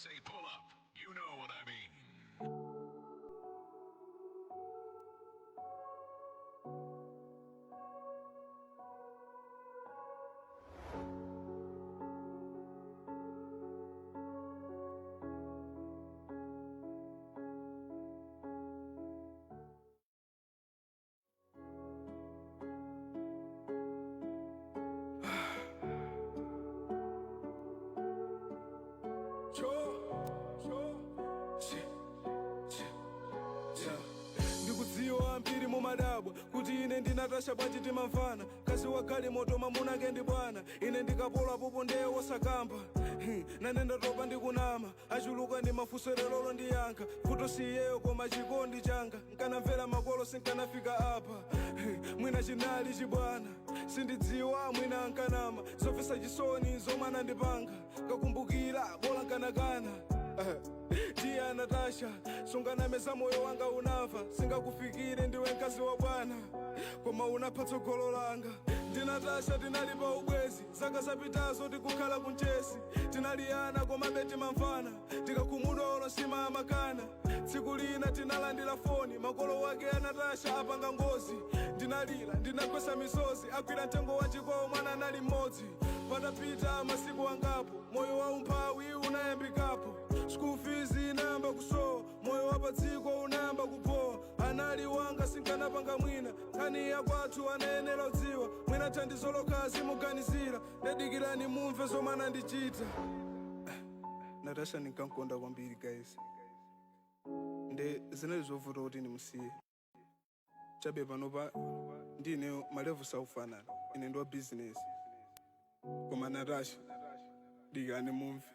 say pull up, you know what I mean. Ndikudziwa mbiri mumadabwa kuti ine ndi Natasha bwanji timamvana. Kazi wagali moto, mamunake ndi bwana, ine ndikapola popo ndeye wosakamba. Nane ndatopa ndikunama, achuluka ndi mafunso, lero ndiyankha. Vuto siyeyo koma chikondi changa. Nkanamvera makolo sinkanafika apa. Mwina chinali chibwana, sindidziwa, mwina ankanama. Zomvetsa chisoni zomwe anandipanga, kakumbukira bola nkanakana. Tiya Natasha, sunganameza moyo wanga unamva. Singakufikire, ndiwe mkazi wa bwana, koma unapha tsogolo langa. Ndi Natasha tinali pa ubwezi zaka zapitazo, tikukhala kunchesi. Tinaliyana komabe timamvana, tikakhumudwa olo nsima amakana. Tsiku lina tinalandira foni, makolo wake a Natasha apanga ngozi. Ndinalira, ndinagwesa misozi, agwira mtengo wachikwawo, mwana anali mmodzi. Patapita masiku angapo, moyo wa umphawi unayambikapo, school fees inayamba kusowa, moyo wa padziko unayamba kupowa. Anali wanga, sinkanapanga mwina. Nkhani ya kwathu anayenera kudziwa, mwina thandizo lokha zimuganizira. Ndedikirani mumve zomwe anandichita. Natasha ndinkankonda kwambiri guys, nde zinali zovuta kuti ndimusiye. Chabe panopa ndineyo ma level saufanana, ine ndi wa business, koma Natasha, dikani mumve.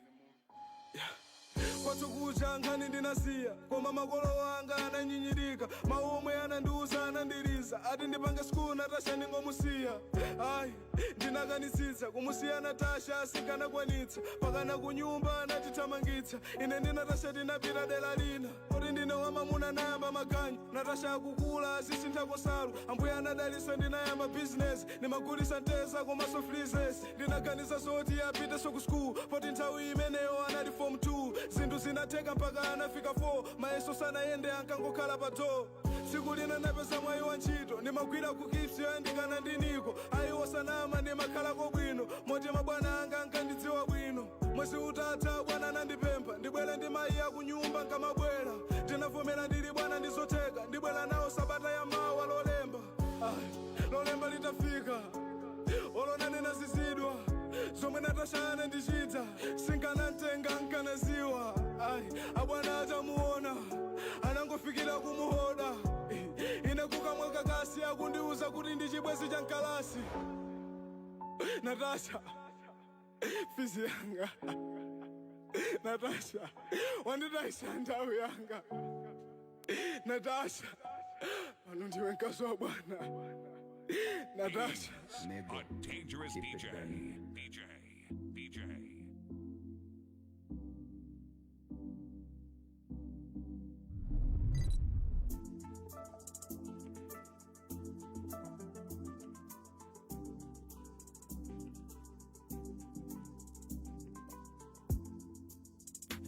Kwathu kucha nkhani ndinasiya, koma makolo anga ananyinyirika. Mawu omwe anandiuza anandiriza, ati ndipange school, Natasha ndingomusiya. Ayi, ndinakanitsitsa kumusiya Natasha, sinkanakwanitsa. Pakana kunyumba anatithamangitsa. Ine ndi Natasha tinapita dera lina, poti ndine wamamuna nayamba maganyu. Natasha akukula, azisinthako nsalu. Ambuye anadalisa, ndinayamba business, ndimagulisa nteza komanso freezes. Ndinaganiza zoti apiteso ku school, poti nthawi imeneyo anali form 2. Zinthu zinatheka mpaka anafika 4, mayeso sanayende, ankangokhala pa door. Tsiku lina napeza mwayi wa ntchito, ndimagwira ku kipsi yoyandikana ndi Niko. Ayiwo sanama, ndimakhalako bwino, moti mabwana anga ankandidziwa bwino. Mwezi utatha, bwana anandipempha ndibwere ndi mayi akunyumba nkamabwera. Ndinavomera, ndili bwana, ndizotheka, ndibwera nawo sabata ya mawa Lolemba. Ah, Lolemba litafika, olonane nazizidwa zomwe Natasha anandichita. Sinkanamtenga, nkanaziwa. Ayi, abwana atamuona anangofikira kumuhoda. Ine kukamwa kakasi, akundiuza kuti ndi chibwezi cha mkalasi. Natasha, fizi yanga, Natasha wanditayisa nthawi yanga. Natasha, pano ndiwe mkazi wa bwana. Natasha. A dangerous Keep it DJ. burning. DJ. DJ.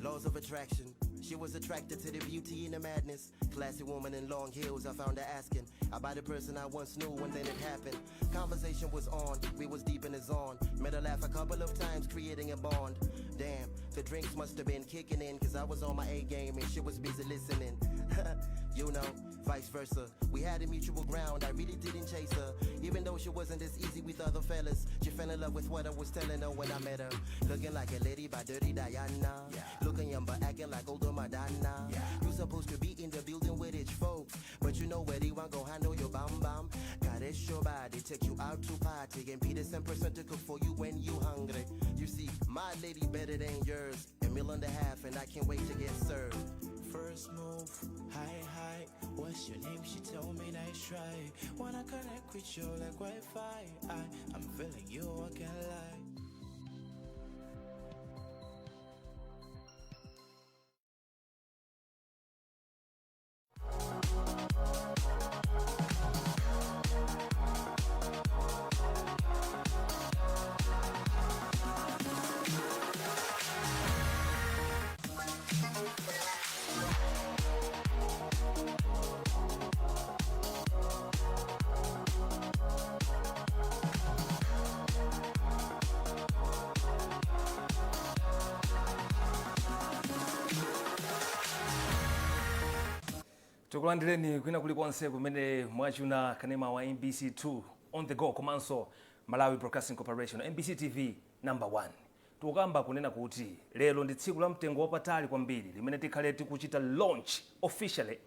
Laws of attraction. She was attracted to the beauty and the madness. Classy woman in long heels, I found her asking about the person I once knew, and then it happened. Conversation was on, we was deep in the zone. Made her laugh a couple of times, creating a bond. Damn, the drinks must have been kicking in, 'cause I was on my A game and she was busy listening. Vice versa. We had a mutual ground, I really didn't chase her. Even though she wasn't as easy with other fellas, she fell in love with what I was telling her when I met her. Looking like a lady by Dirty Diana. Looking young but acting like older Madonna. You supposed to be in the building with rich folks, but you know where they want go handle your bam bam. Caress your body, take you out to party, and be the same person to cook for you when you hungry. You see, my lady better than yours. A meal and a half, and I can't wait to get served. First move, hi hi. What's your name? She told me nice try. Wanna connect with you like Wi-Fi. I'm feeling you, I can't lie. Tikulandireni kwina kulikonse kumene mwachuna kanema wa MBC 2 On The Go komanso Malawi Broadcasting Corporation, MBC TV number 1. Tikukamba kunena kuti lero ndi tsiku la mtengo wapatali kwambiri limene tikhale tikuchita launch officially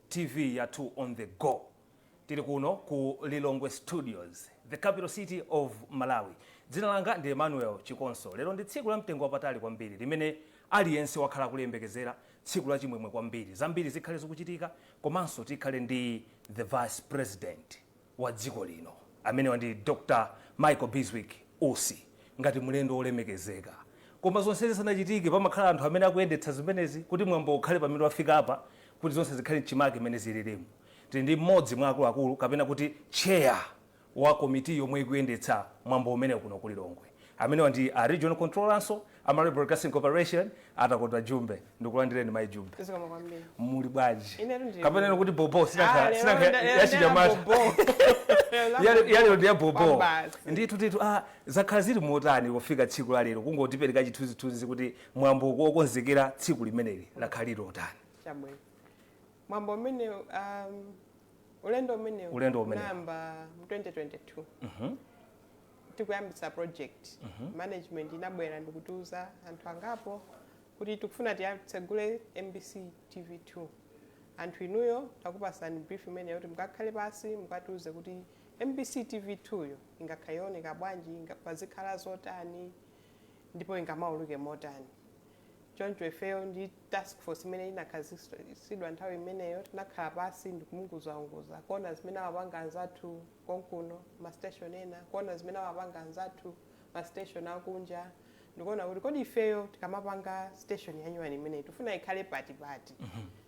TV ya 2 On The Go. Tili kuno ku Lilongwe Studios, the capital city of Malawi. Dzina langa ndi Emmanuel Chikonso. Lero ndi tsiku la mtengo wapatali kwambiri limene aliyense wakhala kuliyembekezera, tsiku la chimwemwe kwambiri. Zambiri zikhale zikuchitika, komanso tikhale ndi the Vice President wa dziko lino, amene ndi Dr Michael Bizwick Usi, ngati mlendo wolemekezeka. Koma zonse zisanachitike, pamakhala anthu amene akuyendetsa zimenezi kuti mwambo ukhale pamene wafika apa, kuti zonse zikhale mchimake imene zililimu. Tili ndi mmodzi mwa akuluakulu, kapena kuti chair wa komiti yomwe ikuyendetsa mwambo umene kuno ku Lilongwe, amenewa ndi a regional controlleranso a Malawi Broadcasting Corporation, Atakondwa Jumbe. Ndikulandireni, Mayi Jumbe. Zikomo kwambiri. Muli bwanji? Ine ndili Kapena bwino. kuti bobo? Ah, lero Sinakha lero yachinyamata. ndera bobo. Yalero ndi ya bobo. Kwambasi. Ndithu ndithu. Zakhala zili motani kufika tsiku la lero? Kungotipereka chithunzithunzi kuti mwambo wokonzekera tsiku limeneli lakhala lili otani? Chabwino. Mwambo umene ulendo umene Ulendo umenewu. unayamba mu 2022 tikuyambitsa project. Management inabwera ndikutiuza anthu angapo kuti tikufuna tiyitsegule MBC TV2. Anthu inuyo takupasani brief imene kuti mukakhale pasi, mukatiuze kuti MBC TV2 yo ingakhale yooneka bwanji, pazikhala zotani ndipo ingamauluke motani. Choncho ifeyo ndi task force imene inakhazikitsidwa nthawi imeneyo tinakhala pasi ndikumunguzaunguza, kuona zimene amapanga anzathu konkuno, ma station ena, kuona zimene amapanga anzathu ma station akunja, ndikuona kuti kodi ifeyo tikamapanga station yanyuwani imeneyi tikufuna ikhale patipati,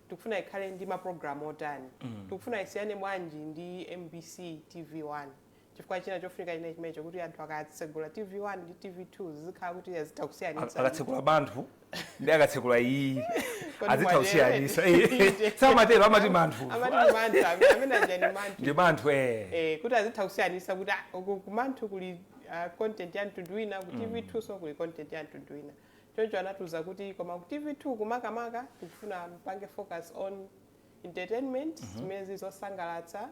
tikufuna ikhale ndi ma program otani, tikufuna isiyane bwanji ndi MBC TV1, chifukwa china chofunika chine chimenecho kuti anthu akatsegula TV1 ndi TV2 zizikhala kuti azitha kusiyanitsa. Akatsekula banthu ndi akatsekula iyi Kodi azitha mwatere? kusiyanisa. Samatero, amati manthu. Amati manthu, amene aja ndi manthu. Ndi manthu, eh. Kuti azitha kusiyanisa kuti uku kumanthu kuli content ya mtundu wina, ku TV2 so kuli content ya mtundu wina. Choncho anatiuza kuti koma ku TV2 kumakamaka tikufuna mpange focus on entertainment, zimene zili zosangalatsa,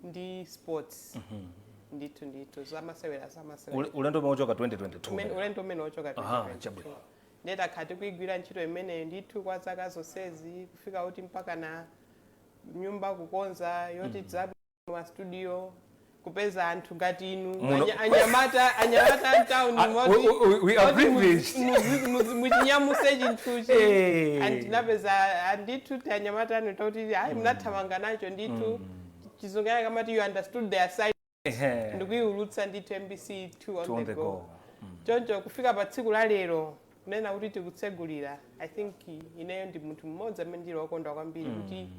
ndi sports, ndithu ndithu, zamasewera zamasewera. Ulendo umene uchoka 2022. Ulendo umene uchoka 2022. Chabwino. Ndiye takhala tikuigwira ntchito imeneyo ndithu kwa zaka zonsezi, kufika kuti mpaka na nyumba kukonza yoti za ma studio, kupeza anthu ngati inu anyamata mtown. Ah, we are privileged. Muchinyamuse chinthuchi. Eh. And tinapeza ndithu ti anyamata anu toti ayi, munathamanga nacho ndithu. Chizungu kamati you understood their side. Ndikuiulutsa ndithu MBC 2 On Two The Go. Choncho kufika pa tsiku la lero kunena kuti tikutsegulira, I think ineyo ndi munthu mmodzi amene ndili wokondwa kwambiri kuti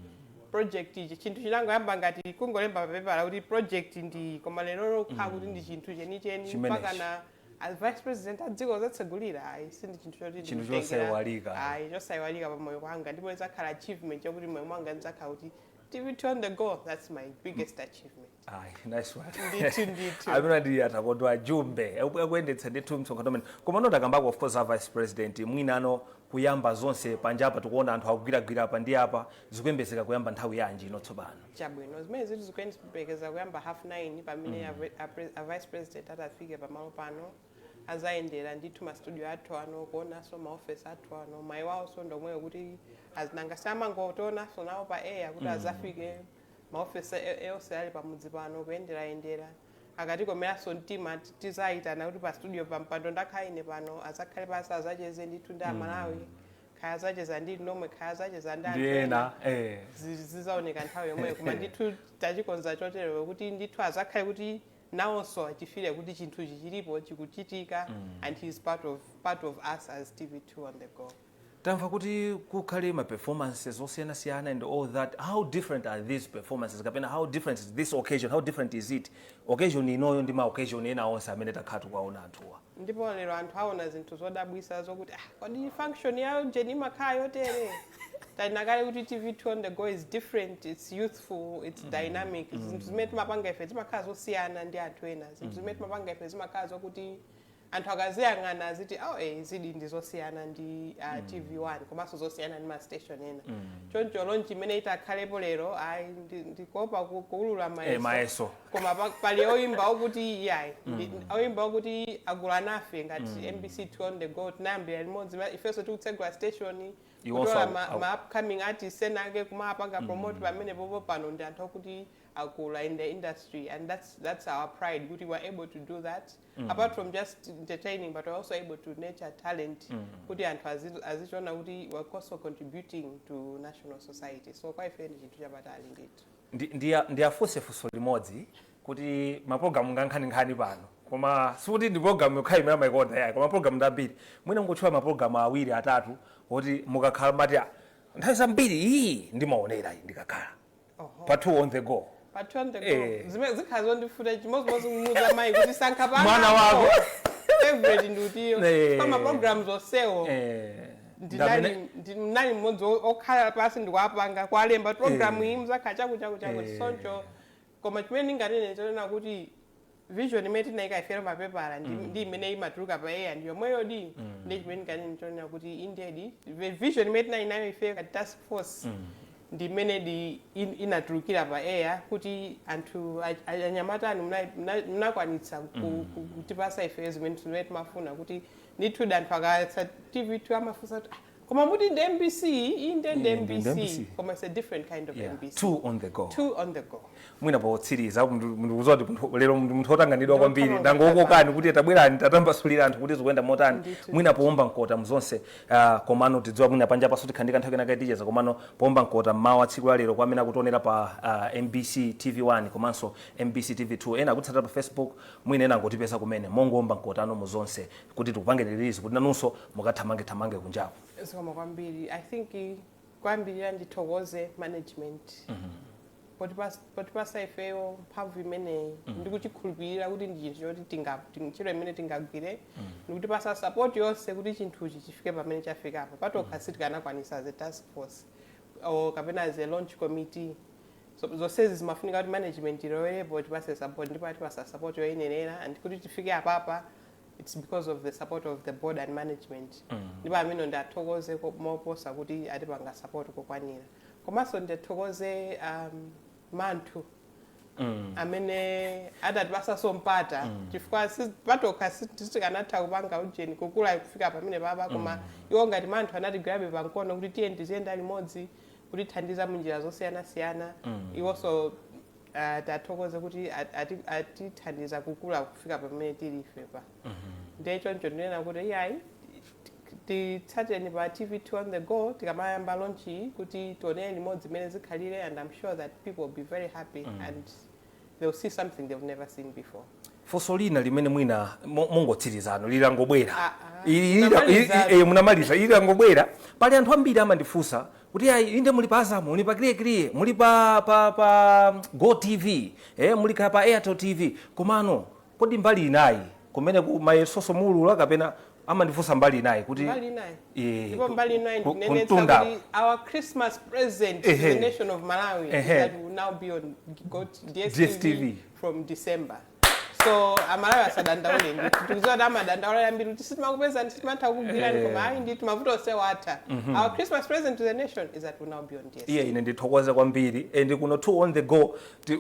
project ichi, chinthu chinangoyamba ngati kungolemba papepala kuti project ndi, koma lero kukhala kuti ndi chinthu chenicheni Chimenechi. mpaka na a Vice President a dziko zatsegulira, ayi, sindi chinthu choti Chinthu chosaiwalika. Ayi, chosaiwalika pamoyo kwanga, ndipo idzakhala achievement yokuti moyo mwanga ndidzakhala kuti TV2 On The Go, that's my biggest achievement. Ayi, nice one. Ndithu ndithu. Amene ndi Atakondwa Jumbe akuyendetsa ndithu msonkhano umene. Koma notakambako, of course, a Vice President mwina ano kuyamba zonse panjapa, tikuona anthu akugwiragwira apa ndi apa, zikuyembezeka kuyamba nthawi yanji ino tsopano? Chabwino, zimene zitu zikuyembekeza kuyamba 9:30 pamene a Vice President atafike pamalo pano. Azayendera ndithu ma studio athu ano, kuonanso maofesi athu ano. Mayi wawonso ndomweyo kuti azinanga samangotionanso nawo pa air, kuti azafike maofesi onse ali pamudzi pano kuyenderayendera. Akatikomeranso mtima, tizayitana kuti pa studio pampando ndakhala ine pano azakhale pasi, azacheze ndithu ndi Amalawi. Khaya azacheza ndi nomwe, khaya azacheza ndi anthu ndi ena. Ena, eh. Zizaoneka nthawi yomweyo, koma ndithu tachikonza chotero kuti ndithu azakhale kuti nawonso achifire kuti chinthuchi chilipo, chikuchitika, and he is part of us as TV2 On The Go. Tamva kuti kukhale ma performances osiyanasiyana and all that. How different are these performances, kapena how different is this occasion? How different is it, occasion inoyo, ndi ma occasion ena onse amene takhala tikuwaona anthuwa? Ndipo lero anthu aona zinthu zodabwisa zokuti, ah, kodi function yayo jeni imakhala yotere? Tanena kale kuti TV2 On The Go is different, it's youthful, it's dynamic. Zinthu zimene timapanga ife zimakhala zosiyana ndi anthu ena. Zinthu zimene timapanga ife zimakhala zokuti Anthu akaziyang'ana aziti, "Oh, zidi ndi zosiyana ndi TV1 komanso zosiyana ndi ma station ena." Choncho launch imene itakhalepo lero, ayi, ndikopa kuulula mayeso. Mayeso. Koma pali oyimba okuti, yayi, oyimba okuti agula nafe ngati MBC 2 on the go, tinayambira limodzi, ifenso tikutsegula station, Iwonso kutola ma upcoming artists ena ake, kumapanga promote pamene popo. Pano ndi anthu okuti akula in the industry, and that's our pride kuti we're able to do that. Apart from just entertaining, but we're also able to nurture talent kuti anthu azichiona kuti we're also contributing to national society. So kwa ife ndi chinthu chapatali ndithu. Ndiyafunse funso limodzi kuti mapulogalamu ngankhaninkhani pano, koma sikuti ndi pulogalamu yokha imene amayikonda, yayi, koma pulogalamu ndambiri. Mwina ngotchula mapulogalamu awiri, atatu kuti mukakhala mati, "Ah, nthawi zambiri iyi ndimaonera iyi ndikakhala pa 2 on the go." Pa 2 on the go? Eh. Zimene zikhala zondifuta, chimodzimodzi kumuuza mayi kuti sankha pa Mwana wako. Favorite ndi utiyo. Pa ma programs onsewo, ndinali mmodzi okhala pasi ndikuapanga, kualemba program iyi muzakhala chaku chaku chaku. Soncho koma chimene ndinganene chonena kuti vision imene tinayika ifero mapepala ndi imene imatuluka pa air ndi yomweyo di. Ndi chimene ndinganene chonena kuti indedi the vision imene tinali nayo ifeyo ngati task force ndi imene di inatulukira pa air, kuti anthu anyamata anu munakwanitsa kutipasa ifeyo zimene timafuna, kuti ndithu anthu akatsa TV2 amafunsa kuti, "Ah, koma muti ndi MBC?" Inde, ndi Ndi MBC, MBC. koma it's a different kind of MBC. Two on the go. Two on the go. Mwina potsiriza, ndikudziwa kuti lero ndi munthu wotanganidwa kwambiri, Ndothamanga. ndangokokani kuti tabwerani, tatambasulira anthu kuti zikuyenda motani. Ndithu. Mwina powomba mkota mzonse, komano tidziwa mwina panja paso tikhandika nthawi kenaka ticheza, komano powomba mkota mmawa tsiku la lero kwa amene akutionera pa MBC TV1 komanso MBC TV2, ena akutsatira pa Facebook, mwina ena angotipeza kumene, mongowomba mkota ano muzonse kuti tikupangeni release kuti nanunso mukathamange-thamange kunjaku. Zikoma kwambiri. I think kwambirira ndithokoze management potipasa ifeyo mphamvu imeneyi ndikuchikhulupirira kuti ndi chinthu choti ntchito imene tingagwire, ndikutipasa support yonse kuti chinthuchi chifike pamene chafikapo. Patokha sitikanakwanisa as a task force or kapena as a launch committee. So zonsezi zimafunika kuti management ilowerepo, tipase support, ndipo atipasa support yoyenerera, and kuti tifike apapa, it's because of the support of the board and management. Ndipo amene ndathokoze moposa kuti atipanga support kokwanira. Komanso ndathokoze manthu amene adatipasanso mpata, chifukwa patokha sitikanatha kupanga ujeni kukula kufika pamene papa, koma iwo ngati manthu anatigwirabe pamkono kuti tiye tiziyenda limodzi, kutithandiza munjira zosiyanasiyana. Iwonso tathokoze kuti atithandiza kukula kufika pamene tili ife pa. Ndiye choncho ndinena kuti iyayi, titsateni pa TV2 on the go tikamayamba launch iyi kuti tionere limodzi imene zikhalire, and I'm sure that people will be very happy and they'll see something they've never seen before. Funso lina limene mwina mongotsirizano lilangobwera. Ah, ah. Ili- Munamaliza. Munamaliza. Ili langobwera, pali anthu ambiri amandifunsa kuti ayi, inde muli pa Azam, muli pa Clear, muli pa Go TV, muli pa Airtel TV, komano kodi mbali inayi kumene ku mayesoso mulula kapena? Amandifunsa mbali inayi kuti Mbali inayi? Eh, Ndipo mbali inayi, ndinenetsa kuntunda. kuti our Christmas present to the nation of Malawi is that we will now be on Go DSTV, DSTV. from December. So Amalawi asadandaule. Ndikudziwa kuti amadandaula ambiri kuti sitimakupeza, sitimatha kukugwirani, koma ayi ndithu, mavuto onsewo atha. Our Christmas present to the nation is that we'll now be on DSTV. Iye, ine ndithokoze kwambiri. And kuno 2 on the go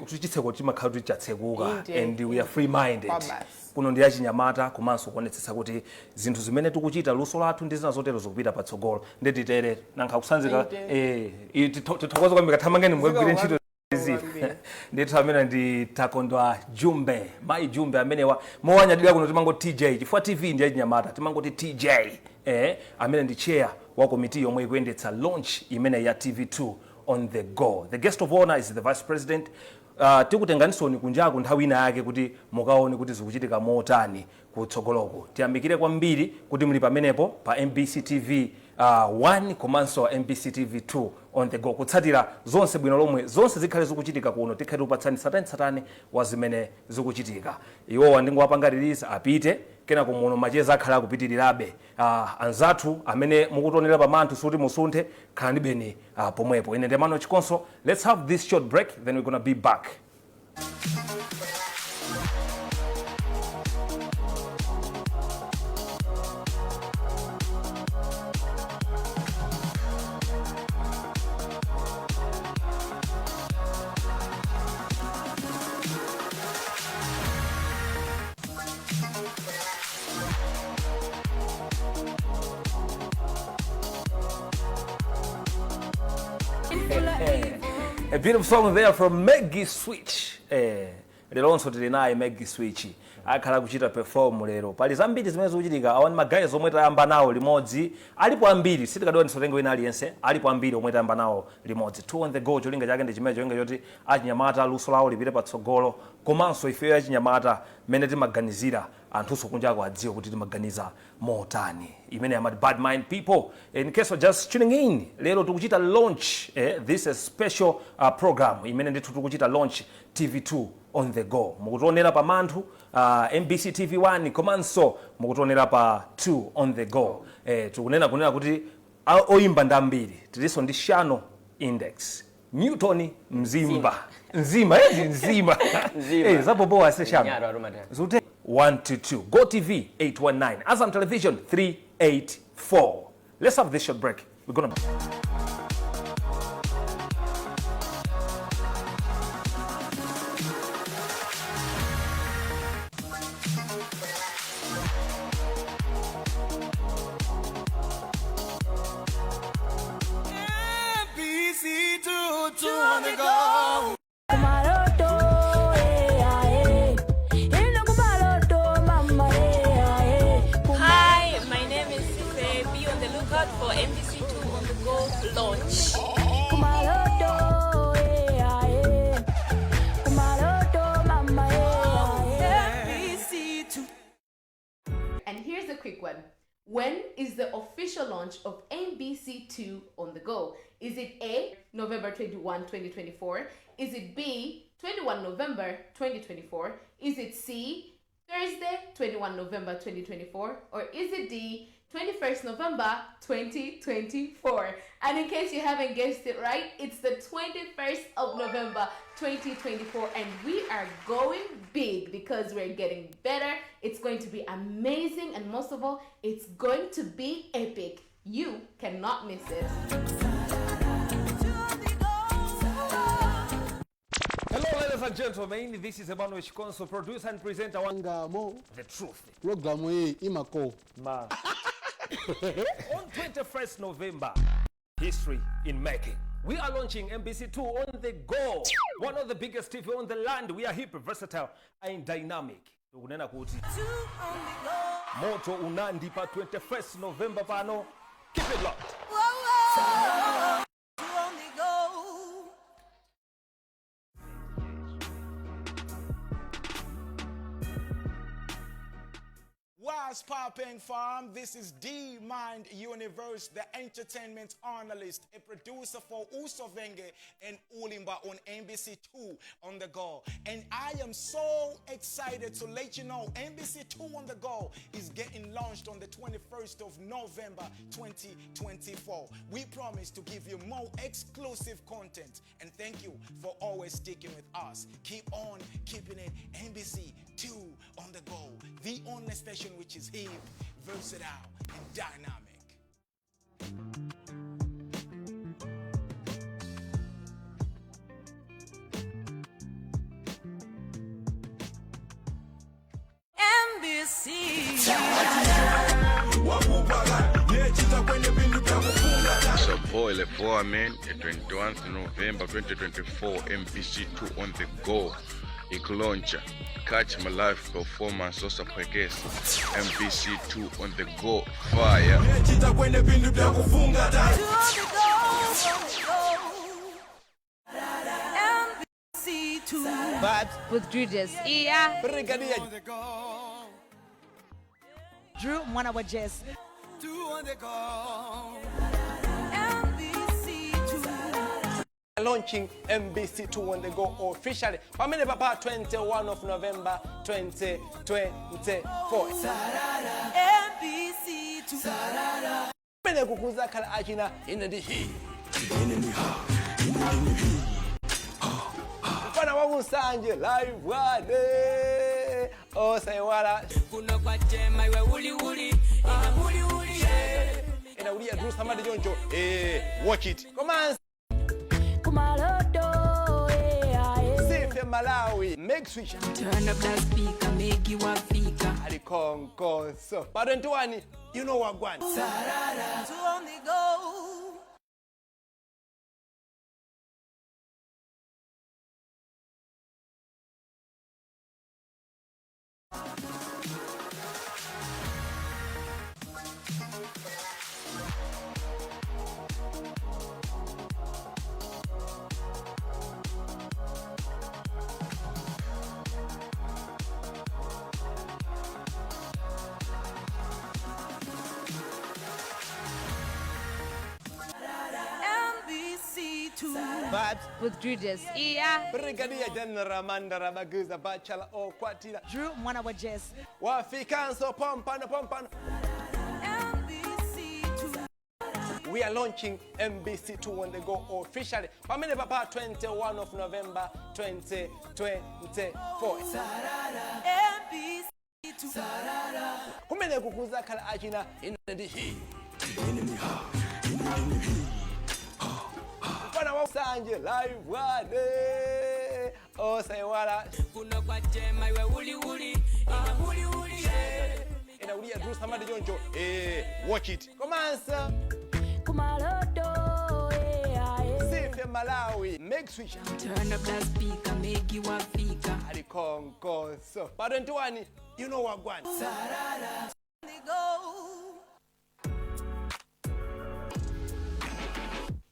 chitseko chimakhala kuti chatsekuka and we are free minded. Kwa basi. Kuno ndi achinyamata komanso kuonetsetsa kuti zinthu zimene tikuchita, luso lathu ndi zina zotero zikupita patsogolo. Ndititere nankha kusanzika. Inde. Tithokoze kwambiri, kathamangeni mukagwire ntchito. Zikomo kwambiri. Ndithu amene ndi Takondwa Jumbe, mayi Jumbe amenewa mowanyadira kuno timangoti TJ, chifukwa TV ndi achinyamata, timangoti TJ, amene ndi chair wa komiti yomwe ikuyendetsa launch imene ya TV2 on the go. The guest of honor is the vice president. Tikutenganisoni kunjaku nthawi ina yake kuti mukaone kuti zikuchitika motani kutsogoloko. Tiyamikire kwambiri kuti muli pamenepo pa MBC TV 1 komanso MBC TV 2 on the go, kutsatira zonse bwino lomwe zonse zikhale zikuchitika kuno. Tikhale tikupatsani tsatanetsatane wa zimene zikuchitika. Iwowa ndingowapanga release apite, kenako muno macheza akhala akupitirirabe. Anzathu amene mukutionera pamanthu, suti musunthe, khalani beni pomwepo. Ine ndi Emmanuel Chikonso. Let's have this short break, then we're gonna be back. A beautiful song there from Maggie Switch. Leronso tili naye Maggie Switch akhala kuchita perform lero. Pali zambiri zimene zikuchitika. Awa ndi ma guys omwe tayamba nawo limodzi. Alipo ambiri, sitikadiwa ndisotenga wina aliyense. Alipo ambiri omwe tayamba nawo limodzi. Two on the go, cholinga chake ndi chimene, cholinga choti achinyamata luso lawo lipite patsogolo, komanso ifeyo achinyamata mmene timaganizira, anthunso kunjako adziwe kuti timaganiza motani. Imene amati Bad Mind People. In case you're just tuning in, lero tikuchita launch this is special program imene ndithu tikuchita launch TV2 on the go. Mukutionera pa Manthu, MBC TV 1, komanso mukutionera pa 2 on the go. Tikunena kunena kuti oyimba ndi ambiri. Tilinso ndi Shano Index, Newton Mzimba, Nzima, Nzima. Nzima. Zapopoa se Shano. Nyaro arumatana. Zute 122, Go TV 819, Azam Television 384. Let's have this short break. We're gonna MBC2 on the go. Kumaloto, eh, ah, eh. Ino kumaloto, mama, eh, ah, eh. Hi, my name is Sife. Be on the lookout for MBC2 on the go launch. Kumaloto, eh, ah, eh. Kumaloto, mama, eh, ah, eh. MBC2. And here's a quick one. When is the official launch of MBC2 on the go? Is it A, November 21, 2024? Is it B, 21 November 2024? Is it C, Thursday, 21 November 2024? Or is it D, 21st November 2024? And in case you haven't guessed it right, it's the 21st of November 2024, and we are going big because we're getting better. It's going to be amazing, and most of all, it's going to be epic. You cannot miss it. Hello, ladies and gentlemen. This is Emmanuel Chikonso, producer and presenter one Ngamo The Truth. Programu iyi imako Ma. On 21st November, history in making. We are launching MBC2 on the go. One of the biggest TV on the land. We are hip, versatile, and dynamic. Kunena kuti moto unandi pa 21st November pano. Keep it locked. On the go. What's popping, fam? This is D Mind Universe, the entertainment analyst, a producer for Usovenge and Ulimba on MBC2 on the go. And I am so excited to let you know MBC2 on the go is getting launched on the 21st of November 2024. We promise to give you more exclusive content, and thank you for always sticking with us. Keep on keeping it MBC2 on the go, the only station which is hip, versatile, and dynamic. MBC. So boy, Levoa man, 21st November 2024, MBC2 on the go. Ikulauncha. Catch my live performance osaphwekesa. MBC2 on the go, fire. On the go, on the go. MBC2. Vibes with Drew. Yeah. Brigadier Drew mwana wa Jess. Two on the go. MBC2. Launching MBC2 on the go officially pamene papa 21 of November 2024. MBC2. Pamene kukuzakhala achina ine ndi hi, ine ndi ha, ine ndi hi, mfana wakusanje live wane osaiwala. Kuno kwa chema iwe uli uli. Ina uli uli. Inaulia Drew Samadi Jonjo, watch it komanso Kumaloto, eh, ah, eh. Sife Malawi make switch. Turn up that speaker, make you a fika. Ali konkonso pa 21, you know wagwan. Two on the go. Vibes with Drewjes. Yeah. Brigadier General Mandara Baguza Bachala Okwatira. Drew mwana wa Jess. Wafikanso pompano pompano. We are launching MBC2 on the go officially. Pamene papa 21 of November 2024. Kumene kukuza khala achina ine ndi hi. Ine ndi ha. Ine ndi hi. Mfana wa Sanje live wane. Osaiwala. Kuno kwa chema iwe uli uli. Ine uli uli. Inaulia Drew Samadi Jonjo. Watch it. Komanso. Kumaloto, Sife Malawi. Make switch. Turn up that speaker, make you a fika. Alikonkoso. Pa 21, you know what gwan.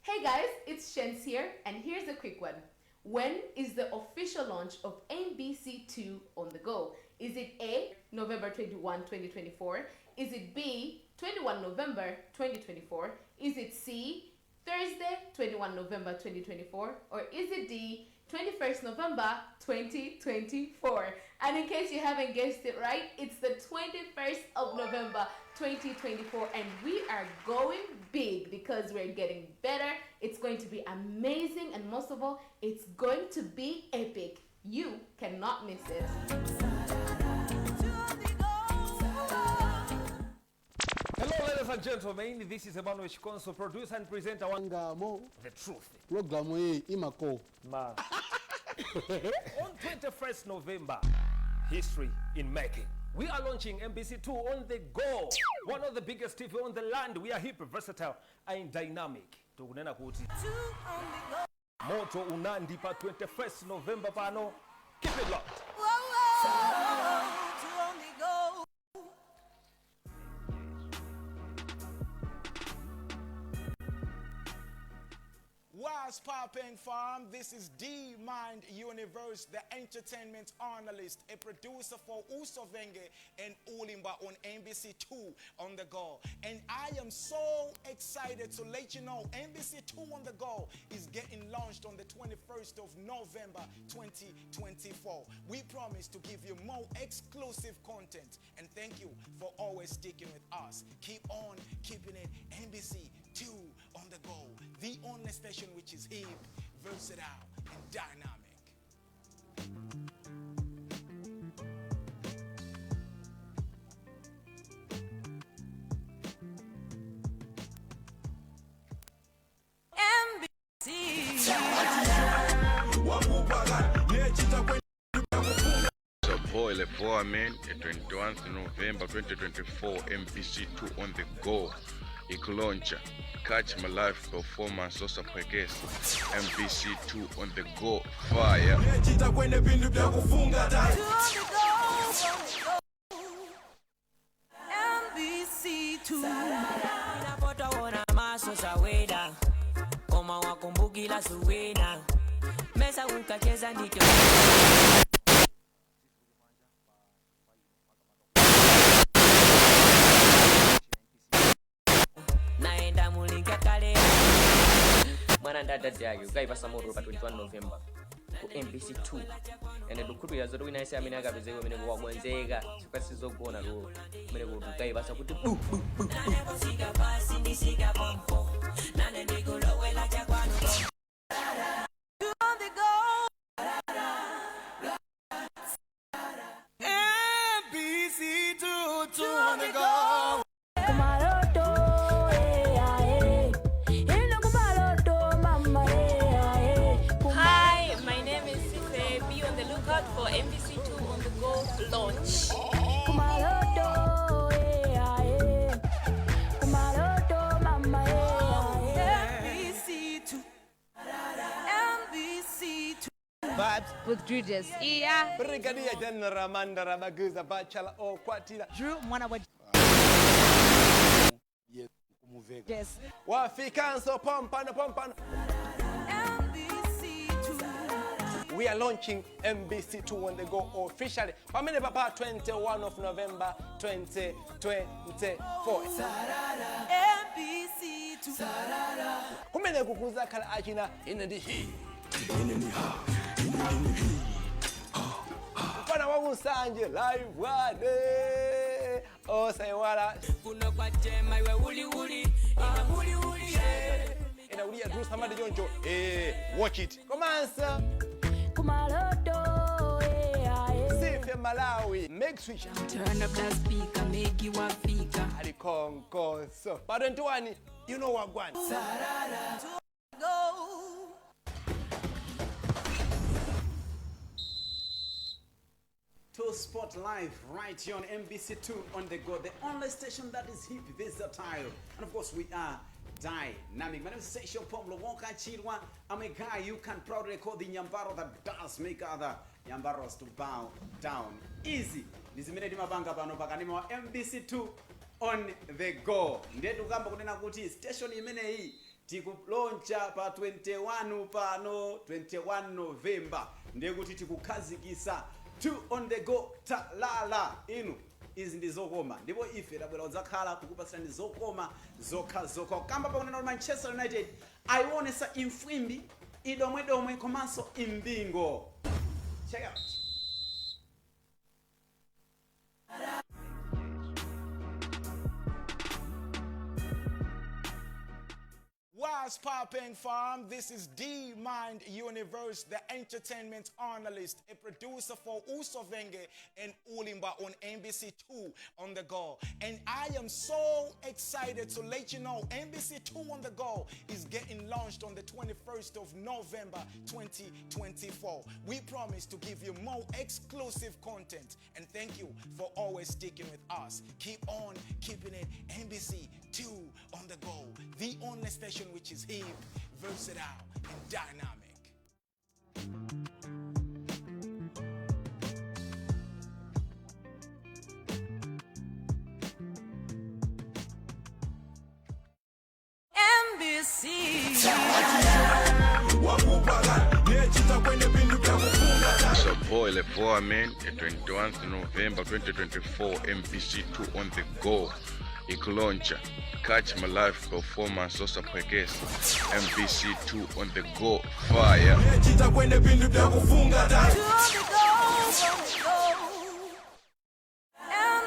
Hey guys, it's Shens here, and here's a quick one. When is the official launch of MBC2 on the go? Is it A, November 21, 2024? Is it B, 21 November 2024? Is it C, Thursday, 21 November 2024? Or is it D, 21st November 2024? And in case you haven't guessed it right, it's the 21st of November 2024, and we are going big because we're getting better. It's going to be amazing, and most of all, it's going to be epic. You cannot miss it. Hello, ladies and gentlemen. This is Emmanuel Chikonso, producer and presenter. One, Ngamo. The truth. Programu iyi imako. Ma. On 21st November, history in making. We are launching MBC2 on the go. One of the biggest TV on the land. We are hip, versatile, and dynamic. Tukunena kuti moto unandi pa 21st November pano. Keep it locked. What's poppin', farm? This is D Mind Universe, the entertainment analyst, a producer for Usovenge and Ulimba on MBC2 on the go. And I am so excited to let you know MBC2 on the go is getting launched on the 21st of November 2024. We promise to give you more exclusive content, and thank you for always sticking with us. Keep on keeping it MBC2 on the go, the only station which is hip, versatile, and dynamic. So boy Levoamen, 21st November 2024, MBC2 on the go. Ikuloncha. Catch my live performance osaphwekesa. MBC2 on the go. Fire. Chita kwene vindu vya kufunga ta. Inapotoona maso zaweda koma wakumbukila suwena mesa ukacheza ndicho naenda mulinga kale Mwana ndi adadi ake ukayipasa moto pa 21 November ku MBC2, ene ndikukhulupirira zoti wina yense amene akapezeka umene wakonzeka chifukwa sizogona tulo umene kuti ukayipasa kuti bu bu bu bu. Sika pasi ndisika pompo nane ndikulowela chakwanu. MBC2 on the go. Kumaloto, Ino kumaloto, mama, Hi, my name is Sife. Be on the lookout for MBC2 on the go launch. Kumaloto, Kumaloto, mama, MBC2. MBC2. Vibes with Drewjes. Yeah. Brigadier General Mandara Baguza Bachala Okwatira. Drew mwana wa Jess. Wafikanso pompano pompano. We are launching MBC2 on the go officially. Pamene papa 21 of November 2024. MBC2. Kumene Kumeneku kuzakhala achina ine ndi hi, ine ndi ha, ine ndi hi, ha, ha. Mfana wakunsanje live one osaiwala kuno kwa chema iwe uli uli ine uli uli ena uliya Drew Samadi choncho watch it komanso Kumaloto, Sife Malawi make switch Turn up that speaker make you wafika ali konkoso pa 21 you know wagwan. Sarara. To Sport Live right here on MBC2 on the go, the only station that is hip, versatile, and of course we are dynamic. My name is Seisho Pomlo Wonka Chirwa. I'm a guy you can proudly call the Nyambaro that does make other Nyambaros to bow down. Easy. Ndizimene timapanga pano pakanema wa MBC2 on the go. Ndiye tikukamba kunena kuti station imeneyi tikuloncha pa 21 pano 21 November. Ndiye kuti tikukhazikisa 2 on the go talala inu izi ndi zokoma ndipo ife tabwera kudzakhala kukupatsirani zokoma zokhazokha kukamba pakunena kuti Manchester United ayionesa imfwimbi idomwedomwe komanso imbingo. Check out. What's popping, fam? This is D Mind Universe, the entertainment analyst, a producer for Usovenge and Ulimba on MBC2 on the go. And I am so excited to let you know MBC2 on the go is getting launched on the 21st of November 2024. We promise to give you more exclusive content, and thank you for always sticking with us. Keep on keeping it MBC2 on the go, the only station which is hip, versatile, and dynamic. MBC. It's your boy Levoa man, 21st November 2024, MBC2 on the go. Ikuloncha. Catch my live performance osaphwekesa. MBC2 on the go fire.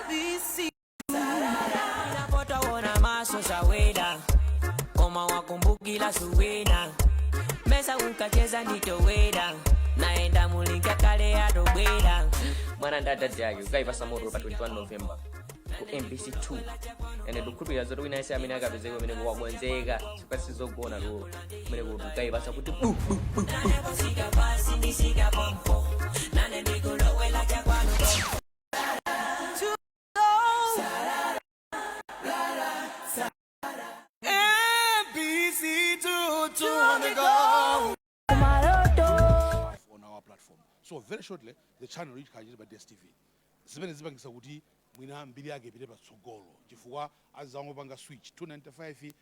MBC. Napotawona maso saweda koma wakumbukila suwena mesa unkacheza nditoweda naenda mulinga kale adobwera mwana ndi adadi ake ukayipasa moto pa 21 November ku MBC2 ene ndikukhulupirira zoti wina yense amene akapezeka kumeneko wakonzeka chifukwa sizogona tulo kumeneko ukayipasa kuti bu bu bu bu. Sika pasi ndisika pompo nane ndikulowela chakwanu. MBC2 on the go. On our platform. So very shortly, the channel ikhala pa DSTV. Zimene zipangisa kuti mwina mbiri yake ipite patsogolo chifukwa azangopanga switch 295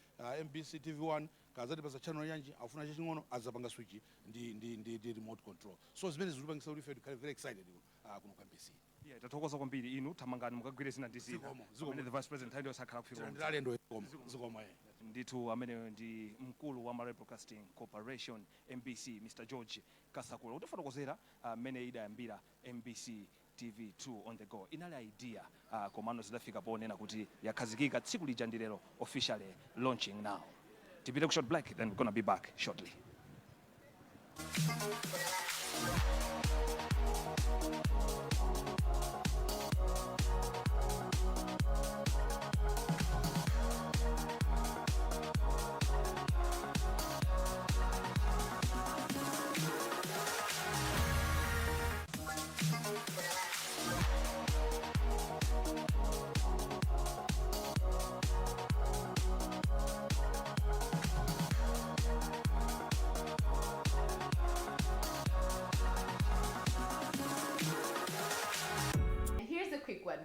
MBC TV1 kazati pasa channel yanji afuna chaching'ono azapanga switch ndi remote control. So zimene zikupangisa kuti ife tikhale very excited kuno kwa MBC. Yeah, tathokoza kwambiri inu thamangani mukagwire zina ndi zina. Zikomo, zikomo. Amene the vice president nthawi yosakhala kufika. Tilandira zikomo, zikomo. Ndithu amene ndi mkulu wa Malawi Broadcasting Corporation MBC Mr George Kasakula kutifotokozera mmene idayambira MBC TV2 on the go. Inali idea komano zidafika ponena kuti yakhazikika tsiku lija ndi lero, officially launching now. Tipite ku short break, then we're gonna be back shortly. And here's a quick one.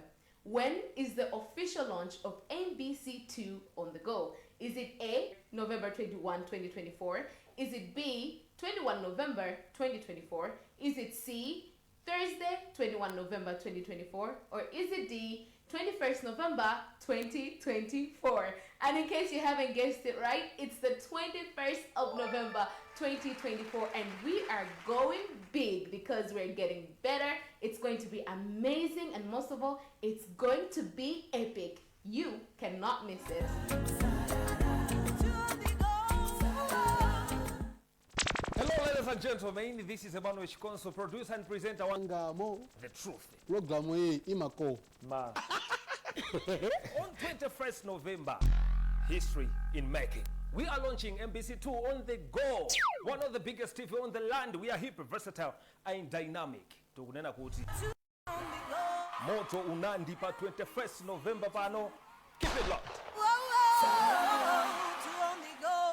When is the official launch of MBC2 on the go? Is it A, November 21, 2024? Is it B, 21 November 2024? Is it C, Thursday, 21 November 2024? Or is it D, 21st November 2024. And in case you haven't guessed it right, it's the 21st of November 2024, and we are going big because we're getting better. It's going to be amazing, and most of all, it's going to be epic. You cannot miss it. Hello, ladies and gentlemen. This is Emmanuel Chikonso, producer and presenter. Ngamo. The Truth. Programu iyi imako. Ma. On 21st November, history in making. We are launching MBC2 on the go. One of the biggest TV on the land. We are hip, versatile, and dynamic. Tukunena kuti moto unandi pa 21st November pano. Keep it locked. Two on the go.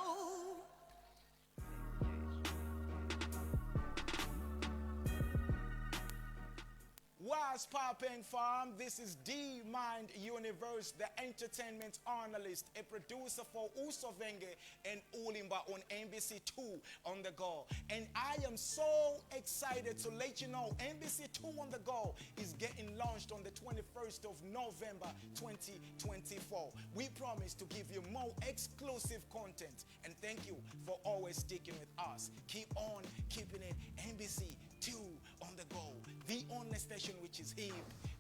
What's poppin', fam? This is D Mind Universe, the entertainment analyst, a producer for Usovenge and Ulimba on MBC2 on the go. And I am so excited to let you know MBC2 on the go is getting launched on the 21st of November 2024. We promise to give you more exclusive content, and thank you for always sticking with us. Keep on keeping it MBC2 on the go, the only station which is hip,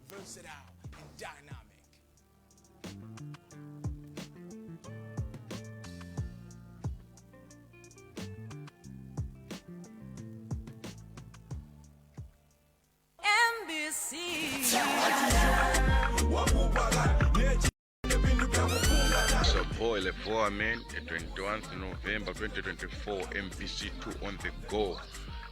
versatile, and dynamic. MBC. So boy Levoa man, 21 November 2024, MBC2 on the go.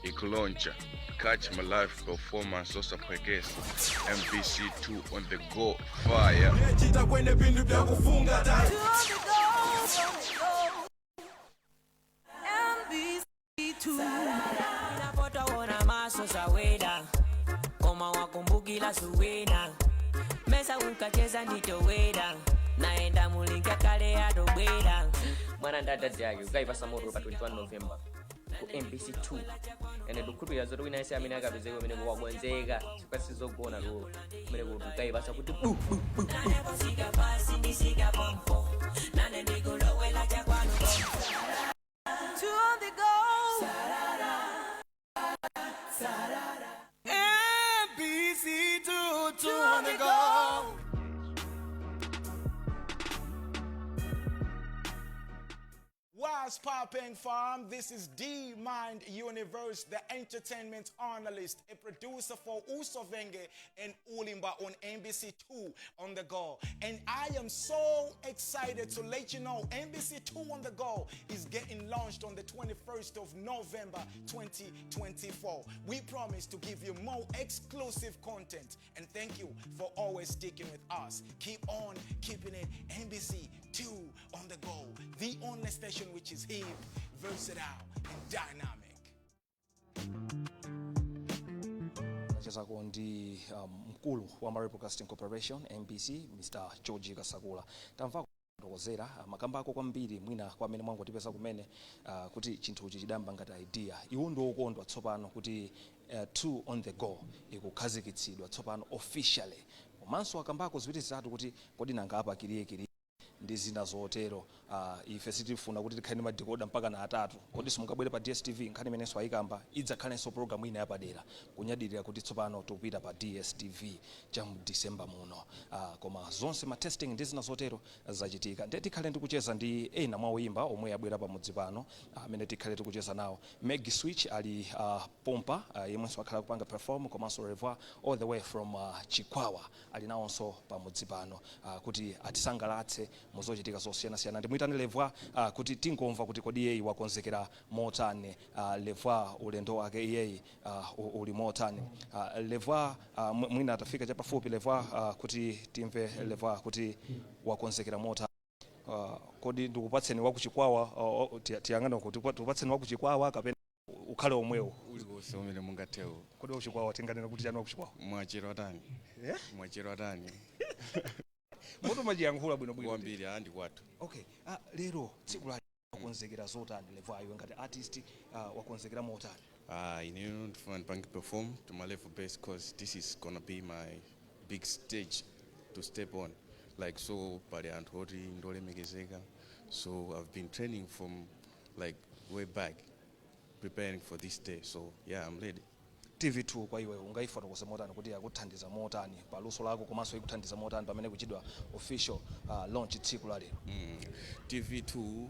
Ikulauncha. Catch my live performance osaphwekesa. MBC2 on the go fire. Chita kwene pindu vyakufunga ta. Two on the go, on the go. MBC2. Napotawona maso zaweda koma wakumbukila suwena mesa unkacheza nditoweda naenda mulinga kale adobwera. Mwana ndi adadi ake ukayipasa moto pa 21 November ku MBC2, and ndikukhulupirira zoti wina yense amene akapezeke kumeneko wakonzeka chifukwa sizogona tulo kumeneko ukayipasa kuti bu bu bu. Sika pasi ndisika pompo nane ndikulowela chakwanu. Two on the go. MBC2 two on the go. What's poppin', fam? This is D Mind Universe, the entertainment analyst, a producer for Usovenge and Ulimba on MBC2 on the go. And I am so excited to let you know MBC2 on the go is getting launched on the 21st of November 2024. We promise to give you more exclusive content, and thank you for always sticking with us. Keep on keeping it MBC2 on the go, the only station which is hip, versatile, and dynamic. Nachezako ndi mkulu wa Malawi Broadcasting Corporation, MBC, Mr George Kasakula. Tamva kufotokozera makambako kwambiri mwina kwa amene mwangotipeza kumene kuti chinthuchi chidayamba ngati idea. Iwo ndi okondwa tsopano kuti two on the go ikukhazikitsidwa tsopano officially, komanso akambako ziwiri zitatu kuti kodi nanga apa kiriyekiriye ndi zina zotero. Ife sitifuna kuti tikhale ndi ma decoder mpaka na atatu, kodi simungabwere pa DStv? Nkhani imenenso ayikamba, idzakhalenso program ina yapadera kunyadirira kuti tsopano tikupita pa DStv cha mu December muno. Koma zonse ma testing ndi zina zotero zachitika, ndiye tikhale ndikucheza ndi ena mwa oyimba omwe abwera pamudzi pano amene tikhale tikucheza nawo. Meg Switch ali pompa, yemwenso akhala kupanga perform, komanso Revoir all the way from Chikwawa ali nawonso pamudzi pano kuti atisangalatse muzochitika zosiyanasiyana. Ndimuyitane Levoir kuti tingomva kuti kodi iyeyi wakonzekera motani. Levoir, ulendo wake iyeyi uli motani? Levoir, mwina atafika chapafupi Levoir, kuti timve Levoir kuti wakonzekera motani. Kodi ndikupatseni wakuchikwawa, tiyang'ane kuti tikupatseni wakuchikwawa kapena ukhale omwewo? Uliwonse umene mungathewo. Kodi wakuchikwawa tinganena kuti chani wakuchikwawa? Mwachero atani. Eh? Mwachero atani. Moto machiyankhula bwinobwino. Kwambiri, ndi kwathu. Okay, lero tsiku la wakonzekera zotani Levoir, iwe ngati artist, wakonzekera motani? Ineyo ndifuna ndipange perform to my level best, 'cause this is gonna be my big stage. to step on. Like, so pali anthu oti ndolemekezeka, so I've been training from like way back, preparing for this day. So yeah, I'm ready. TV2 kwa iwe ungayifotokoze motani, kuti yakuthandiza motani paluso lako, komanso ikuthandiza motani pamene kuchitidwa official launch tsiku la lero? TV2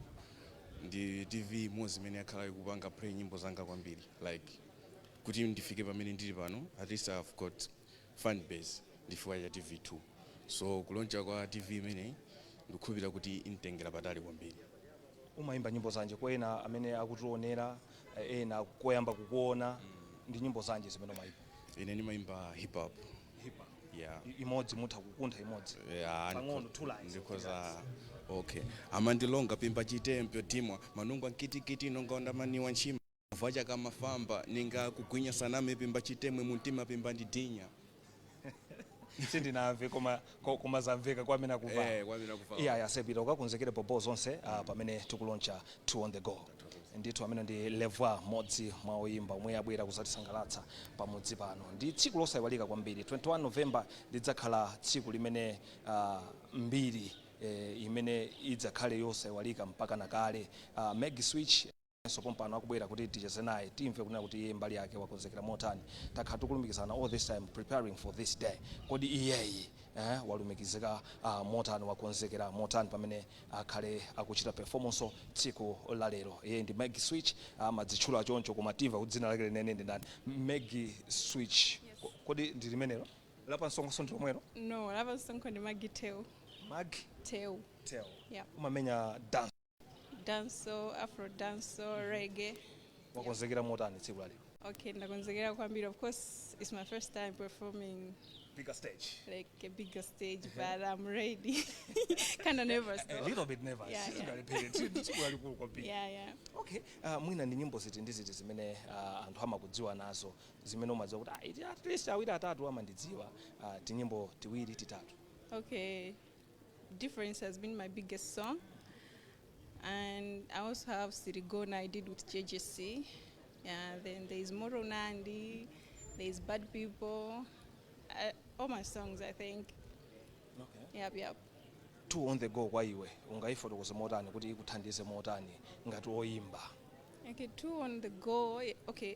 ndi TV imodzi imene yakhala ikupanga play nyimbo zanga kwambiri, like kuti ndifike pamene ndili pano, at least I've got fan base ndifika cha TV2. So kulauncha kwa TV imeneyi, ndikukhulupirira kuti intengera patali kwambiri. Umayimba nyimbo zanji? Kwa ena amene akutionera, ena koyamba kukuona, ndi nyimbo zanji zimene umayimba? Ine ndimayimba hip hop. Hip hop. Yeah. Imodzi, mutha kukuntha imodzi? Yeah. Pang'ono, two lines. Ndikhoza, okay. Amandilonga pimba chitempyo timwa manungwa nkitikiti nonga maniwa nchima vacha kamafamba ninga kugwinya saname pimba chitemwe muntima pimba ndidinya. Sindinamve, koma koma zamveka kwa amene akuva. Eh, kwa amene akuva. Iya, yasepita ukakonzekere popo zonse pamene tikulauncha 2 on the go. Ndithu, amene ndi Levoir, mmodzi mwa oyimba omwe abwera kuzatisangalatsa pamudzi pano. Ndi tsiku losayiwalika kwambiri. 21 November lidzakhala tsiku limene mbiri imene idzakhale yosayiwalika mpaka nakale. Meg Switch so pompano akubwera kuti ticheze naye, timve kunena kuti iye mbali yake wakonzekera motani. Takhala tikulumikizana all this time preparing for this day. Kodi iyeyi walumikizika motani, wakonzekera motani pamene akhale akuchita performance tsiku la lero? Iye ndi Meg Switch, amadzitchula choncho, koma timva kuti dzina lake lenene ndi ndani. Meg Switch. Kodi ndi limenelo lapansongoso, ndi lomwelo? No, lapansongo ndi Maggie Teo. Maggie Teo. Teo. Yeah. Umamenya dance? Dancehall, afro dancehall, reggae. Wakonzekera motani tsiku la lero? Okay, ndakonzekera kwambiri. Of course, it's my first time performing bigger stage. Like a bigger stage, but I'm ready. Kind of nervous A though. little bit nervous. Yeah. Tsiku lalikulu kwambiri. Yeah. Okay, mwina ndi nyimbo ziti ndi ziti zimene anthu amakudziwa nazo, zimene umadziwa kuti iti at least awiri atatu amandidziwa, tinyimbo tiwiri titatu? Okay. Difference has been my biggest song. And I also have Sirigona I did with JJC. Yeah, then there's Moronandi, there's Bad People. All my songs, I think. Okay. Yep. Two on the go kwa iwe ungayifotokoze motani, kuti ikuthandize motani ngati oyimba? Okay, two on the go. Okay,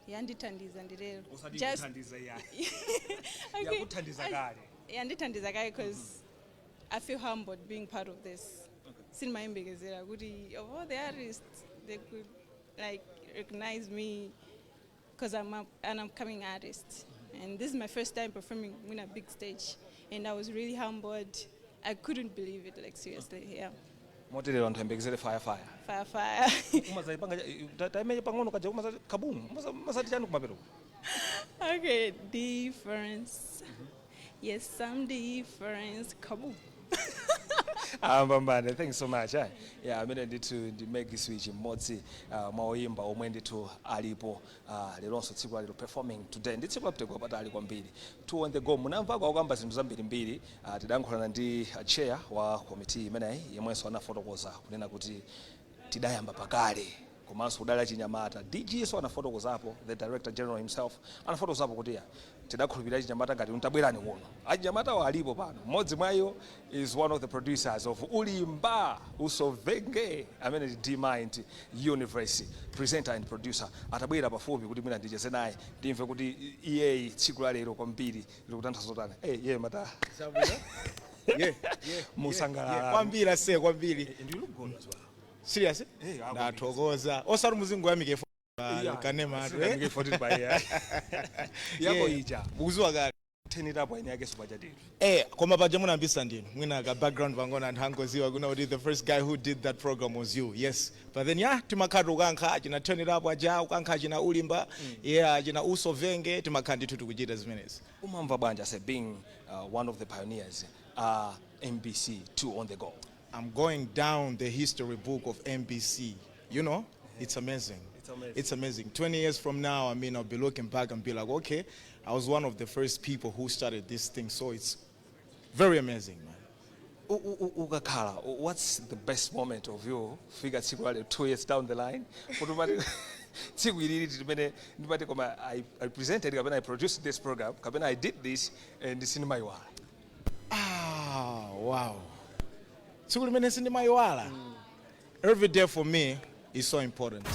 yandithandiza ndilero. Osati ikuthandiza iyayi. Yakuthandiza kale. Yandithandiza kale because I feel humbled being part of this. Sindimayembekezera kuti of all the artists they could like recognize me because I'm an upcoming artist. And this is my first time performing on a big stage. And I was really humbled. I couldn't believe it, like seriously, yeah. Moterero anthu ayembekezere fire fire. Fire, fire. Umazayipanga taimenye pang'ono kaja, umazati kaboom, umazati chani kumapeto? Okay, difference. Yes, I'm difference. Kaboom. Ambambane, thank you so much, eh? Yeah, amene ndithu ndi Meg Switch, mmodzi mwa oyimba omwe ndithu alipo leronso tsiku lalero, performing today. Ndi tsiku lapiteko patali kwambiri. Two on the go, munamvako akukamba zinthu zambirimbiri. Tidayankhulana ndi chair wa committee imeneyi, yemwenso anafotokoza kunena kuti tidayamba pakale komanso kudali achinyamata. DG so anafotokozapo, the director general himself anafotokozapo kuti ya tidakhulupirira achinyamata ngati mtabwerani kuno. Achinyamatawo alipo pano. Mmodzi mwa iwo is one of the producers of Ulimba Usovenge, amene ndi D-Mind Universe, presenter and producer. Atabwera pafupi kuti mwina ndicheze naye, ndimve kuti iyeyi tsiku la lero kwambiri likutanthauza zotani. Hey, ye mata. Musangalala. Kwambiri ase, kwambiri. And you look good as well. Serious? Eh, Ndathokoza. Osati muzingoyamike Yeah, kanema. singamike 14 by year. Yako ija. Mukuziwa kale. Turn it up, eni yake supajadiru. Eh, koma paja munambisa ndinu. Mwina ka background pangona anthu angoziwa kuna kuti the first guy who did that program was you. Yes. But then yeah, timakhala ukankha achina Turn It Up aja, ukankha achina Ulimba, yeah, achina Usovenge, timakhala ndithu tikuchita zimenezi. Umamva bwanji as being one of the pioneers, MBC 2 on the go? I'm going down the history book of MBC. It's amazing. It's amazing. It's amazing. 20 years from now, I mean, I'll be looking back and be like, okay, I was one of the first people who started this thing. So it's very amazing, man. Ukakhala, what's the best moment of you fika tsiku lale, 2 years down the line, kuti umati tsiku ilili limene ndimati koma I presented kapena I produced this program kapena I did this and sindimayiwala? Ah, wow. Tsiku limene sindimayiwala. Every day for me is so important.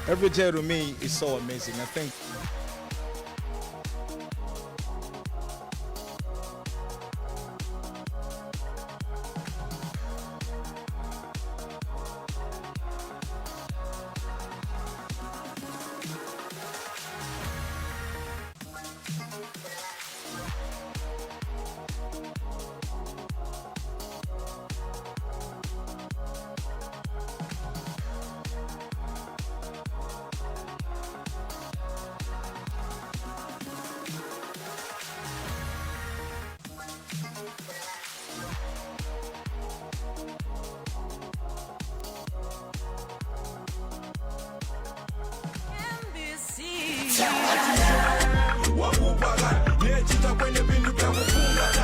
Every day to me is so amazing. I think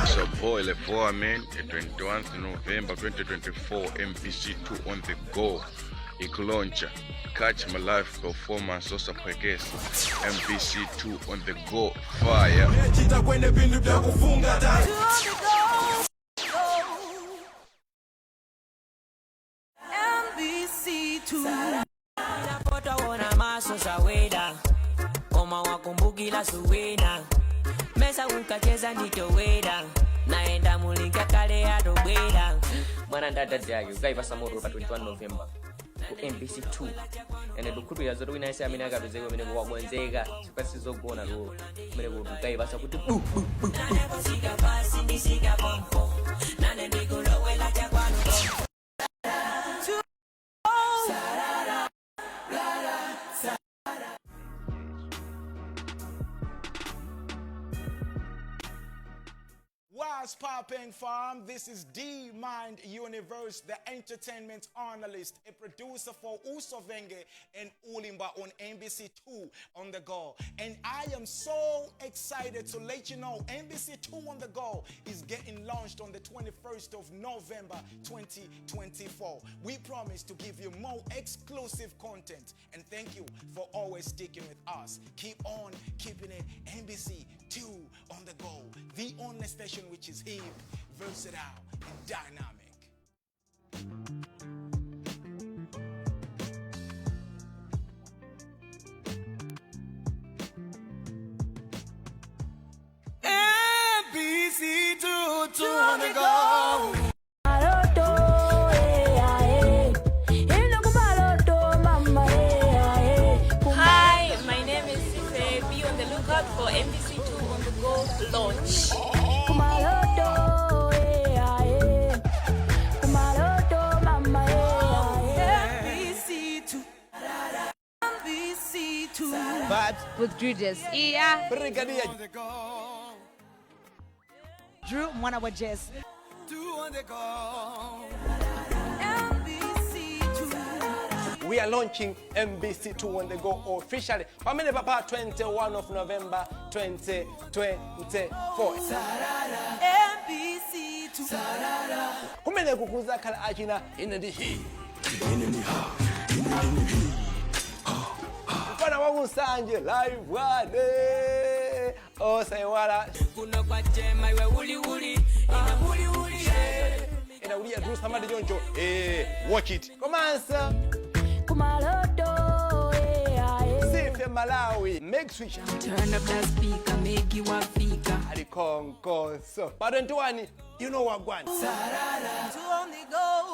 So boy, Foreman, 21st November 2024, MBC2 on the go. Ikulauncha. Catch my live performance osaphwekesa. MBC2 on the go. Fire. Chita kwene vindu vyakufunga ta. MBC2. Napotawona maso zaweda koma wakumbukila suwena mesa unkacheza nditoweda naenda mulinga kale atobwera. Mwana ndi adadi ake ukayipasa moto pa 21 November ku MBC 2 and ndikukhulupirira zoti wina yense amene akapezeka kumeneko wakonzeka chifukwa sizogona tulo kumeneko ukayipasa kuti bu bu bu bu. Sika pasi ndisika pompo nane ndikulowela chakwanu. What's popping, fam? This is D Mind Universe, the entertainment analyst, a producer for Usovenge and Ulimba on MBC2 on the go. And I am so excited to let you know MBC2 on the go is getting launched on the 21st of November 2024. We promise to give you more exclusive content, and thank you for always sticking with us. Keep on keeping it MBC2 on the go, the only station which is hip, versatile, and dynamic. MBC 2 on the go. Maloto, eh, ah, eh. Ino kumaloto, mama, eh, ah, eh. Hi, my name is Sife. Be on the lookout for MBC2 on the go launch. Kumaloto, eh, ah, eh. Kumaloto, mama, eh, ah, eh. MBC2. MBC2. Vibes. With Drew. Yeah. Brigadier. Drew mwana wa Jess. Two on the go. MBC2. We are launching MBC2 on the go officially. Pamene papa 21 of November 2024. MBC2. Kumene kukuzakhala achina ine ndi hi. Ine ndi ha. Ine ndi hi. Mfana wa Nsanje live wane. Osaiwala. Kuno kwa chema iwe uli uli ina uli uli. Inaulia Drew Samadi Jonjo. Watch it. Komanso. Kumaloto, eh, ah, eh. Sife Malawi. Make switch. Turn up that speaker, make you a figure. Alikonkoso. Pa 21, you know what gwan. Two on the go.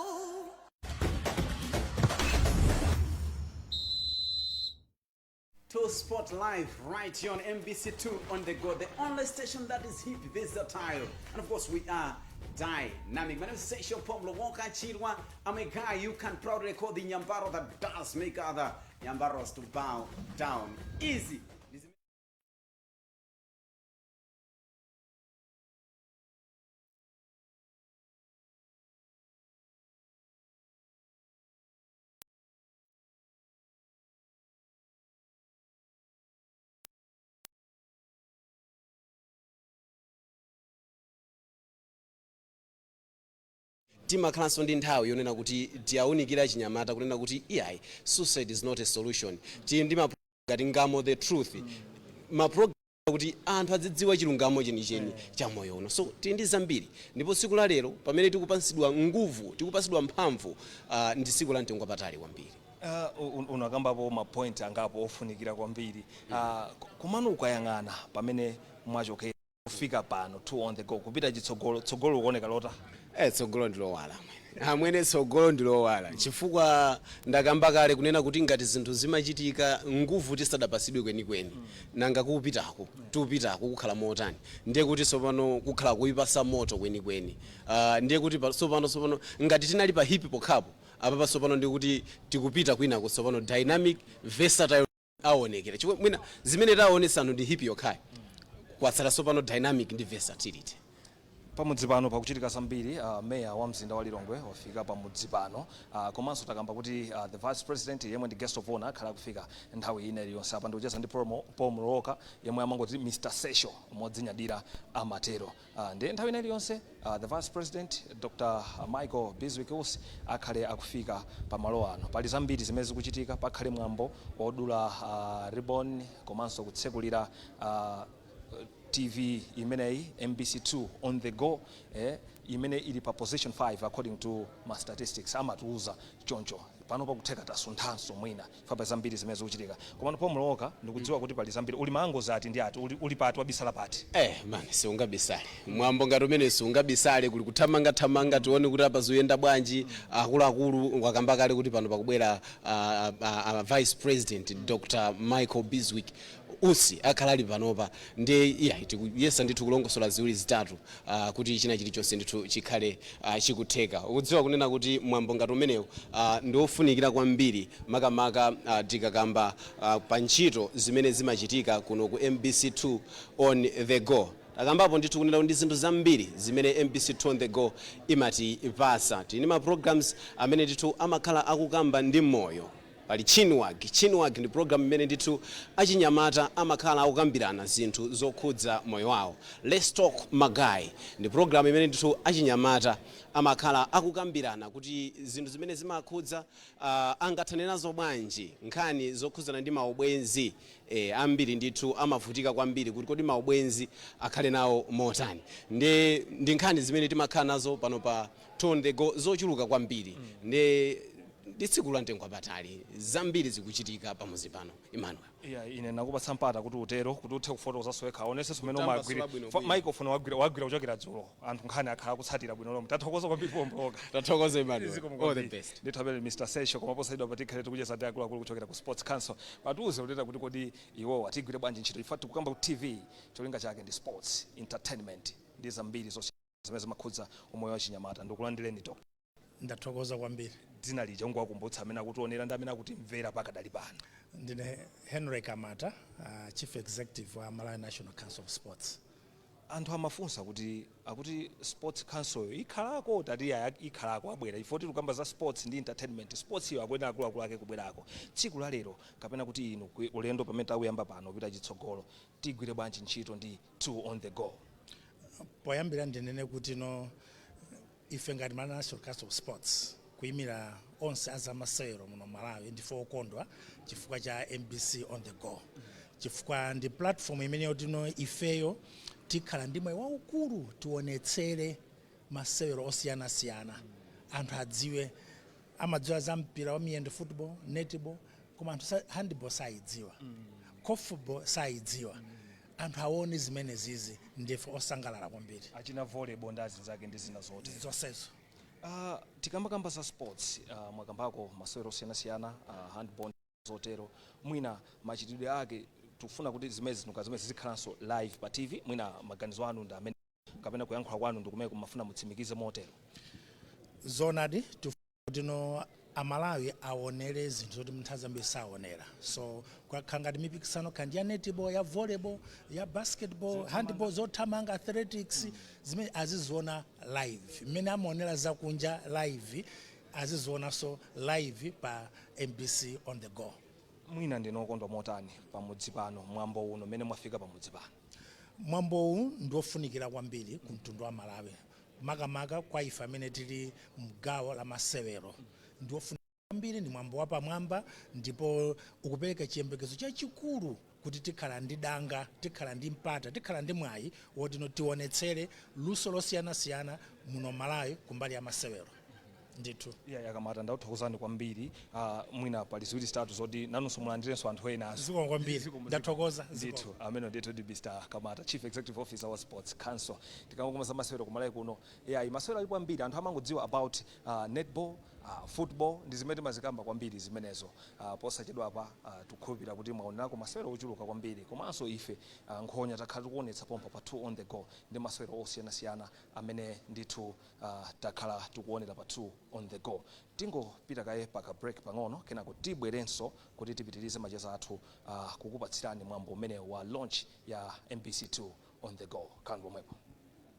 To Sport Live right here on MBC2 on the go, the only station that is hip, versatile, and of course we are dynamic. My name is Seisho Pomlo Walker Chirwa. I'm a guy you can proudly call the Nyambaro that does make other Nyambaros to bow down. Easy. Timakhalanso ndi nthawi yonena kuti tiyawunikira chinyamata kunena kuti iyayi, suicide is not a solution. Tili ndi ngati Ngamo the Truth, ma Kuti anthu azidziwa chilungamo chenicheni cha moyo uno. So tili ndi zambiri, ndipo tsiku la lero pamene tikupasidwa nguvu, tikupasidwa mphamvu, ndi tsiku la mtengo wapatali kwambiri. Unakambapo ma point angapo ofunikira kwambiri. Komano ukayang'ana pamene mwachokera kufika pano, 2 on the go, kupita chitsogolo, tsogolo ukuoneka lota? Tsogolo ndilowala amwene, tsogolo ndilowala, chifukwa ndakamba kale kunena kuti ngati zinthu zimachitika nguvu tisadapasidwe kwenikweni, nanga kupitako tupitako kukhala motani? Ndiye kuti tsopano kukhala kuipasa moto kwenikweni. Ndiye kuti tsopano ngati tinali pa hip pokhapo apapa, tsopano ndiye kuti tikupita kwinako. Tsopano dynamic, versatile aonekera, chifukwa mwina zimene taonesa ndi hip yokhayo, kwatsala tsopano dynamic ndi versatility. Pamudzi pano pakuchitika zambiri. Meya wa mzinda wa Lilongwe wafika pamudzi pano, komanso takamba kuti the vice president yemwe ndi guest of honor akhala akufika nthawi ina iliyonse. Apa ndikucheza ndi Paul Mlowoka yemwe amangoti Mr Sesho modzinyadira amatero. Ndiye nthawi ina iliyonse the vice president Dr Michael Bizwick Usi akhale akufika pamalo ano. Pali zambiri zimene zikuchitika. Pakhale mwambo odula ribbon komanso kutsekulira TV imeneyi, MBC2 on the go, imene ili pa position 5 according to ma statistics amatiuza choncho. Pano pakutheka tasunthanso mwina fapa zambiri zimene zikuchitika. Komano Paul Mlowoka, ndikudziwa kuti pali zambiri, uli mango ati ndi ati, uli pati, wabisala pati? Man, siungabisale mwambo ngati umene, siungabisale. Kuli kuthamangathamanga, tione kuti apa zikuyenda bwanji. Akuluakulu wakamba kale kuti pano pakubwera vice president Dr Michael Bizwick Usi, akhala ali panopa. Ndi iya tikuyesa ndithu kulongosola ziwiri zitatu kuti china chilichonse ndithu chikhale chikutheka. Ukudziwa kunena kuti mwambo ngati umenewu ndi wofunikira kwambiri, makamaka tikakamba pa ntchito zimene zimachitika kuno ku MBC2 on the go. Akambapo ndithu kunena kuti ndi zinthu zambiri zimene MBC2 on the go imatipasa. Tili ma programs amene ndithu amakhala akukamba ndi moyo. Pali Chinwag. Chinwag ndi program imene ndithu achinyamata amakhala akukambirana zinthu zokhudza moyo wawo. Let's Talk Magai ndi program imene ndithu achinyamata amakhala akukambirana kuti zinthu zimene zimakhudza angathane nazo bwanji, nkhani zokhudzana ndi maubwenzi. Ambiri ndithu amavutika kwambiri kuti kodi maubwenzi akhale nawo motani? Ndi nkhani zimene timakhala nazo pano pa 2 on the go zochuluka kwambiri. Ndi tsiku la mtengo wapatali, zambiri zikuchitika pamudzi pano, Emmanuel. Yeah, ine nakupatsa mpata kuti utero, kuti uthe kufotokoza wekha, aonesenso mmene Kutambasula umagwira bwino bwino. Microphone wagwira kuchokera dzulo, anthu nkhani akhala akutsatira bwino lomwe. Tathokoza kwambiri, Paul Mlowoka. Tathokoza, Emmanuel. Zikomo All the kwambiri. best. Ndithu amene Mr Sesho, koma posachedwa patikhale tikucheza ndi akuluakulu kuchokera ku Sports Council, patiuze kuteta kuti kodi iwo atigwire bwanji ntchito. Ifa tikukamba ku TV, cholinga chake ndi sports, entertainment ndi zambiri zonse zimene zimakhudza umoyo wa chinyamata. Ndikulandireni, Dr. Ndathokoza kwambiri. Dzina lija ungowakumbutsa amene akutionera ndi amene akutimvera pakadali pano. Ndine Henry Kamata, chief executive wa Malawi National Council of Sports. Anthu amafunsa kuti akuti Sports Council ikhalako, tati aya ikhalako, abwera ifo. Tikukamba za sports ndi entertainment. Sports iyo akuyenera akuluakulu ake kubwerako tsiku la lero, kapena kuti inu ulendo pamene takuyamba pano kupita chitsogolo, tigwire bwanji ntchito ndi 2 on the go? Poyambira ndinene kuti no, ife ngati Malawi National Council of Sports, kuyimira onse azamasewero muno Malawi, ndife okondwa chifukwa cha MBC on the go, chifukwa ndi platform imene yotino ifeyo tikhala ndi mwayi waukulu tionetsere masewero osiyanasiyana, anthu adziwe. Amadziwa za mpira wa miyendo, football, netball, koma anthu handball sayidziwa, korfball sayidziwa. Anthu aone zimene zizi, ndife osangalala kwambiri. Achina volleyball ndi azinzake ndi zina zotero. Zonsezo. Tikamakamba za sports, mwakambako masewero osiyanasiyana, handball zotero, mwina machitidwe ake tikufuna kuti zimene zinuka zimene zizikhalanso live pa TV. Mwina maganizo anu ndi amene kapena kuyankhula kwanu ndi kumene kumafuna mutsimikize motero? Zonadi, tino Amalawi aonere zinthu zoti nthawi zambiri saonera. So kwakhala ngati mipikisano kandi ya netball, ya volleyball, ya basketball, handball, zothamanga, athletics, zimene aziziona live mmene amaonera zakunja live, azizionanso live pa MBC on the go. Mwina ndinokondwa motani pamudzi pano, mwambo uno mmene mwafika pamudzi pano? Mwambowu ndiofunikira kwambiri ku mtundu wa Malawi, makamaka kwa ife amene tili mgawo la masewero. Ndiofunikira Kwambiri ndi mwambo wapamwamba ndipo ukupereka chiyembekezo chachikulu kuti tikhala ndi danga, tikhala ndi mpata, tikhala ndi mwayi woti no tionetsere luso losiyanasiyana muno Malawi kumbali ya masewero ndithu. Iya, yakamata, ndakuthokozani kwambiri. Mwina pali ziwiri zitatu zoti nanunso mulandirenso anthu ena. Zikomo kwambiri. Ndathokoza. Ndithu, amene ndithu ndi Mr Kamata, Chief Executive Officer wa Sports Council. Tikangokoma za masewero kumalawi kuno, yayi, masewero alipo ambiri. Anthu amangodziwa about netball, football, ndi zimene timazikamba kwambiri zimenezo. Posachedwapa tikukhulupirira kuti mwaonerako masewero ochuluka kwambiri, komanso ife nkhonya takhala tikuonetsa pompa pa 2 on the go ndi masewero osiyanasiyana amene ndithu takhala tikuonera pa 2 on the go. Tingopita kaye paka break pang'ono, kenako tibwerenso kuti tipitirize macheza athu, kukupatsirani mwambo umene wa launch ya MBC 2 on the go. Khalani pomwepo.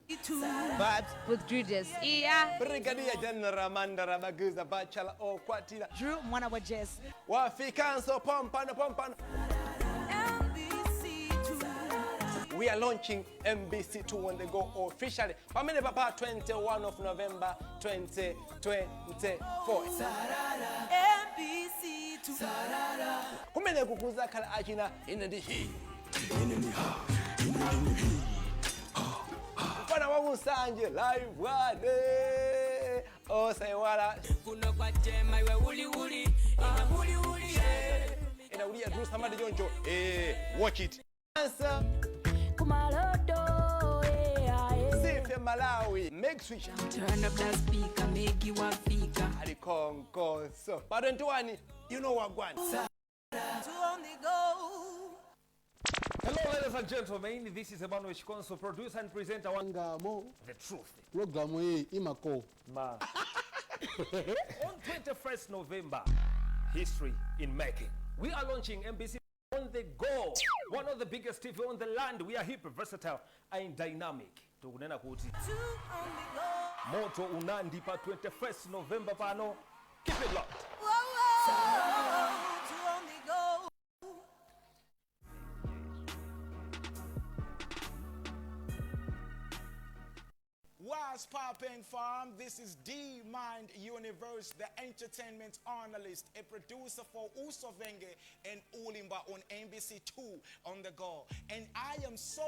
Vibes with Drew. Yeah. Brigadier General Mandara Baguza Bachala Okwatira. Drew Mwana wa Jess. Wafikanso pompano pompano. We are launching MBC2 on the go officially. Pamene papa 21 of November 2024. MBC2. Kumene kukuzakhala achina ine ndi hi. Ine ndi ha. Ine ndi hi. Ha. Mfana wa Nsanje live wane. Osaiwala. Kuno kwa chema iwe uli uli. Ina uli uli. Inaulia Drew Samadi Jonjo. Watch it. Answer. Kumaloto, eh, eh. Sife Malawi. Make switch. Turn up that speaker, make you wafika. Alikonkoso. Pa 21, you know wagwan. Two on the go. Hello, ladies and gentlemen. This is Emmanuel Chikonso, producer and presenter. One Ngamo. The truth. Programu iyi imako. Ma. On 21st November, history in making. We are launching MBC on the go, one of the biggest TV on the land. We are hip, versatile, and dynamic. Tukunena kuti moto unandi pa 21st November pano. Keep it locked. Whoa, whoa. Two on the go. What's poppin', fam? This is D Mind Universe, the entertainment analyst, a producer for Usovenge and Ulimba on MBC2 on the go. And I am so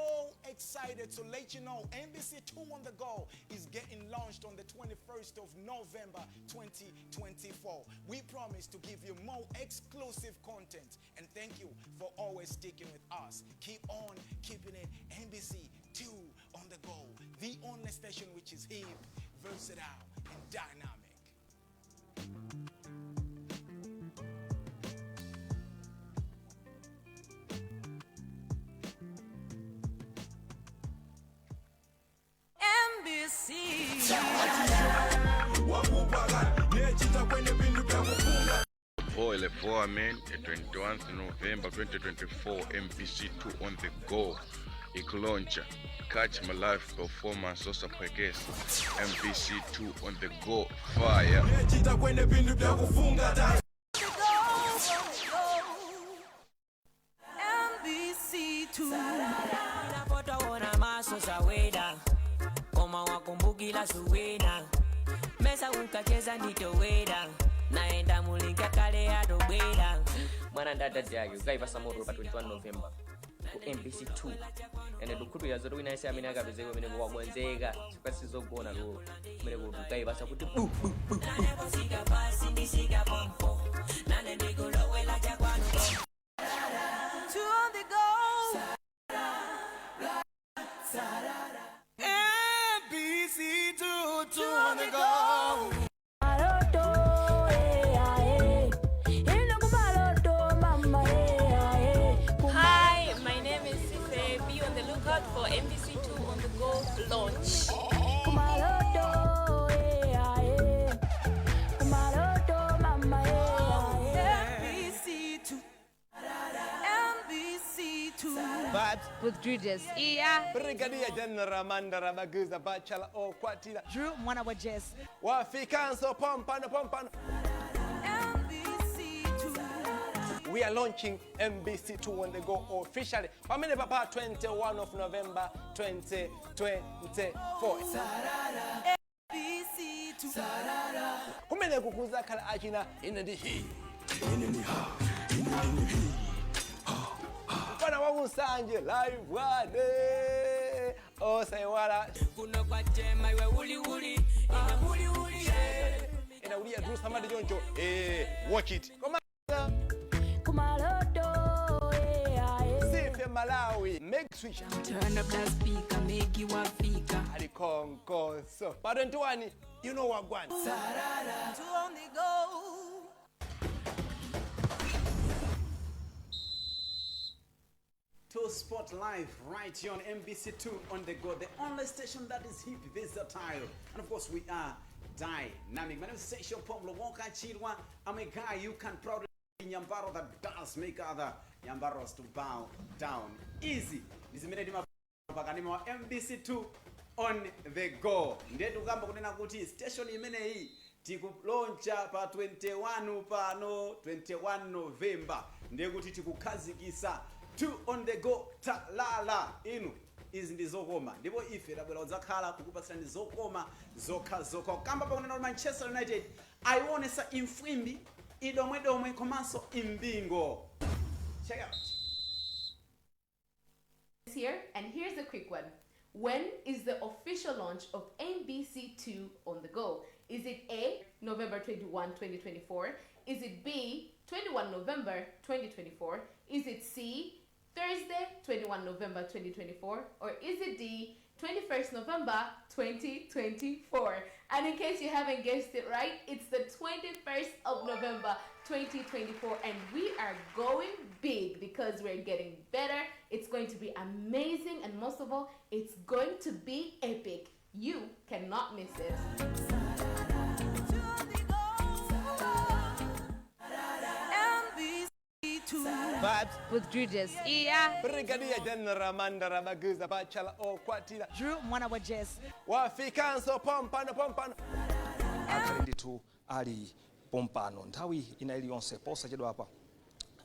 excited to let you know MBC2 on the go is getting launched on the 21st of November 2024. We promise to give you more exclusive content, and thank you for always sticking with us. Keep on keeping it MBC2 on the go, the only station which is hip, versatile, and dynamic. MBC. Nechita kwenye vindu vya kufunga. Voile Voamen, 21 November 2024, MBC2 on the go. Ikulauncha. Catch my live performance osaphwekesa. MBC2 on the go. Fire. Nechita kwenye vindu vya kufunga ta. MBC2. Napotawona maso zaweda koma wakumbukila zuwena mesa unkacheza nditoweda naenda mulinga kale atobwera. Mwana ndi adadi ake ukayipasa moto pa 21 November ku MBC 2, ende ndikukhulupirira zoti wina yense amene akapezeke kumene wakonzeka, chifukwa sizogona tulo kumene kuti ukayipasa kuti bu bu bu bu. Sika pasi ndisika pompo nane ndikulowela chakwanu. Two on the go. MBC 2 2 on the go. Maloto, eh, ah, eh. Ino mama, eh, ah, eh. Hi, my name is Sife. Be on the lookout for MBC2 on the go launch. Kumaloto, eh, ah, eh. Kumaloto, mama, eh, ah, eh. MBC2. MBC2. Vibes with Drew. Yeah. Brigadier General Mandara Baguza Bachala Okwatira. Drew Mwana wa Jess. Wafikanso pompano pompano. MBC2. We are launching MBC2 on the go officially. Pamene papa 21 of November 2024. MBC2. Kumene Kumeneku kuzakhala achina ine ndi hi, ine ndi ha, ine ndine hi, ha, ha. Mfana wakunsanje live wane osayiwala. Kuno kwachema iwe uliuli ine uliuli. Ena uliya Drew samati choncho, watch it. Koma Kumaloto, Sife Malawi make switch. Turn up that speaker, make you wafika. Ali konkoso pa 21, you know wagwan. Two on the go. To Sport Live right here on MBC2 on the go, the only station that is hip, versatile, and of course we are dynamic. My name is Seisho Pomlo Wonka Chirwa. I'm a guy you can proudly Nyambaro that does make other Nyambaros to bow down. Easy. Ndizimene timapakanima wa MBC2 on the go. Ndiye tikukamba kunena kuti station imeneyi tikulauncha pa 21 pano, 21 November. Ndiye kuti tikukhazikisa 2 on the go talala. Inu, izi ndi zokoma, ndipo ife tabwera kudzakhala kukupatsirani zokoma zokha zokha. Kukamba pakunena kuti Manchester United ayionesa imfwimbi, idomwedomwe komanso imbingo. Check out. Here, and here's a quick one. When is the official launch of MBC2 on the go? Is it A, November 21, 2024? Is it B, 21 November 2024? Is it C, Thursday, 21 November 2024? Or is it D, 21st November 2024? And in case you haven't guessed it right, it's the 21st of November 2024, and we are going big because we're getting better. It's going to be amazing, and most of all, it's going to be epic. You cannot miss it. Vibes with Drewjes. Yeah. Brigadier General Mandara Baguza Bachala Okwatira. Drew mwana wa Jess. Wafikanso pompano pompano. Akhale ndithu ali pompano nthawi ina iliyonse. Posachedwa apa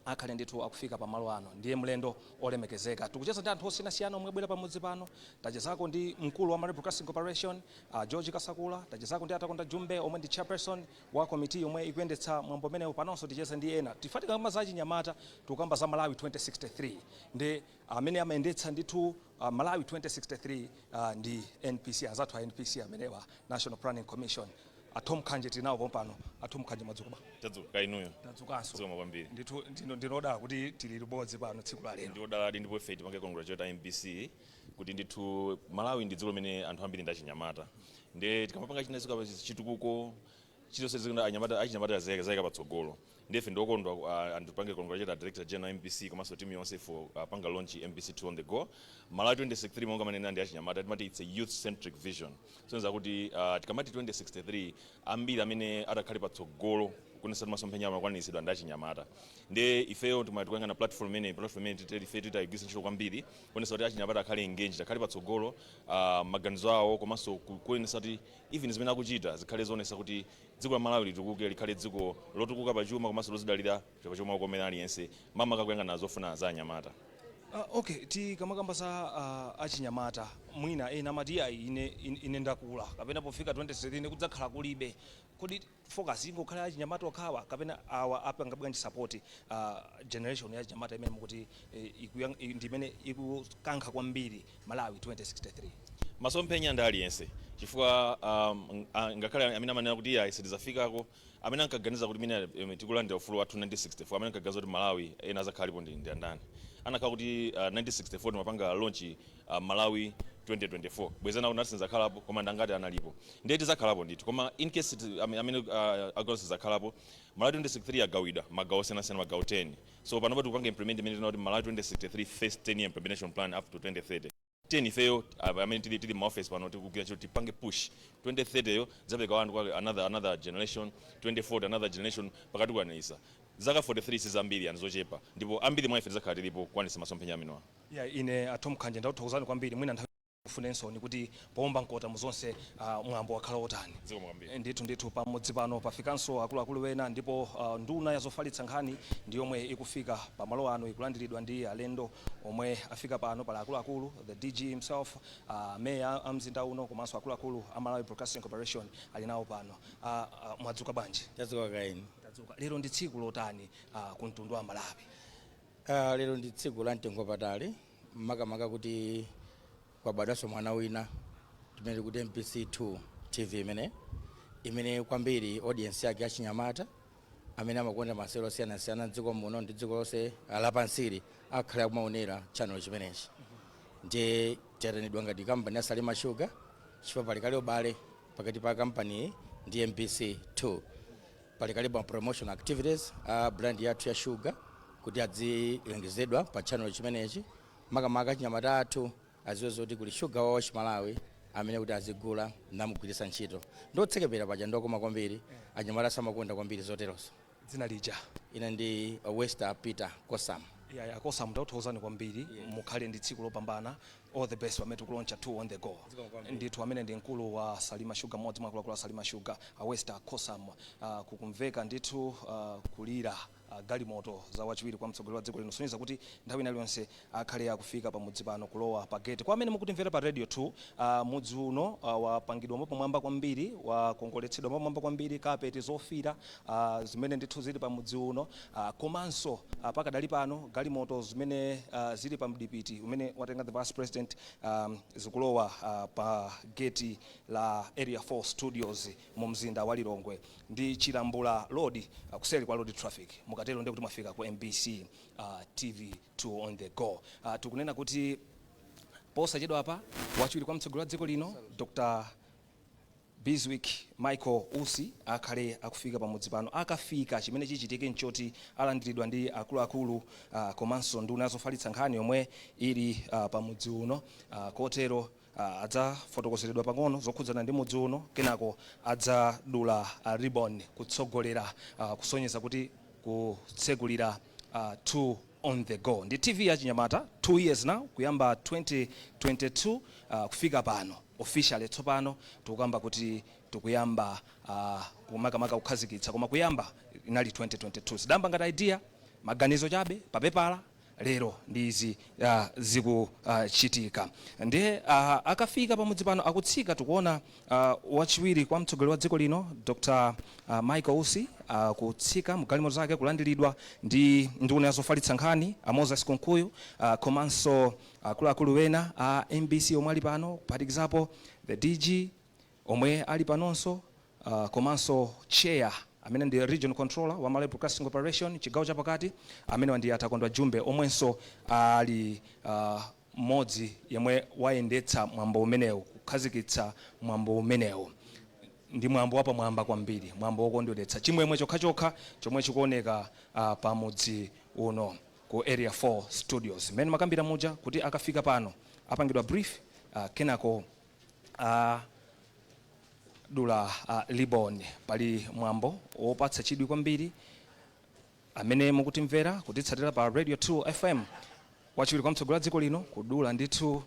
akhale ndithu akufika pamalo ano. Ndiye mlendo olemekezeka. Tikucheza ndi anthu osiyanasiyana omwe abwera pamudzi pano. Tachezako ndi mkulu wa Malawi Broadcasting Corporation, George Kasakula. Tachezako ndi Atakonda Jumbe omwe ndi chairperson wa komiti yomwe ikuyendetsa mwambo umenewu. Panonso ticheza ndi ena. Tifati kamba za chinyamata, tikukamba za Malawi 2063, ndi amene amayendetsa ndithu Malawi 2063 ndi NPC, azathu a NPC amenewa, National Planning Commission. A Thom Khanje tinawo pompano. A Thom Khanje, mwadzuka bwa? Tadzuka, inuyo? Tadzukanso. Zikomo kwambiri. Ndithu ndinodala kuti tili limodzi pano tsiku la lero. Ndiodaladi, ndipo ife tipange congratulate MBC kuti ndithu Malawi ndi dziko limene anthu ambiri ndi achinyamata. Ndiye tikamapanga china chitukuko chilonse zikunda anyamata, achinyamata zayika patsogolo. Ndiye ife ndiokondwa and tipange congratulate Director General MBC komanso team yonse for panga launch MBC 2 on the go. Malawi 2063, monga manena, ndi achinyamata. Timati it's a youth centric vision, soneza kuti tikamati 2063, ambiri amene atakhale patsogolo kuonesa masomphenya amakwaniritsidwa ndi achinyamata. Ndiye ifeyo tikuyang'ana platform imene ife titayigwiritsa ntchito kwambiri kuonesa kuti achinyamata akhale engaged, akhale patsogolo, maganizo awo, komanso kuonesa kuti even zimene akuchita zikhale zoonesa kuti dziko la Malawi litukuke, likhale dziko lotukuka pachuma komanso lozidalira pachuma komene aliyense, makamaka kuyang'ana zofuna za anyamata. Okay, tikamakamba za achinyamata, mwina ena amati, "Ayi, ine ndakula," kapena pofika 2016 kudzakhala kulibe. Kodi focus ingokhala achinyamata okhawa, kapena awa apanga bwanji support generation ya achinyamata imene mukuti ndi imene ikukankha kwambiri Malawi 2063? Masomphenya ndi aliyense, chifukwa ngakhale amene amanena kuti iya, sitizafikako, amene ankaganiza kuti mene tikulandira ufulu wathu 1964, amene ankaganiza kuti Malawi ena azakhala alipo ndi andani? Anakhala kuti 1964 timapanga launch Malawi 2024, bwezana kuti nati koma ndangati analipo. Ndiye tizakhalapo ndithu, koma in case amene agawo sizakhalapo, Malawi 2063 agawidwa magawo osiyanasiyana, magawo 10. So panopa tikupanga implement imene tinati Malawi 2063 first 10 year implementation plan up to 2030. 10 ifeyo amene tili maoffice pano tikugwira ntchito tipange push 2030 yo, zapereka wanthu kwa another generation, 2040 another generation, pakati kwanisa zaka 43 sizambiri, anthu zochepa, ndipo ambiri mwa ife tizakhala tilipo kukwanisa masomphenya amenewa. Yeah, ine a Tom Khanje ndakuthokozani kwambiri. Mwina nthawi Tikufunensoni kuti powomba mkota muzonse, mwambo wakhala otani? Zikomo kwambiri. Ndithu ndithu, pamudzi pano pafikanso akuluakulu ena, ndipo nduna ya zofalitsa nkhani ndi yomwe ikufika pamalo ano, ikulandiridwa ndi alendo omwe afika pano. Pali akuluakulu, the DG himself, meya a mzinda uno, komanso akuluakulu a Malawi Broadcasting Corporation ali nawo pano. Mwadzuka bwanji? Tadzuka kaini. Tadzuka. Lero ndi tsiku lotani ku mtundu wa Malawi? Lero ndi tsiku la mtengo patali, makamaka kuti kwabadwanso mwana wina timene kuti MBC 2 TV, imene kwambiri audience yake achinyamata amene amakonda masewero osiyanasiyana mdziko muno ndi dziko lonse lapansili akhale akumaonera channel chimenechi. Ndiye tayitanidwa ngati kampani ya Salima Sugar, chifukwa pali kale ubale pakati pa kampani ndi MBC 2. Pali kale ma promotion activities a brand yathu ya sugar kuti adzilengezedwa pa channel chimenechi, makamaka achinyamata athu aziwe zoti kuli sugar wa Malawi amene kuti azigula namugwiritsa ntchito. Ndotsekepera paja, ndokoma kwambiri, anyamata samakonda kwambiri zoterozo. Dzina lija? Ine ndi Wester Peter Kosam. Ya, Kosam, takuthokozani kwambiri. Mukhale ndi tsiku lopambana, all the best pamene tikulauncha 2 on the go. Ndithu, amene ndi mkulu wa Salima Sugar, mmodzi mwa akuluakulu a Salima Sugar, a Wester Kosam. Kukumveka ndithu kulira galimoto za wachiwiri kwa mtsogoleri wa dziko lino, kusonyeza kuti nthawi ina iliyonse akhale akufika pamudzi pano kulowa pa gate. Kwa amene mukutimvera pa Radio 2, mudzi uno wapangidwa mwapamwamba kwambiri, wakongoletsedwa mwapamwamba kwambiri, kapeti zofira zimene ndithu zili pa mudzi uno, komanso pakadali pano galimoto zimene zili pa mdipiti umene watenga the Vice President zikulowa pa gate la Area 4 Studios mu mzinda wa Lilongwe ndi Chilambula Road, kuseri kwa road traffic. Mukatero ndiye kuti mwafika ku MBC TV 2 on the go. Tikunena kuti posachedwa apa wachiwiri kwa mtsogoleri wa dziko lino, Dr Bizwick Michael Usi, akhale akufika pamudzi pano. Akafika, chimene chichitike nchoti alandiridwa ndi akuluakulu komanso nduna zofalitsa nkhani yomwe ili pamudzi uno, kotero adzafotokozeredwa pang'ono zokhudzana ndi mudzi uno. Kenako adzadula ribbon kutsogolera, kusonyeza kuti kutsekulira 2 on the go. Ndi TV ya chinyamata, 2 years now, kuyamba 2022 kufika pano officially. Tsopano tikukamba kuti tikuyamba kumakamaka kukhazikitsa, koma kuyamba inali 2022. Zidayamba ngati idea, maganizo chabe papepala. Lero ndi izi zikuchitika. Ndiye akafika pamudzi pano, akutsika, tikuona wachiwiri kwa mtsogoleri wa dziko lino, Dr Michael Usi, kutsika mgalimoto zake, kulandiridwa ndi nduna ya zofalitsa nkhani a Moses Kunkuyu, komanso akuluakulu ena a MBC omwe ali pano, kuphatikizapo the DG omwe ali panonso, komanso chair amene ndi region controller wa Malawi Broadcasting Corporation chigawo chapakati, amene ndi Atakondwa Jumbe, omwenso ali mmodzi yemwe wayendetsa mwambo umenewu, kukhazikitsa mwambo umenewu. Ndi mwambo wapamwamba kwambiri, mwambo wokondweretsa, chimwemwe chokhachokha chomwe chikuoneka pamudzi uno ku Area 4 Studios. Mmene makambira muja kuti akafika pano apangidwa brief, kenako dula ribbon. Pali mwambo wopatsa chidwi kwambiri. Amene mukutimvera, kutitsatira pa Radio 2 FM, wachiwiri kwa mtsogoleri wa dziko lino kudula ndithu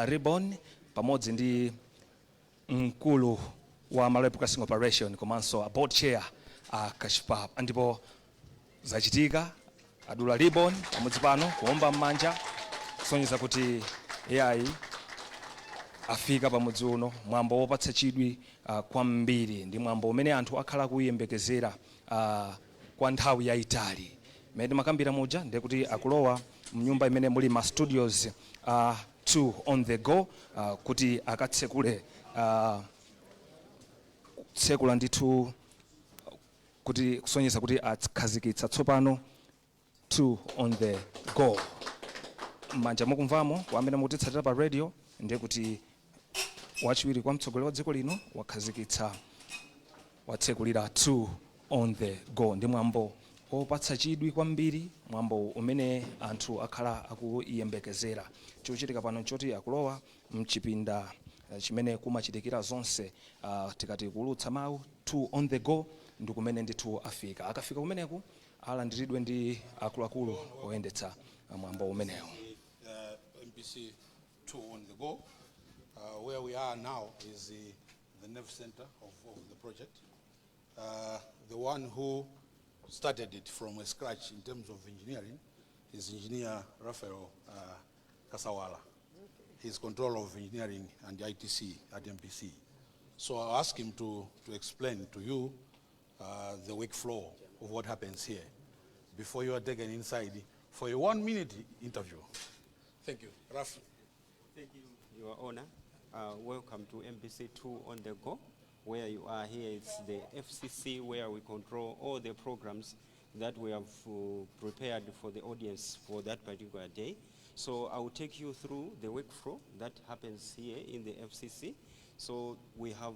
ribbon pamodzi ndi mkulu wa Malawi Broadcasting Corporation komanso a board chair a Kachipapa. Ndipo zachitika, adula ribbon pamodzi pano, kuomba m'manja kusonyeza kuti yayi, afika pamudzi uno. Mwambo wopatsa chidwi kwambiri, ndi mwambo umene anthu akhala akuyembekezera kwa nthawi yayitali. Mmene timakambira muja, ndiye kuti akulowa mnyumba imene muli ma studios 2 on the go, kuti akatsekule, kutsekula ndithu kuti kusonyeza kuti akhazikitsa tsopano 2 on the go. M'manja mukumvamo, kwa amene mukutitsatira pa radio, ndiye kuti wachiwiri kwa mtsogoleri wa dziko lino wakhazikitsa, watsekulira 2 on the go. Ndi mwambo opatsa chidwi kwambiri, mwambo umene anthu akhala akuyembekezera. Chochitika pano nchoti akulowa mchipinda chimene kumachitikira zonse, tikati kuulutsa mawu 2 on the go, ndi kumene ndithu afika. Akafika kumeneku alandiridwe ndi akuluakulu oyendetsa mwambo umenewu. MBC 2 on the go. Where we are now is the nerve center of the project. The one who started it from scratch in terms of engineering is Engineer Raphael Kasawala. He's controller of engineering and ITC at MBC. So I'll ask him to explain to you the workflow of what happens here before you are taken inside for a 1-minute interview. Thank you. Raf. Thank you, Your Honor. Welcome to MBC2 on the go. Where you are here, it's the FCC where we control all the programs that we have prepared for the audience for that particular day. So I will take you through the workflow that happens here in the FCC. So we have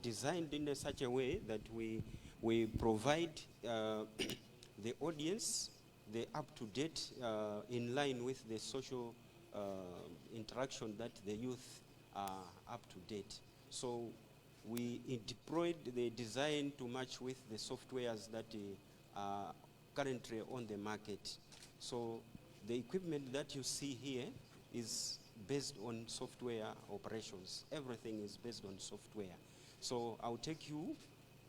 designed in a such a way that we provide the audience the up-to-date, in line with the social interaction that the youth are up to date. So we deployed the design to match with the softwares that are currently on the market. So the equipment that you see here is based on software operations. Everything is based on software. So I'll take you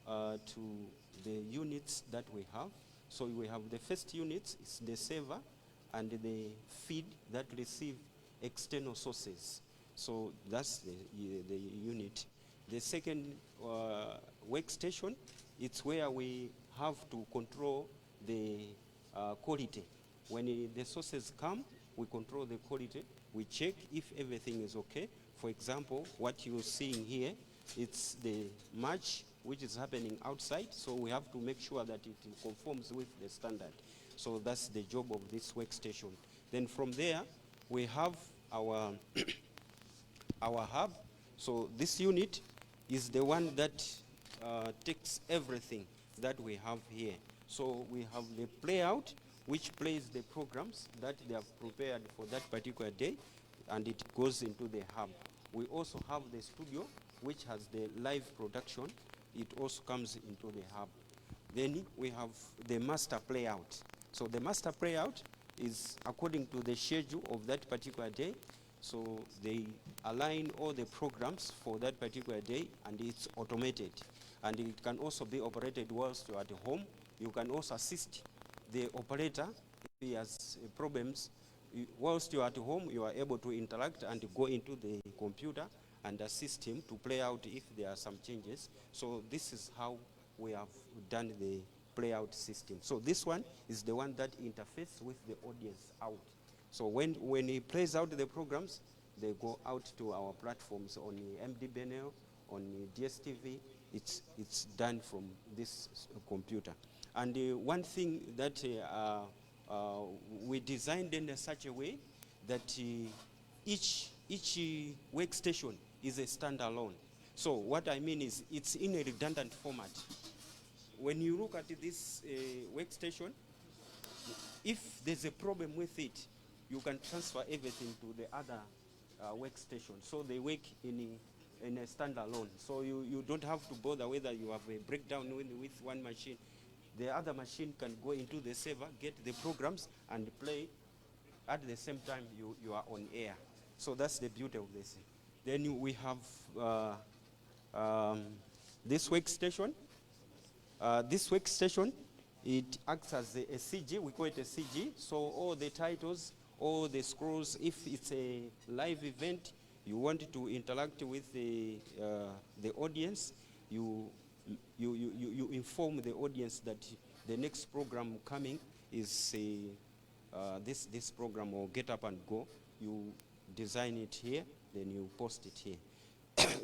to the units that we have. So we have the first unit, it's the server and the feed that receive external sources. So that's the unit. The second workstation, it's where we have to control the quality. When the sources come, we control the quality. We check if everything is okay. For example, what you're seeing here, it's the match which is happening outside, so we have to make sure that it conforms with the standard. So that's the job of this workstation. Then from there, we have our hub. So this unit is the one that takes everything that we have here. So we have the playout, which plays the programs that they have prepared for that particular day, and it goes into the hub. We also have the studio, which has the live production. It also comes into the hub. Then we have the master playout. So the master playout is according to the schedule of that particular day. So they align all the programs for that particular day, and it's automated. And it can also be operated whilst you're at home. You can also assist the operator if he has problems. Whilst you're at home, you are able to interact and go into the computer and assist him to play out if there are some changes. So this is how we have done the play out system. So this one is the one that interfaces with the audience out. So when he plays out the programs, they go out to our platforms on the MDBNL, on the DSTV. It's done from this computer. And one thing that we designed in such a way that each workstation is a standalone. So what I mean is it's in a redundant format. When you look at this workstation, if there's a problem with it, you can transfer everything to the other workstation. So they work in a standalone. So you don't have to bother whether you have a breakdown with one machine. The other machine can go into the server, get the programs, and play at the same time you are on air. So that's the beauty of this. Then we have this workstation. This workstation, it acts as a CG. We call it a CG. So all the titles, all the scrolls, if it's a live event, you want to interact with the audience, you inform the audience that the next program coming is this program, or Get Up and Go. You design it here, then you post it here.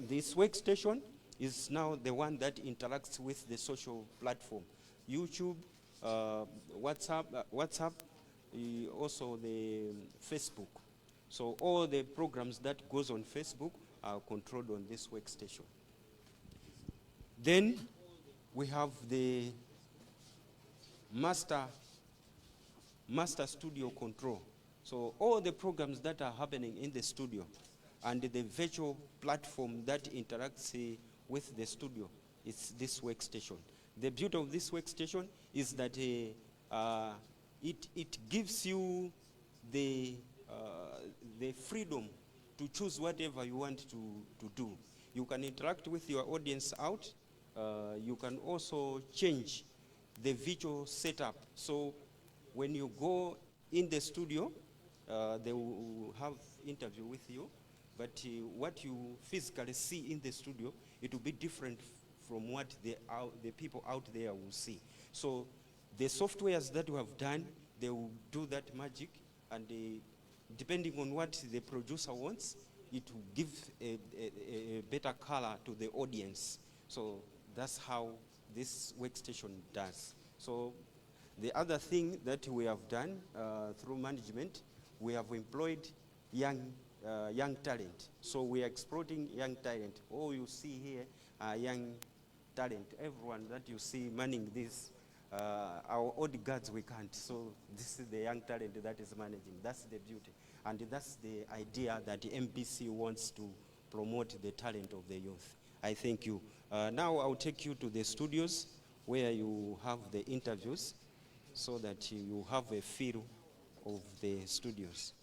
This workstation is now the one that interacts with the social platform, YouTube, WhatsApp, also the Facebook. So all the programs that goes on Facebook are controlled on this workstation. Then we have the master studio control. So all the programs that are happening in the studio and the virtual platform that interacts with the studio, it's this workstation. The beauty of this workstation is that it gives you the the freedom to choose whatever you want to do. You can interact with your audience out. You can also change the visual setup. So when you go in the studio, they will have interview with you, but what you physically see in the studio, it will be different from what the people out there will see. So the softwares that we have done, they will do that magic, and depending on what the producer wants, it will give a better color to the audience. So that's how this workstation does. So the other thing that we have done through management, we have employed young talent. So we are exploiting young talent. All you see here are young talent. Everyone that you see manning this, our old guards, we can't. So this is the young talent that is managing. That's the beauty. And that's the idea that MBC wants to promote, the talent of the youth. I thank you. Now I'll take you to the studios where you have the interviews so that you have a feel of the studios.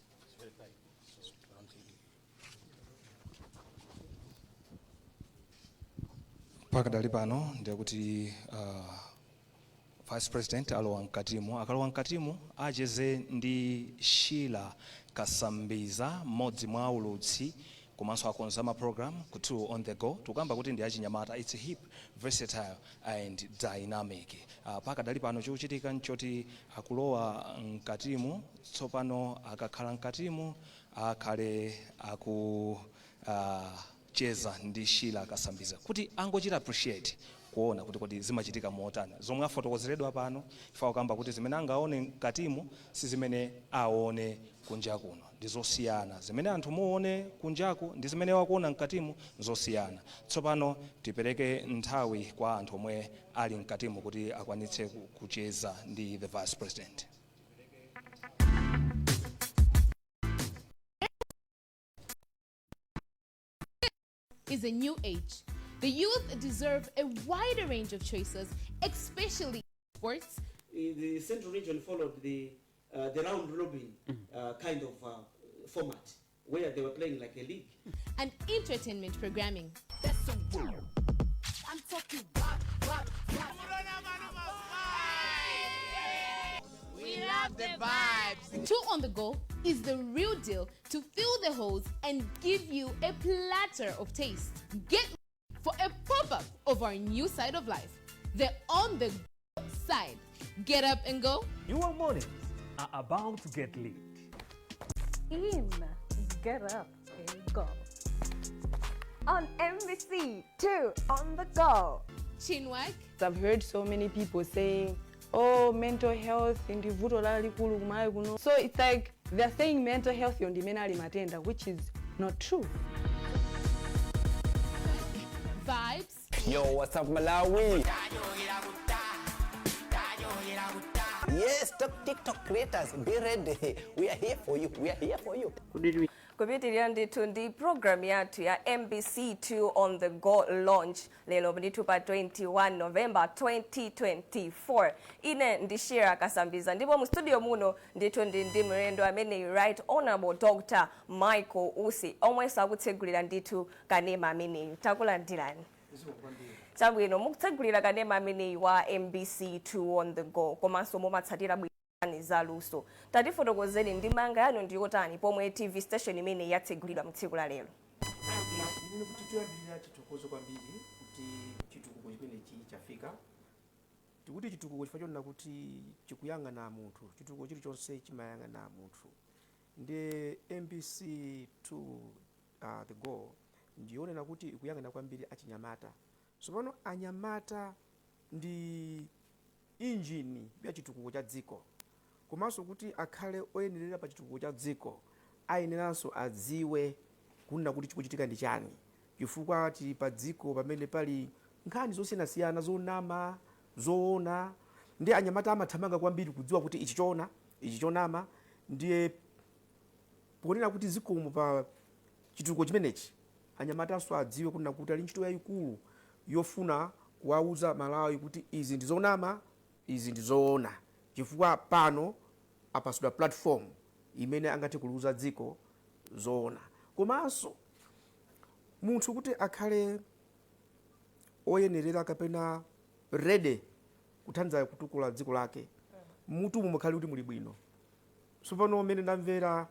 Pakadali pano ndiye Vice President alowa mkatimo. Akalowa mkatimo, acheze ndi Sheila Kasambiza, mmodzi mwa aulutsi komanso akonza ma program ku 2 on the go. Tikukamba kuti ndi achinyamata, it's hip, versatile and dynamic. Pakadali pano chikuchitika nchoti akulowa mkatimo tsopano. Akakhala mkatimo, akhale aku cheza ndi Sheila Kasambiza kuti angochita appreciate kuona kuti kodi zimachitika motani zomwe afotokozeredwa pano. Ifa kukamba kuti zimene angaone mkatimo si zimene aone kunja kuno, ndi zosiyana. Zimene anthu muone kunjaku ndi zimene wakuona mkatimo zosiyana. Tsopano tipereke nthawi kwa anthu omwe ali mkatimo kuti akwanitse kucheza ndi the Vice President. Is a new age. The youth deserve a wider range of choices, especially sports. In the Central Region followed the round robin kind of format where they were playing like a league. And entertainment programming. That's a I'm talking wap, wap, wap. We love the vibes. Two on the Go is the real deal to fill the holes and give you a platter of taste. Get for a pop-up of our new side of life, the on the go side. Get up and go. Your mornings are about to get lit. In Get Up and Go. On MBC 2 on the Go. Chinwag. I've heard so many people saying, "Oh, mental health ndi vuto lalikulu kuMalawi kuno." So it's like they're saying mental health ndi imene ali matenda, which is not true. Vibes. Yo, what's up, Malawi? Yes, top TikTok creators, be ready. We are here for you. We are here for you. Kupitirira ndithu ndi program yathu ya MBC 2 on the Go launch lero ndithu pa 21 November 2024. Ine ndi Shira Kasambiza, ndipo mu studio muno ndithu ndi mlendo amene, Right Honorable Dr Michael Usi, omwenso akutsegulira ndithu kanema ameneyu. Takulandirani. Chabwino, mukutsegulira kanema ameneyu wa MBC 2 on the Go, komanso mumatsatira bwino za luso. Tatifotokozeni, ndemanga yanu ndiyotani pomwe TV station imene yatsegulidwa mtsiku la lero? Ndine kuti choyambirira chithokozo kwambiri kuti chitukuko chimenechi chafika. Tikuti chitukuko chifukwa chonena kuti chikuyang'ana munthu. Chitukuko chilichonse chimayang'ana munthu. Ndi MBC 2 the Go ndiyonena kuti ikuyang'ana kwambiri achinyamata. Tsopano anyamata ndi injini ya chitukuko cha dziko, komanso kuti akhale oyenerera pa chitukuko cha dziko, ayeneranso adziwe kunena kuti chikuchitika ndi chani, chifukwa tili pa dziko pamene pali nkhani zosiyanasiyana, zonama, zoona, ndi anyamata amathamanga kwambiri kudziwa kuti ichi choona, ichi chonama. Ndiye ponena kuti zikomo pa chitukuko chimenechi, anyamatanso adziwe kunena kuti ali ntchito yayikulu yofuna kuwauza Malawi kuti izi ndi zonama, izi ndi zoona, chifukwa pano apasidwa platform. Imene angathe kuluza dziko zoona. Komanso munthu kuti akhale oyenerera kapena ready kuthandiza kutukula dziko lake, mutu mumakhale kuti muli bwino. Tsopano mmene ndamvera,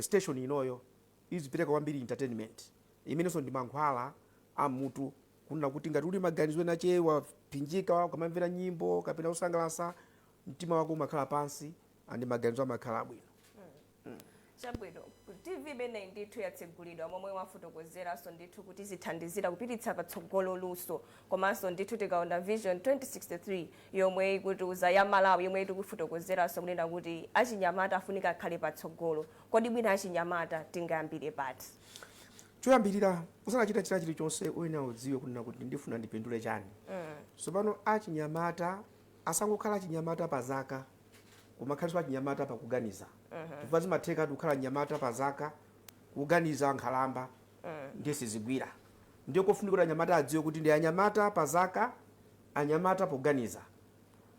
station inoyo izipereka kwambiri entertainment, imenenso ndi mankhwala a mutu, kunena kuti ngati uli maganizo ena che waphinjika, ukamamvera nyimbo kapena usangalasa, mtima wako umakhala pansi and maganizo amakhala abwino. Chabwino, TV imeneyi ndithu yatsegulidwa momwe wafotokozeranso ndithu kuti zithandizira kupititsa patsogolo luso. Komanso ndithu tikaona Vision 2063 yomwe ikutiuza ya Malawi, yomwe tikufotokozeranso kunena kuti achinyamata afunika akhale patsogolo, kodi bwina achinyamata tingayambire pati? Choyambirira, usanachita china chilichonse, uyenera udziwe kunena kuti ndifuna ndipindule chani. Tsopano achinyamata asangokhala achinyamata pa zaka, koma akhalenso achinyamata pakuganiza, chifukwa zimatheka kukhala mnyamata pa zaka, kuganiza nkhalamba, ndiye sizigwira. Ndiye kofunika kuti anyamata adziwe kuti ndi anyamata pa zaka, anyamata poganiza,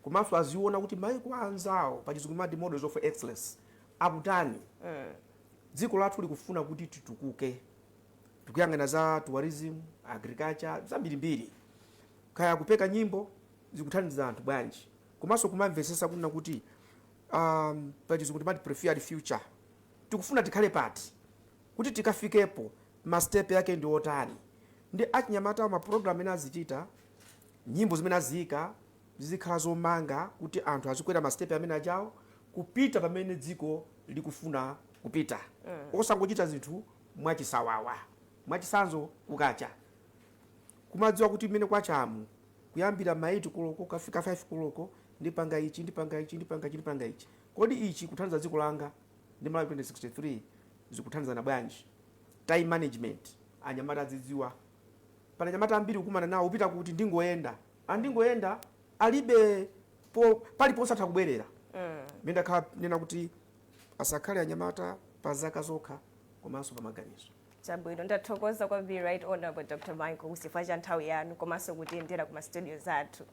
komanso aziona kuti maiko anzawo, pachizungu mati models of excellence, akutani. Dziko lathu likufuna kuti titukuke, tikuyang'ana za tourism, agriculture, zambirimbiri, kaya kupeka nyimbo zikuthandiza anthu bwanji, komanso kumamvetsetsa kunena kuti pachizungu timati preferred future, tikufuna tikhale pati, kuti tikafikepo ma step yake ndi otani. Ndi achinyamata, ma program amene azichita, nyimbo zimene aziyika zizikhala zomanga kuti anthu azikwera ma step amene ajawo kupita pamene dziko likufuna kupita, osangochita zinthu mwachisawawa. Mwachisanzo, kukacha kumadziwa kuti mmene kwachamu, kuyambira ma 8 koloko kafika 5 koloko, ndipanga ichi, ndipanga ichi, ndipanga ichi, ndipanga ichi. Kodi ichi kuthandiza dziko langa ndi Malawi 2063 zikuthandizana bwanji? Time management anyamata azidziwa. Pana anyamata ambiri kukumana nawo, upita kuti? Ndingoyenda, andingoyenda, alibe po paliponse atha kubwerera. Mene ndakhala nena kuti asakhale anyamata pa zaka zokha, komanso pa maganizo. Chabwino, ndathokoza kwambiri, Right Honorable Dr Michael Usi, cha nthawi yanu komanso kutiyendera ku ma studio zathu.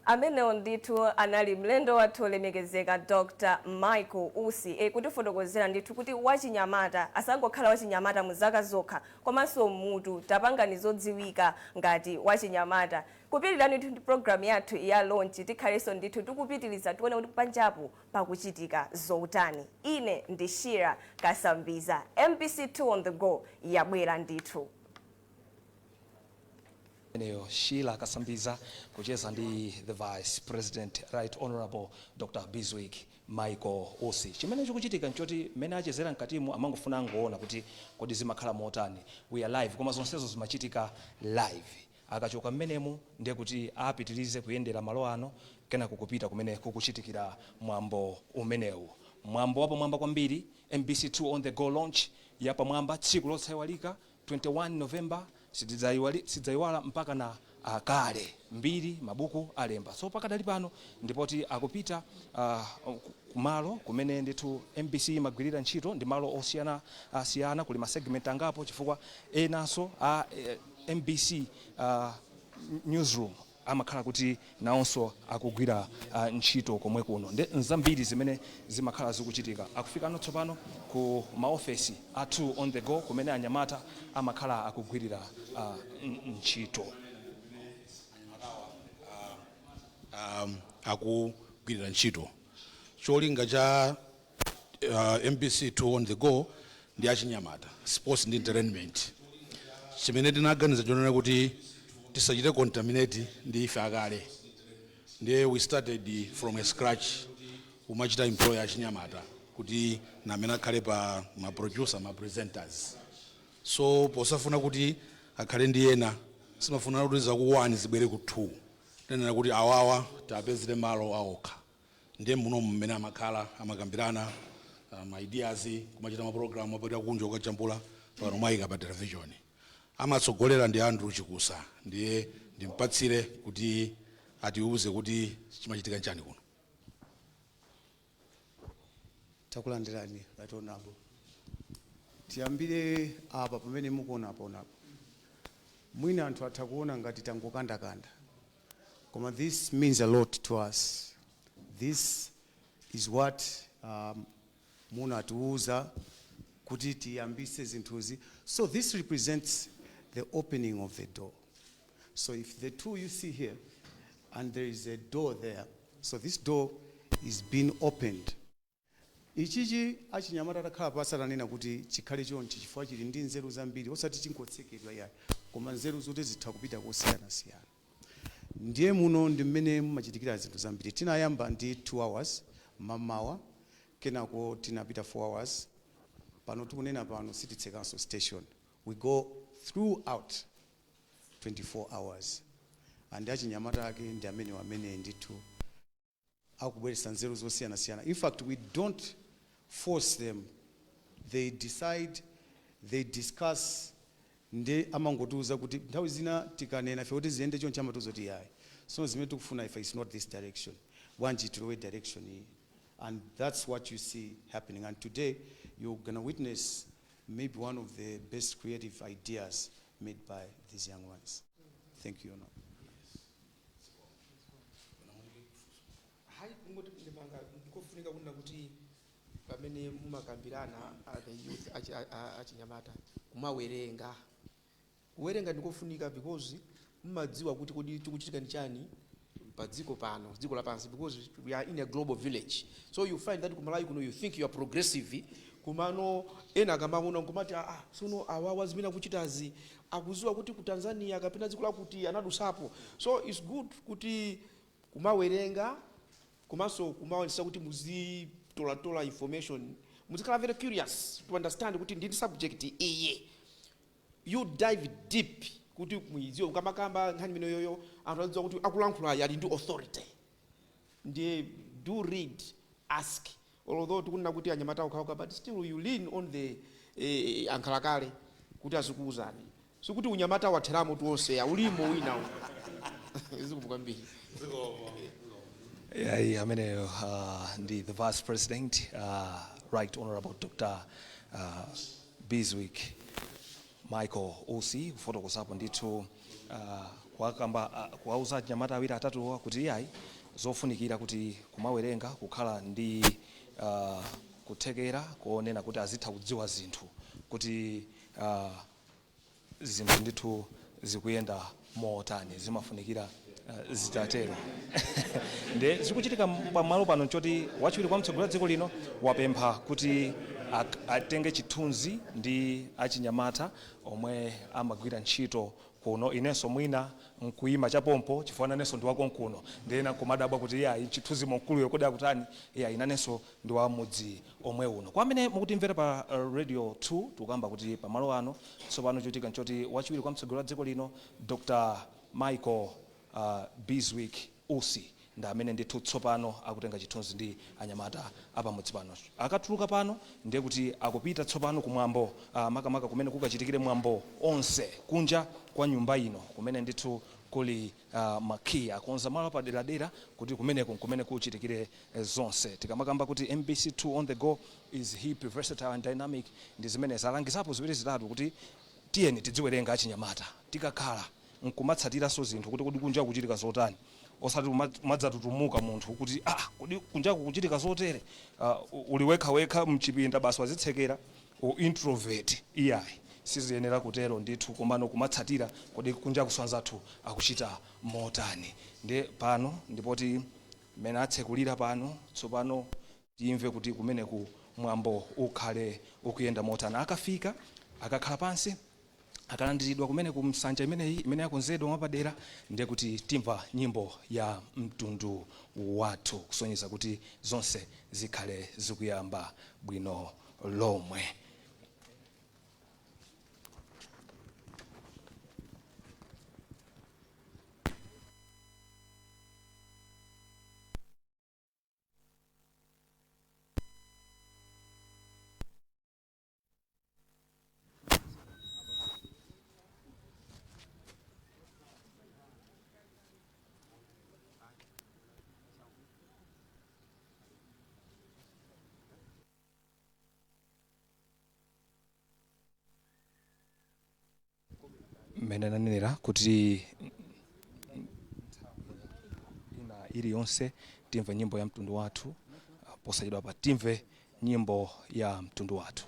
Amenewo ndithu anali mlendo wathu olemekezeka Dr Michael Usi, kutifotokozera ndithu kuti wachinyamata asangokhala wachinyamata mu zaka zokha, komanso mutu. Tapangani zodziwika ngati wachinyamata. Kupitirani ndithu ndi program yathu ya launch, tikhalenso ndithu tikupitiriza tione kuti panjapo pakuchitika zotani. Ine ndi Shira Kasambiza. MBC 2 on the go yabwera ndithu. Eneyo Sheila Kasambiza kucheza ndi the Vice President, Right Honorable Dr Bizwick Michael Usi. Chimene chikuchitika nchoti mmene achezera mkatimu, amangofuna angoona kuti kodi zimakhala motani. We are live, koma zonsezo zimachitika live. Akachoka mmenemu ndiye kuti apitirize kuyendera malo ano, kenako kupita kumene kukuchitikira mwambo umenewu, mwambo wapamwamba kwambiri, MBC 2 on the go launch yapamwamba, tsiku losayiwalika, 21 November. Sidzayiwala mpaka na kale, mbiri mabuku alemba. So pakadali pano ndipoti akupita kumalo kumene ndithu MBC imagwirira ntchito. Ndi malo osiyana siyana, kuli ma segment angapo, chifukwa enanso a MBC newsroom amakhala kuti nawonso akugwira ntchito komwe kuno. Ndi nzambiri zimene zimakhala zikuchitika. Akufikano tsopano ku maofesi a 2 on the go, kumene anyamata amakhala akugwirira ntchito. Akugwirira ntchito, cholinga cha MBC 2 on the go ndi achinyamata, sports ndi entertainment. Chimene tinaganiza chonena kuti tisachite contaminate ndi ife akale, ndiye we started from a scratch, umachita employ achinyamata kuti namene akhale pa ma producer, ma presenters. So posafuna kuti akhale ndi ena, simafuna kuti zaku 1 zibwere ku 2, tinena kuti awawa tapezere malo aokha. Ndiye muno mmene amakhala amakambirana ideas, kumachita mapulogalamu apita kunja kukajambula, pano mwayika pa television. Amatsogolera ndi Andrew Chikusa, ndiye ndimpatsire kuti atiuze kuti chimachitika nchani kuno. Takulandirani, Right Honorable. Tiyambire apa pamene mukuona apo napo. Mwina anthu atha kuona ngati tangokandakanda, koma this means a lot to us. This is what Munatiuza kuti tiyambise zinthuzi. So this represents the opening of the door. So if the two you see here, and there is a door there, so this door is being opened. Ichichi achinyamata atakhala pasi atanena kuti chikhale chonchi chifukwa chili ndi nzeru zambiri, osati chingotsekedwa yayi, koma nzeru zoti zitha kupita kosiyanasiyana. Ndiye muno ndi mmene mumachitikira zinthu zambiri. Tinayamba ndi 2 hours mamawa, kenako tinapita 4 hours. Pano tikunena pano sititsekanso station, we go throughout 24 hours. And achinyamata ake ndi amene wamene ndithu akubweretsa nzeru zosiyanasiyana. In fact, we don't force them. They decide, they discuss, ndi amangotiuza kuti nthawi zina tikanena ife kuti ziyende chonchi, amatiuza kuti yayi, so zimene tikufuna ife is not this direction, bwanji tilowe direction iyi? And that's what you see happening. And today you're gonna witness maybe one of the best creative ideas made by these young ones. Thank you. No. Hayi, kungoti ndimanga ndikofunika kunena kuti pamene mumakambirana the youth achinyamata kumawerenga, kuwerenga ndikofunika because mumadziwa kuti kodi chikuchitika ndi chani pa dziko pano, dziko lapansi, because we are in a global village. So you find that kumalawi kuno you think you are progressive, kumano ena akamaona nkumati, "Ah, sono awawa zimene akuchitazi akuziwa kuti ku Tanzania kapena dziko lakuti anadusapo?" So it's good kuti kumawerenga, komanso kumaonesa kuti muzitolatola information, muzikhala very curious to understand kuti ndini subject iye, you dive deep kuti muidziwe. Ukamakamba nkhani imeneyoyo, anthu azidziwa kuti akulankhula ali ndi authority. Ndiye do read, ask. Although tikunena kuti anyamata okhaokha, but still you lean on the ankhalakale kuti azikuwuzani. Sikuti unyamata watheramo tonse, ulimo wina. Zikomo kwambiri. Yayi, ameneyo ndi the Vice President, Right Honorable Dr Bizwick Michael Usi, kufotokozapo ndithu kuwakamba, kuwauza anyamata awiri atatuwa kuti iyayi, zofunikira kuti kumawerenga, kukhala ndi kuthekera kuonena kuti azitha kudziwa zinthu, kuti zinthu ndithu zikuyenda motani, zimafunikira zitatero. Nde zikuchitika pamalo pano nchoti wachiwiri kwa mtsogoleri wa dziko lino wapempha kuti atenge chithunzi ndi achinyamata omwe amagwira ntchito kuno. Inenso mwina nkuyima chapompo chifukwa nanenso ndi wakonkuno, ndiyena nkumadabwa kuti iyayi, chithunzi mkuluyo kodi akutani? Iyayi, nanenso ndi wa mudzi omwe uno. Kwa amene mukutimvera pa Radio 2, tikukamba kuti pamalo ano tsopano chochitika nchoti wachiwiri kwa mtsogoleri wa dziko lino, Dr Michael Bizwick Usi, ndi amene ndithu tsopano akutenga chithunzi ndi anyamata apamudzi pano. Akatuluka pano ndiye kuti akupita tsopano kumwambo, makamaka kumene kukachitikire mwambo onse kunja kwa nyumba ino, kumene ndithu kuli makiyi akonza malo apaderadera kuti kumeneko kumene kuchitikire zonse. Tikamakamba kuti MBC 2 on the go is hip, versatile and dynamic, ndi zimene zalangizapo ziwiri zitatu kuti tiyeni tidziwerenga achinyamata, tikakhala nkumatsatiranso zinthu kuti kodi kunja kuchitika zotani, osati kumadzatutumuka munthu kuti, "Ah, kodi kunjaku kuchitika zotere?" Uli wekhawekha mchipinda basi, wazitsekera, u introvert. Iyayi, siziyenera kutero ndithu, komano kumatsatira kodi kunja anzathu akuchita motani. Ndi pano ndipoti mmene atsekulira pano tsopano timve kuti kumeneku mwambo ukhale ukuyenda motani. Akafika, akakhala pansi, akalandiridwa kumene ku msanja imeneyi imene yakonzedwa mwapadera, ndiye kuti timva nyimbo ya mtundu wathu kusonyeza kuti zonse zikhale zikuyamba bwino lomwe. Mmene nanenera kuti ina iliyonse timva nyimbo ya mtundu wathu. Posachedwa pa timve nyimbo ya mtundu wathu.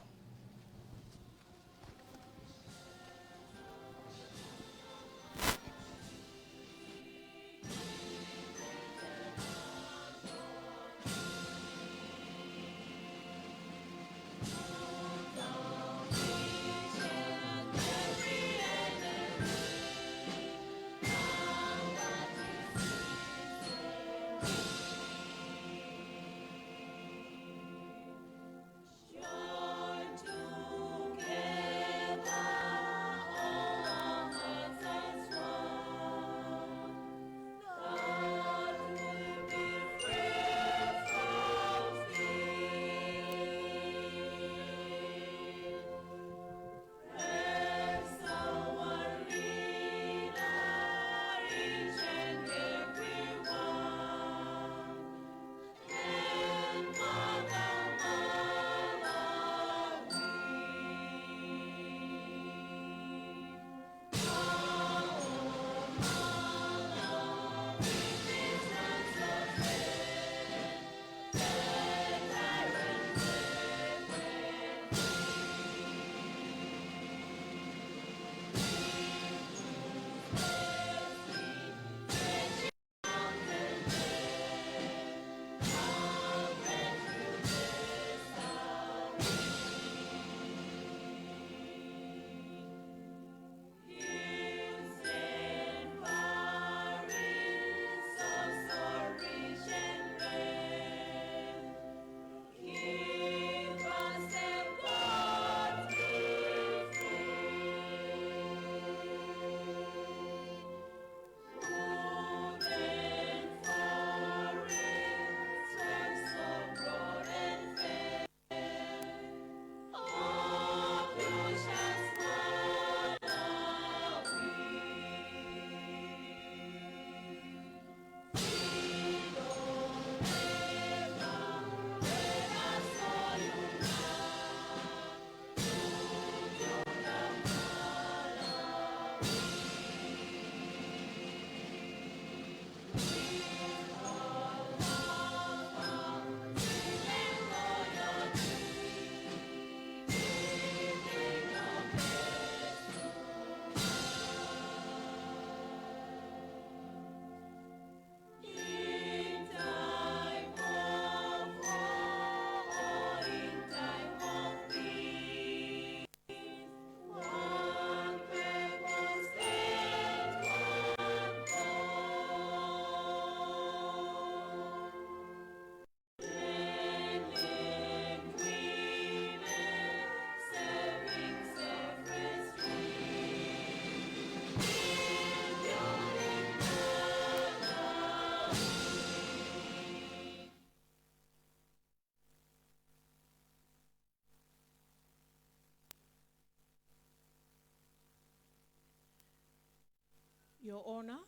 Your Honor,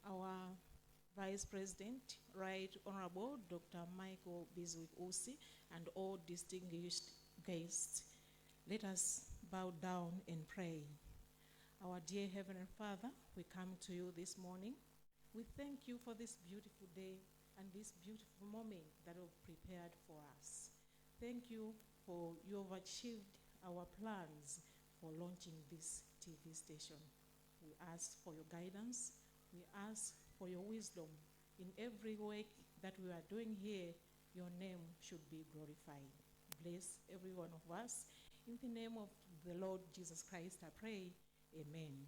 our Vice President, Right Honorable Dr. Michael Bizwick Usi, and all distinguished guests, let us bow down and pray. Our dear Heavenly Father, we come to you this morning. We thank you for this beautiful day and this beautiful moment that you've prepared for us. Thank you for you have achieved our plans for launching this TV station. We ask for your guidance. We ask for your wisdom. In every work that we are doing here, your name should be glorified. Bless every one of us. In the name of the Lord Jesus Christ, I pray. Amen.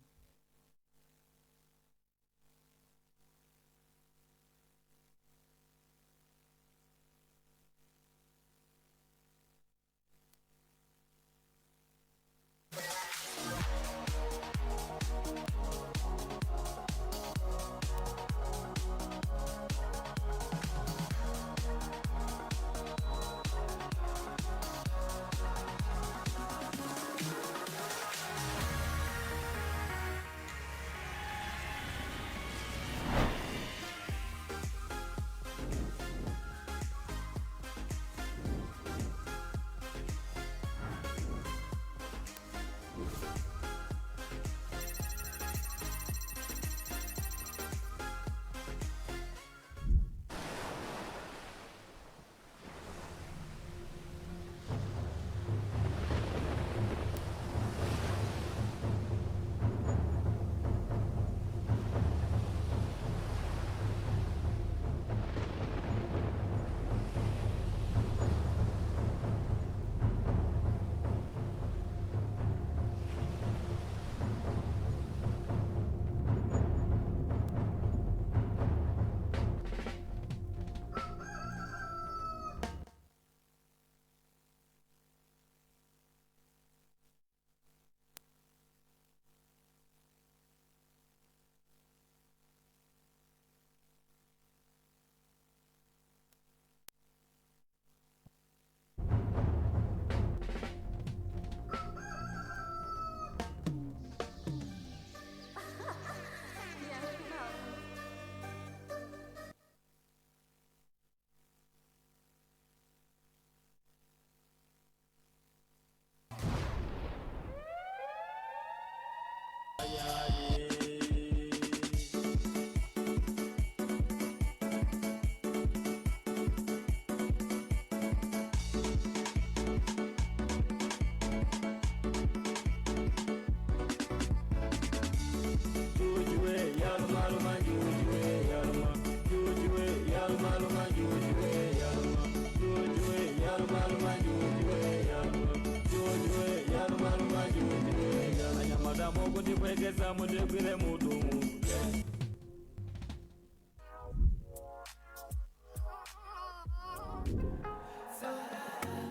Mukundipwekesa mundigwire mutumu.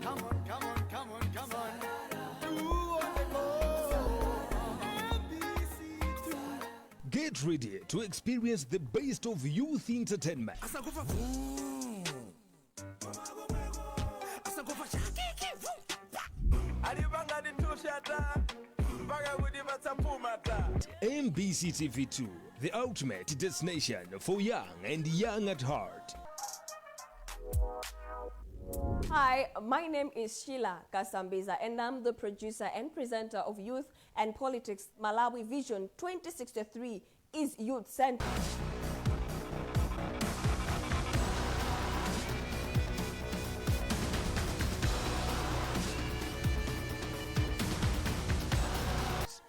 Come on, come on, come on, come on. Two on the go. MBC2. Get ready to experience the best of youth entertainment. Asakufa vum. Asakufa shakiki vum. Alipanga nditushata mpaka kutipatsa pumata. MBC TV2, the ultimate destination for young and young at heart. Hi, my name is Sheila Kasambiza, and I'm the producer and presenter of Youth and Politics Malawi Vision 2063 is Youth Center.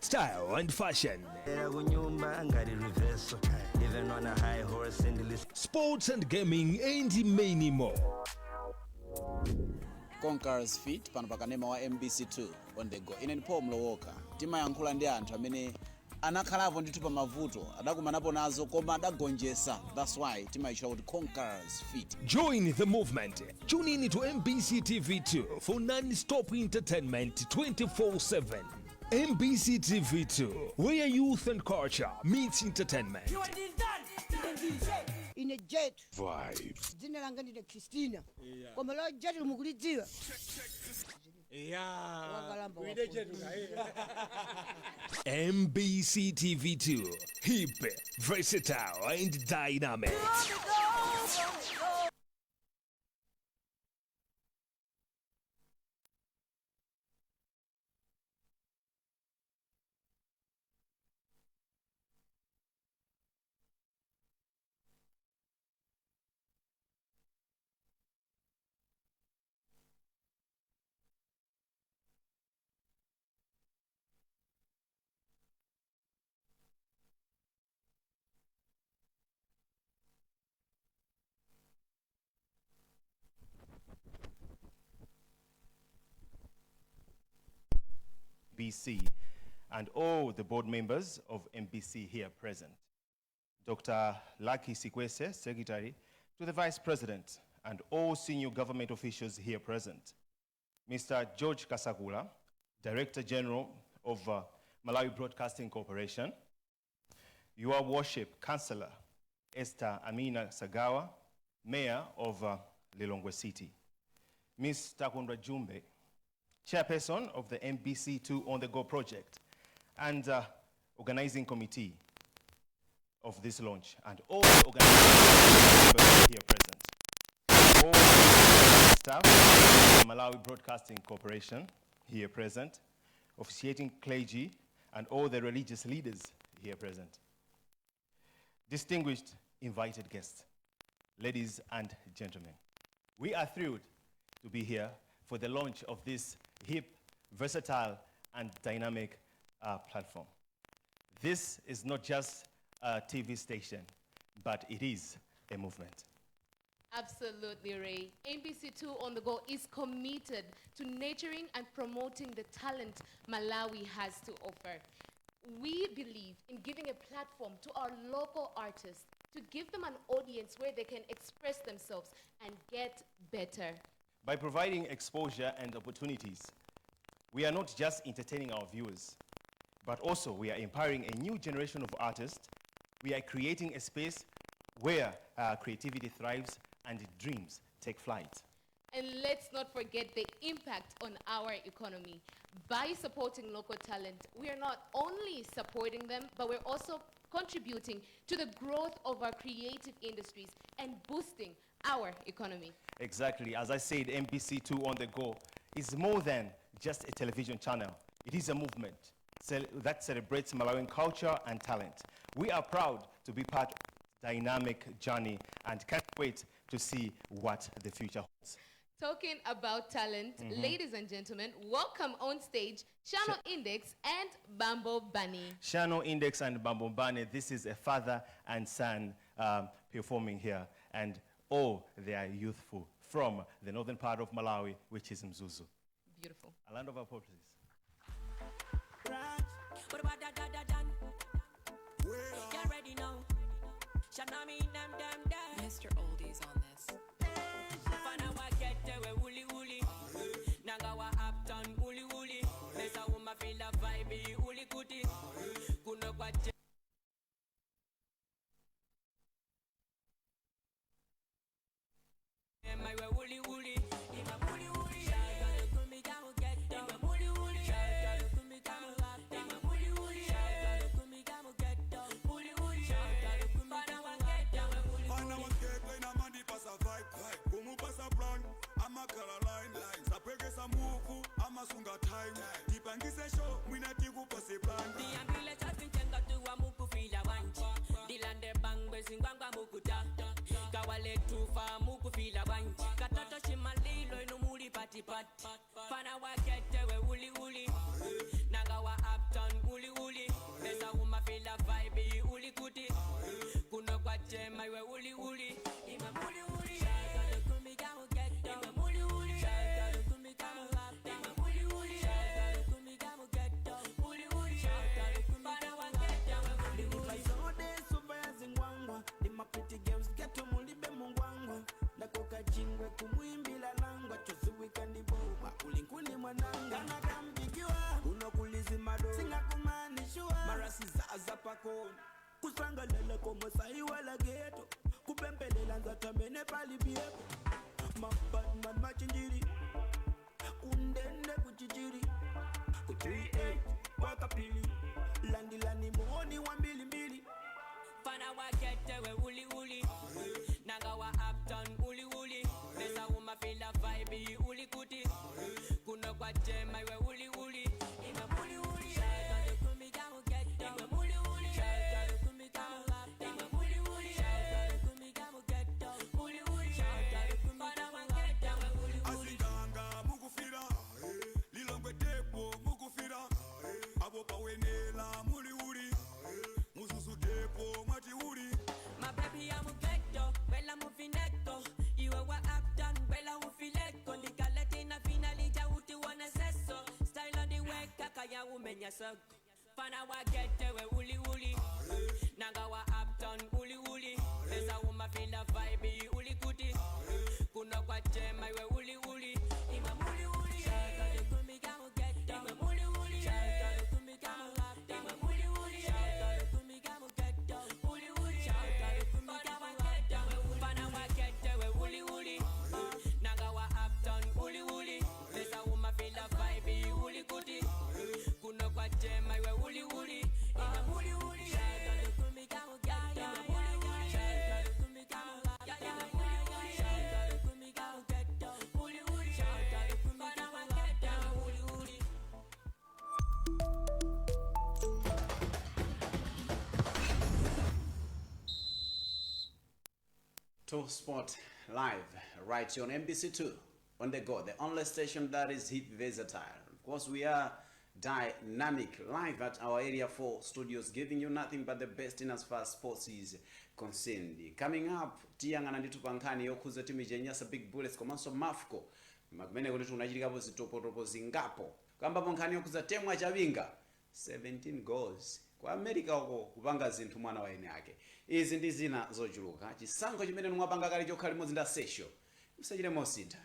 Style and fashion. Kunyumba ngati reverso, living on a high horse in the Sports and gaming and many more. Conquerors Feet pano pakanema wa MBC2 on the go. Ine ndi Paul Mlowoka. Timayankhula ndi anthu amene anakhalapo ndithu pa mavuto, adakumanapo nazo koma adagonjetsa. That's why timayitchula kuti Conquerors Feet. Join the movement. Tune in to MBC TV2 for non-stop entertainment 24/7. MBC TV2, where youth and culture meets entertainment. Ine Jetu. Vibes. Dzina langa ndine Christina, koma la Jetu mukulidziwa. Wakalamba. Ine Jetu. MBC TV2, hip, versatile, and dynamic. MBC and all the board members of MBC here present. Dr. Lucky Sikwese, Secretary to the Vice President, and all senior government officials here present. Mr. George Kasakula, Director General of Malawi Broadcasting Corporation. Your Worship, Councillor Esther Amina Sagawa, Mayor of Lilongwe City. Ms. Takondwa Jumbe, Chairperson of the MBC2 On The Go project and organizing committee of this launch, and all the organizing members here present. All staff of the Malawi Broadcasting Corporation here present, officiating clergy, and all the religious leaders here present. Distinguished invited guests, ladies and gentlemen, we are thrilled to be here for the launch of this hip, versatile, and dynamic platform. This is not just a TV station, but it is a movement. Absolutely, Ray. MBC2 On The Go is committed to nurturing and promoting the talent Malawi has to offer. We believe in giving a platform to our local artists to give them an audience where they can express themselves and get better. By providing exposure and opportunities, we are not just entertaining our viewers, but also we are empowering a new generation of artists. We are creating a space where creativity thrives and dreams take flight. And let's not forget the impact on our economy. By supporting local talent, we are not only supporting them, but we're also contributing to the growth of our creative industries and boosting our economy. Exactly. As I said, MBC2 On The Go is more than just a television channel. It is a movement that celebrates Malawian culture and talent. We are proud to be part of this dynamic journey and can't wait to see what the future holds. Talking about talent, ladies and gentlemen, welcome on stage Shano Index and Bambo Bunny. Shano Index and Bambo Bunny, this is a father and son performing here, and all they are youthful from the northern part of Malawi, which is Mzuzu. Beautiful. A round of applause, please. But what da da da done? Get ready now. Shanami them them them. Mr. Oldies on this. Fana wa get we uli uli. Nanga wa uptown uli uli. Mesa uma feel a vibe uli kuti. Kuno kwa My way uli uli. Ima uli uli. Ima uli uli. Ima uli uli. Fana wangeto inamandipasa vibe kumupasa plan amakhala line sapwekesa muvu amasunga time tipangise show mwina tikupase plan Ndiyambile chatinjenga tuwa mukufila wanji ndilande bangwe zingwangwa mukuta kawale tufa mukufila wanji katoto shimalilo inu muli patipati fana waketewe uli uli nanga wa uptown uli uli pesa umafila vibe uli kuti kuno kwa chema iwe uli uli ima muli uli Ima muli uli Ima muli uli Uli uli Fana waketewe uli uli Zode sofa ya zingwangwa ndi mapiti games geto mulibe mungwangwa ndakoka chingwe kumwimbila langwa choziwika ndi boma ulinkuni mwananga kana kambikiwa unokulizimado singakumanishwa marasi zaza pakona kusangalala komosaiwala geto kupempelela nzatamene palibyeko mabadman machinjiri kundende kuchichiri ku 38 wakapili landilani muoni wa mbilimbili Fana waketewe uli uli nanga wa uptown uli uli pesa umafila vibe uli kuti kuno kwa chema iwe uli uli ima muli uli Ima muli uli Ima muli uli Uli uli Fana waketewe uli uli azinganga mukufira lilongwe tepo mukufira abo pawenela muli uli muzuzu tepo mwati uli My baby, I'm a ghetto, well, I'm moving echo. You are what I've done, well, I will feel echo. Ndikalete na finally, jauti wana seso. Style on the way, kaka ya umenya soko. Fana wa getewe uli uli. Nanga wa uptown uli uli. Pesa uma feel a vibe uli kuti. Kuno kwa chema iwe uli uli. Ima muli uli. Ima muli uli. Ima muli uli. Uli uli. Fana wa getewe Fana wa getewe uli uli. Nanga wa uptown uli uli. Pesa uma feel a vibe uli kuti. Kuno kwa chema iwe uli uli. Ima muli uli. Ima muli uli. Ima muli uli. Uli uli. Fana wa getewe uli uli. Talk Sport Live right here on MBC2 on the go, the only station that is hit versatile. Of course, we are dynamic live at our Area 4 studios, giving you nothing but the best in as far as sports is concerned. Coming up, tiyang'ana ndithu pa nkhani yokhuza timu ija Nyasa Big Bullets komanso Mafco kumene kuti tunachitikapo zitopotopo zingapo kambapo nkhani yokhuza Temwa Chawinga 17 goals ku America uko kupanga zinthu mwana wa ene ake. Izi ndi zina zochuluka. Chisankho chimene mwapanga kale chokha limodzi ndi Sesho musachite mosintha.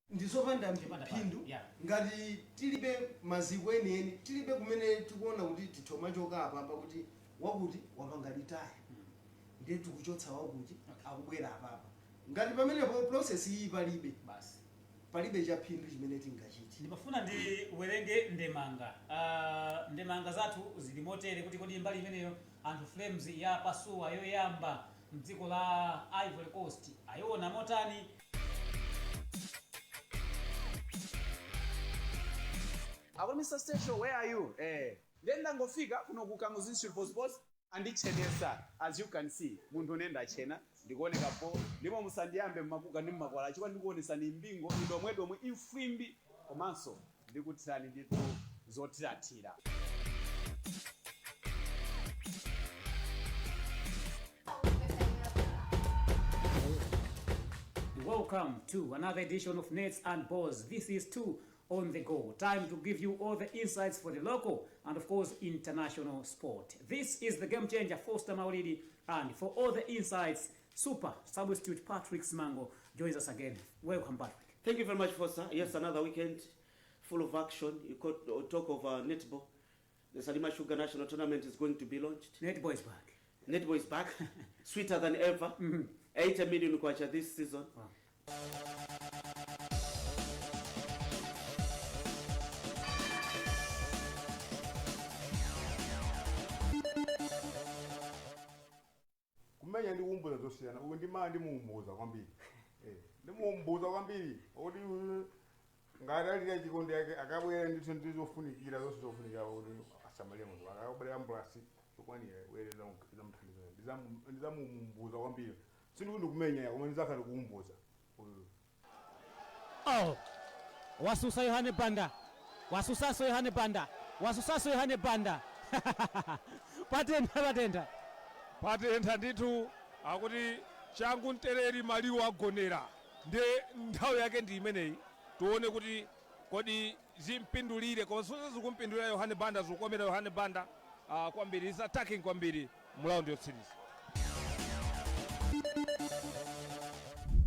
Ndizopanda phindu ngati tilibe maziko enieni, tilibe kumene tikuona kuti tithoma choka apapa kuti wakuti wapanga retire ndiye tikuchotsa wakuti akubwera apapa. Ngati pamenepo process iyi palibe, basi palibe cha phindu chimene tingachite. Ndimafuna ndiwerenge ndemanga. Ndemanga zathu zili motere kuti kodi mbali imeneyo anthu Flames ya pasuwa yoyamba mdziko la Ivory Coast ayiona motani? Akuti Mr. Station, where are you? Then ndangofika kuno ku Kamuzu Institute for Sports andichenesa. As you can see, munthu une ndachena ndikuoneka po ndipo musandiyambe mmakuka ndi mmakwala chifukwa ndikuonesani mbingo idomwedomwe imfwimbi komanso ndikuthirani ndithu zothirathira. Welcome. Welcome to another edition of Nets and Balls. This is 2 on the Go. Time to give you all the insights for the local and, of course, international sport. This is the game changer, Foster Maulidi, and for all the insights, super substitute Patrick Simango joins us again. Welcome, Patrick. Thank you very much, Foster. Yes, another weekend full of action. You could talk of netball. The Salima Sugar National Tournament is going to be launched. Netball is back. Netball is back. Sweeter than ever. 80 million kwacha this season. Wow. Kumenya ndi kuumbuza zosiyana. Uyu ndima ndimuumbuza kwambiri. Eh, ndimuumbuza kwambiri kuti uyu ngati alira chikondi ake akabwera ndithu ndizofunikira zonse zofunikira kuti asamalire munthu akabwera ambulasi chokwanira bwere zamuthandiza. Ndizamuumbuza kwambiri, sindikuti ndikumenya koma ndizakhala ndikuumbuza uyu. Oh, wasusa Yohane Banda, wasusaso Yohane Banda, wasusaso Yohane Banda. Patentha, patentha. Patentha ndithu. Akuti changu mtereri maliwo agonera, ndi nthawi yake ndi imeneyi. Tione kuti kodi zimpindulire, koma zonse zikumpindulira Yohane Banda, zikukomera Yohane Banda kwambiri. Is attacking kwambiri mu round yotsiriza.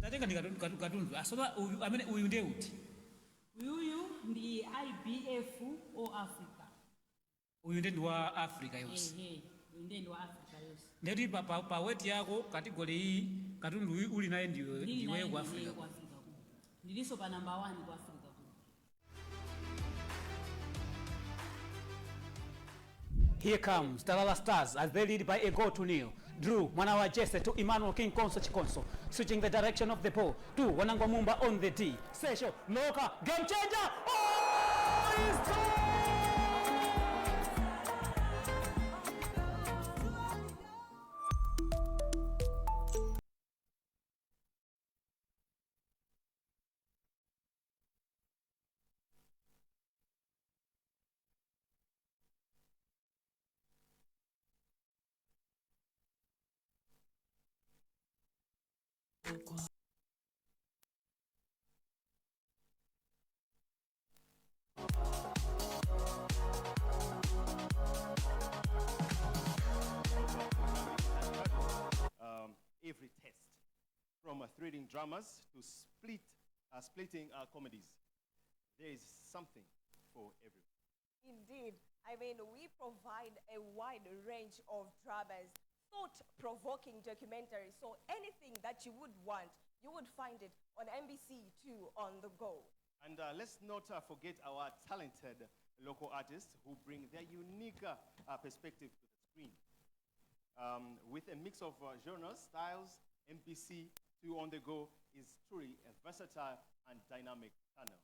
Tatenga ndi katundu asopa uyu amene uyu ndiye uti? Uyuyu ndi IBF All Africa. Uyu ndiye ndi wa Africa yonse? Ehe, uyu ndiye ndi wa Africa yonse. Ndeti pa weight yako, category iyi, katundu uyu uli naye ndiwe Ndili ndiwe naye ku ndiye Africa. Ku Africa kuno ndilinso pa number 1 ku Africa kuno. Here comes Talala Stars as they lead by a goal to nil. Drew Mwanawa Jesse to Emmanuel King Konso Chikonso, switching the direction of the ball to Wanangwa Mumba on the D. Sesho, Loka, game changer! Oh, he's gone! Every test, from thrilling dramas to splitting comedies. There is something for everyone. Indeed. I mean, we provide a wide range of dramas, thought-provoking documentaries. So anything that you would want, you would find it on MBC2 On The Go. And let's not forget our talented local artists who bring their unique perspective to the screen. With a mix of genres, styles, MBC2 On The Go is truly a versatile and dynamic channel.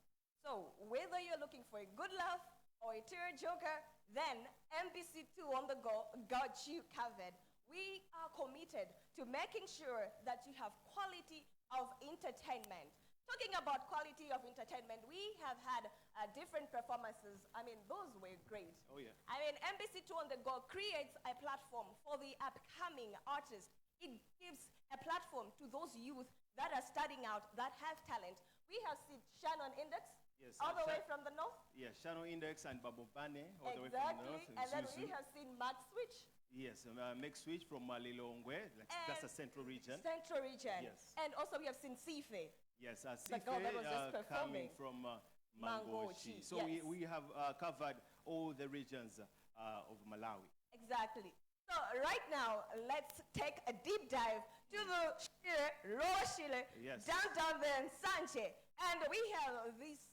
So whether you're looking for a good laugh or a tear joker, then MBC2 On The Go got you covered. We are committed to making sure that you have quality of entertainment. Talking about quality of entertainment, we have had different performances. I mean, those were great. Oh, yeah. I mean, MBC2 On The Go creates a platform for the upcoming artists. It gives a platform to those youth that are starting out, that have talent. We have seen Shannon Index, Yes, all the way from the north. Yeah, Shannon Index and Babobane, all the way from the north. Exactly. And then we have seen Mark Switch. Yes, Mark Switch from Lilongwe, like, that's the central region. Central region. Yes. And also we have seen Sife. Yes, The girl that was Sife, just coming performing. from Mangochi. Mangochi. So yes. we have covered all the regions of Malawi. Exactly. So right now, let's take a deep dive to the Shire, Lower Shire, Yes. down there in Nsanje. And we have this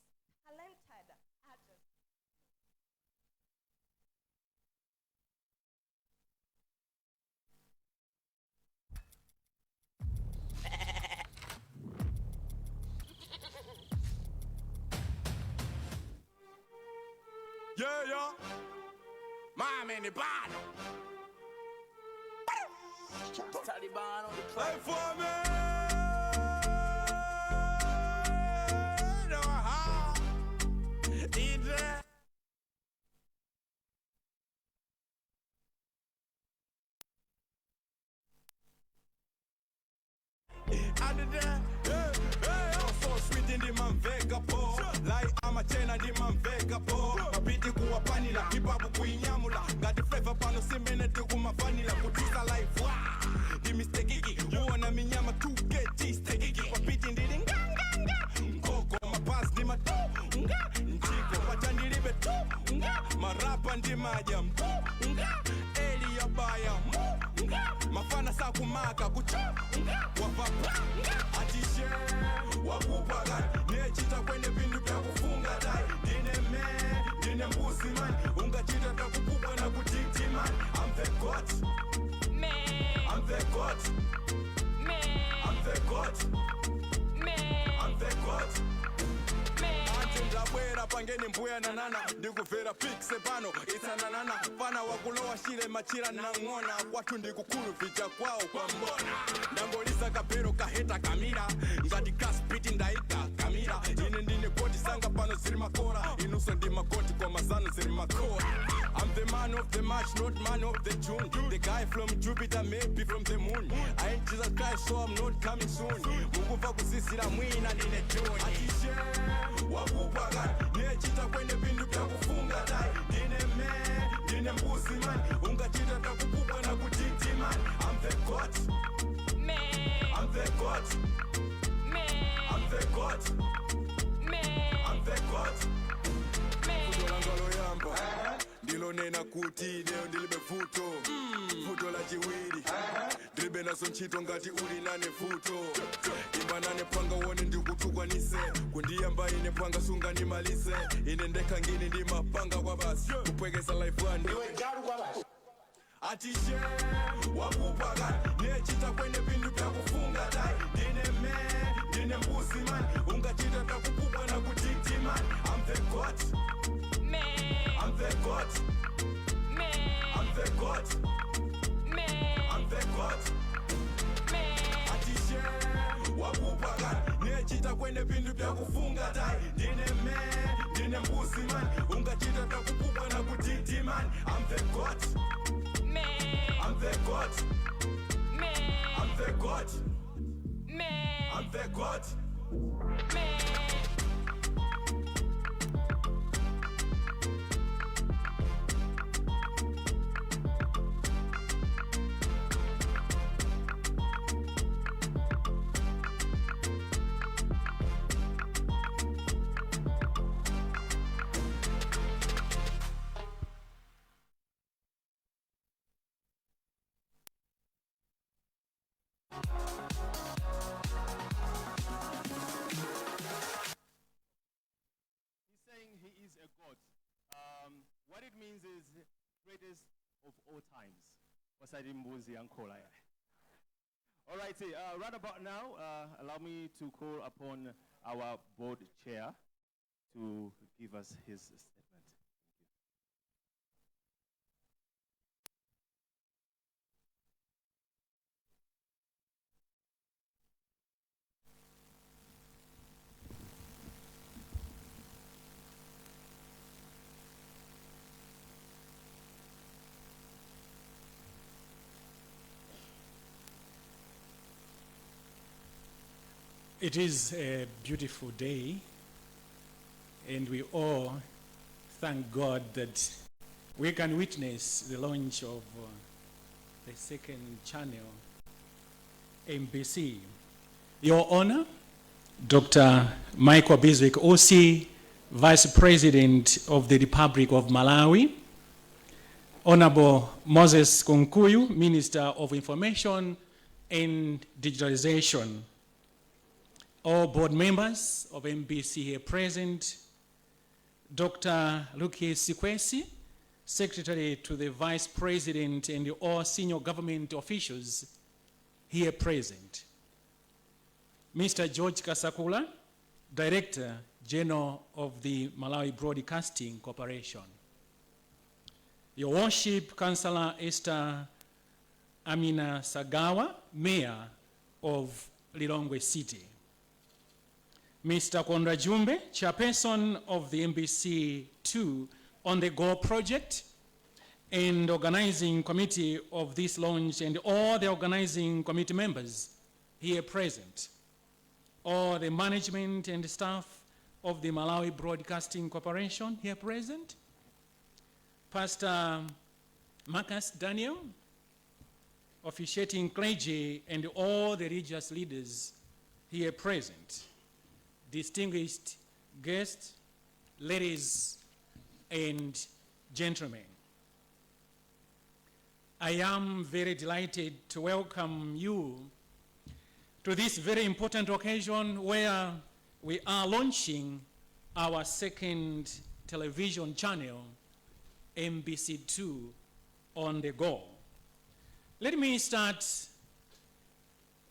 talented artist. Yeah, yeah. My man, the bottom. Taliban on the Play for me. No, how? Idre. Andide, so sweet ndimamveka po lai amachena ndimamveka po mapiti kuwapanila hipapu kuinyamula ngati flavor pano simene tikumafanila kutisa life wa ndimistekiki uona minyama 2kg stekiki papiti ndili nganganga nkoko mapasi ndimatunga njiko pacha ndilibe tunga marapa ndimadya mpunga eliyabaya munga mafana sakumaka kuchunga wapapanga atishe wakupakani nechita kwene vindu vyakufunga dai ndine me ndine mbuzi mani ungachita takupupwa na kutiti mani. I'm the god, I'm the god, I'm the god, I'm the god. Ante ndabwera pangeni mbuya nanana ndikuvera pikse pano itsananana fana wakulowa shile machira nang'ona kwathu ndikukulu vicha kwawo kwambona ndangolisa kapero kaheta kamira ngati kaspiti ndaika kamira ine ndine koti sanga pano ziri makora inuso ndi makoti koma zanu ziri makora. I'm the man of the match, not man of the June. The guy from Jupiter, maybe from the moon. I ain't Jesus Christ, so I'm not coming soon. Mukuva kusisira mwina ndine June. Atishe wakupakani nechita kwene vindu vyakufunga dai ndine me ndine mbuzi mani ungachita takupupwa na kutiti mani. I'm the god, I'm the god, I'm the god, I'm the god. Futo langa loyamba ndilonena kuti leo ndilibe futo futo la chiwiri ndilibe naso ntchito ngati uli nane futo imba nane panga wone ndikutukwanise kundiyamba ine panga sungandimalise ine ndekha ngini ndimapanga kwa basi kupwekesa life wani atishe wakupakani nechita kwene vindu vyakufunga dai ndine me ndine mbuzi mani ungachita takupupwa na kutiti mani. I'm the god, I'm the god, I'm the god, I'm the god. Atishe wakupakani nechita kwene vindu vyakufunga dai ndine me ndine mbuzi mani ungachita takupupwa na kutiti mani. I'm the god, I'm the god, I'm the god, I'm the god. Saying he is a god. What it means is greatest of all times. Osati mbuzi yankola ya. All right, right about now, allow me to call upon our board chair to give us his statement. It is a beautiful day, and we all thank God that we can witness the launch of the second channel, MBC. Your Honor, Dr. Michael Bizwick Usi, Vice President of the Republic of Malawi, Honorable Moses Kunkuyu, Minister of Information and Digitalization, all board members of MBC here present, Dr. Lucky Sikwese, Secretary to the Vice President, and all senior government officials here present, Mr. George Kasakula, Director General of the Malawi Broadcasting Corporation, Your Worship, Councillor Esther Amina Sagawa, Mayor of Lilongwe City, Mr. Kondra Jumbe, Chairperson of the MBC2 On The Go project and organizing committee of this launch, and all the organizing committee members here present, all the management and staff of the Malawi Broadcasting Corporation here present, Pastor Marcus Daniel, officiating clergy, and all the religious leaders here present, distinguished guests, ladies and gentlemen. I am very delighted to welcome you to this very important occasion where we are launching our second television channel, MBC2 On The Go. Let me start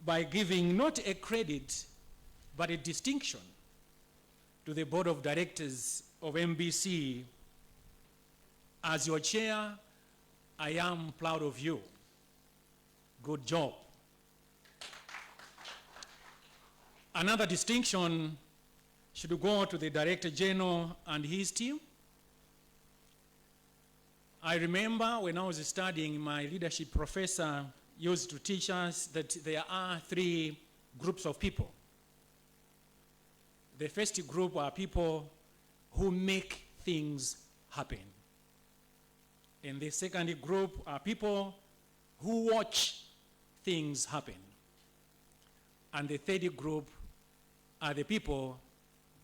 by giving not a credit, but a distinction to the Board of Directors of MBC. As your chair, I am proud of you. Good job. Another distinction should go to the Director General and his team. I remember when I was studying, my leadership professor used to teach us that there are three groups of people. The first group are people who make things happen. And the second group are people who watch things happen. And the third group are the people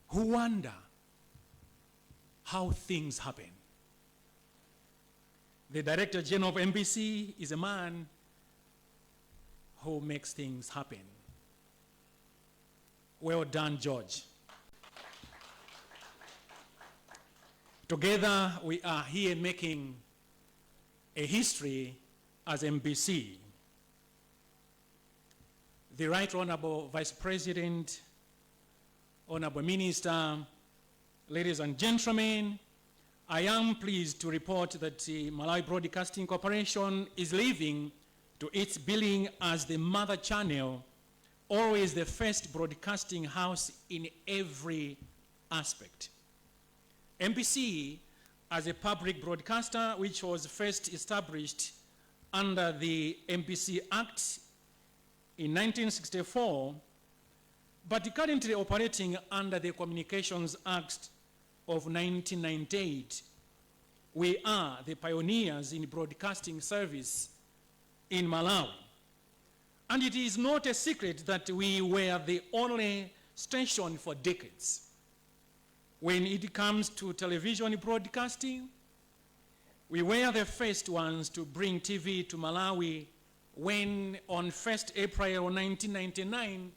who wonder how things happen. The Director General of MBC is a man who makes things happen. Well done, George. Together, we are here making a history as MBC. The Right Honorable Vice President, Honorable Minister, ladies and gentlemen, I am pleased to report that the Malawi Broadcasting Corporation is living to its billing as the mother channel, always the first broadcasting house in every aspect. MBC, as a public broadcaster, which was first established under the MBC Act in 1964, but currently operating under the Communications Act of 1998, we are the pioneers in broadcasting service in Malawi. And it is not a secret that we were the only station for decades. When it comes to television broadcasting, we were the first ones to bring TV to Malawi when on 1st April 1999,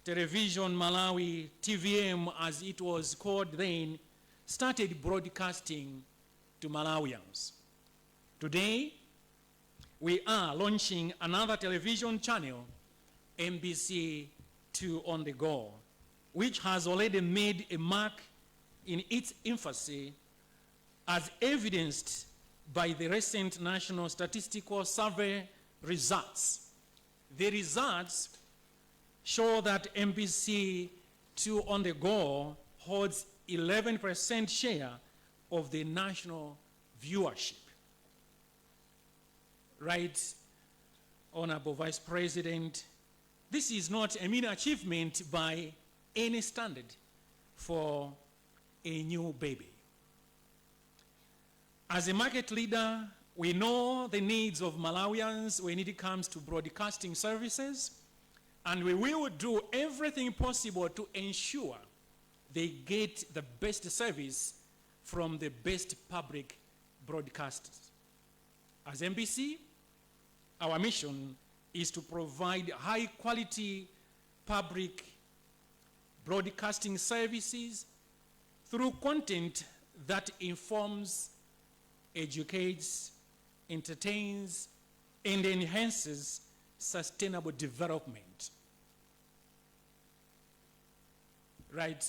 Television Malawi, TVM as it was called then, started broadcasting to Malawians. Today, we are launching another television channel, MBC2 On The Go, which has already made a mark in its infancy, as evidenced by the recent National Statistical Survey results. The results show that MBC2 On The Go holds 11% share of the national viewership. Right, Honorable Vice President, this is not a mere achievement by any standard for a new baby. As a market leader, we know the needs of Malawians when it comes to broadcasting services, and we will do everything possible to ensure they get the best service from the best public broadcasters. As MBC, our mission is to provide high quality public broadcasting services through content that informs, educates, entertains, and enhances sustainable development. Right,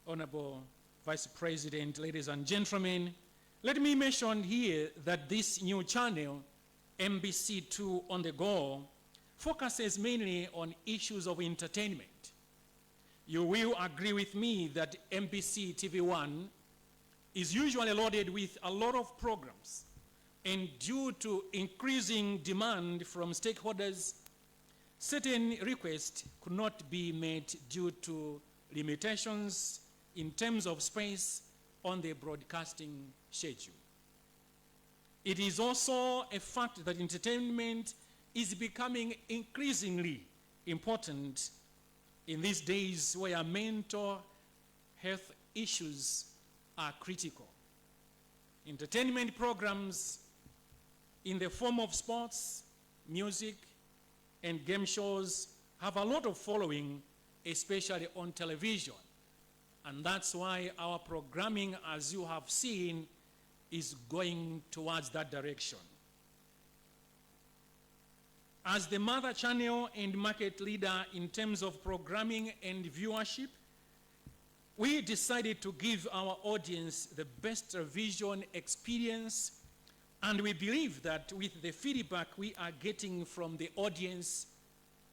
Honorable Vice President, ladies and gentlemen, let me mention here that this new channel, MBC2 On The Go, focuses mainly on issues of entertainment. You will agree with me that MBC TV1 is usually loaded with a lot of programs, and due to increasing demand from stakeholders, Certain requests could not be made due to limitations in terms of space on the broadcasting schedule. It is also a fact that entertainment is becoming increasingly important in these days where mental health issues are critical. Entertainment programs in the form of sports, music, and game shows have a lot of following, especially on television. And that's why our programming, as you have seen, is going towards that direction. As the mother channel and market leader in terms of programming and viewership, we decided to give our audience the best television experience, and we believe that with the feedback we are getting from the audience,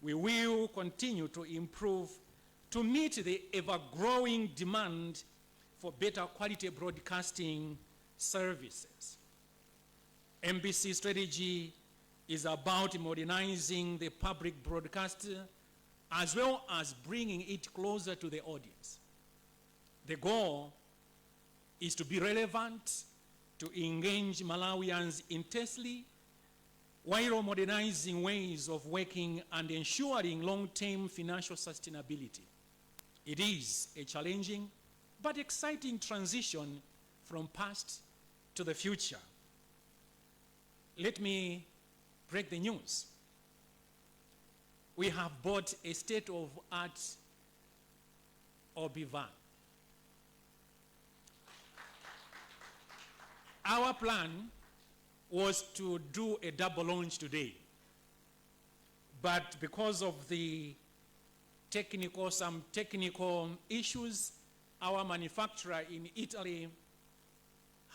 we will continue to improve to meet the ever-growing demand for better quality broadcasting services. MBC strategy is about modernizing the public broadcaster as well as bringing it closer to the audience. The goal is to be relevant, to engage Malawians intensely, while modernizing ways of working and ensuring long-term financial sustainability. It is a challenging but exciting transition from past to the future. Let me break the news. We have bought a state-of-art OB van. Our plan was to do a double launch today, but because of the some technical issues, our manufacturer in Italy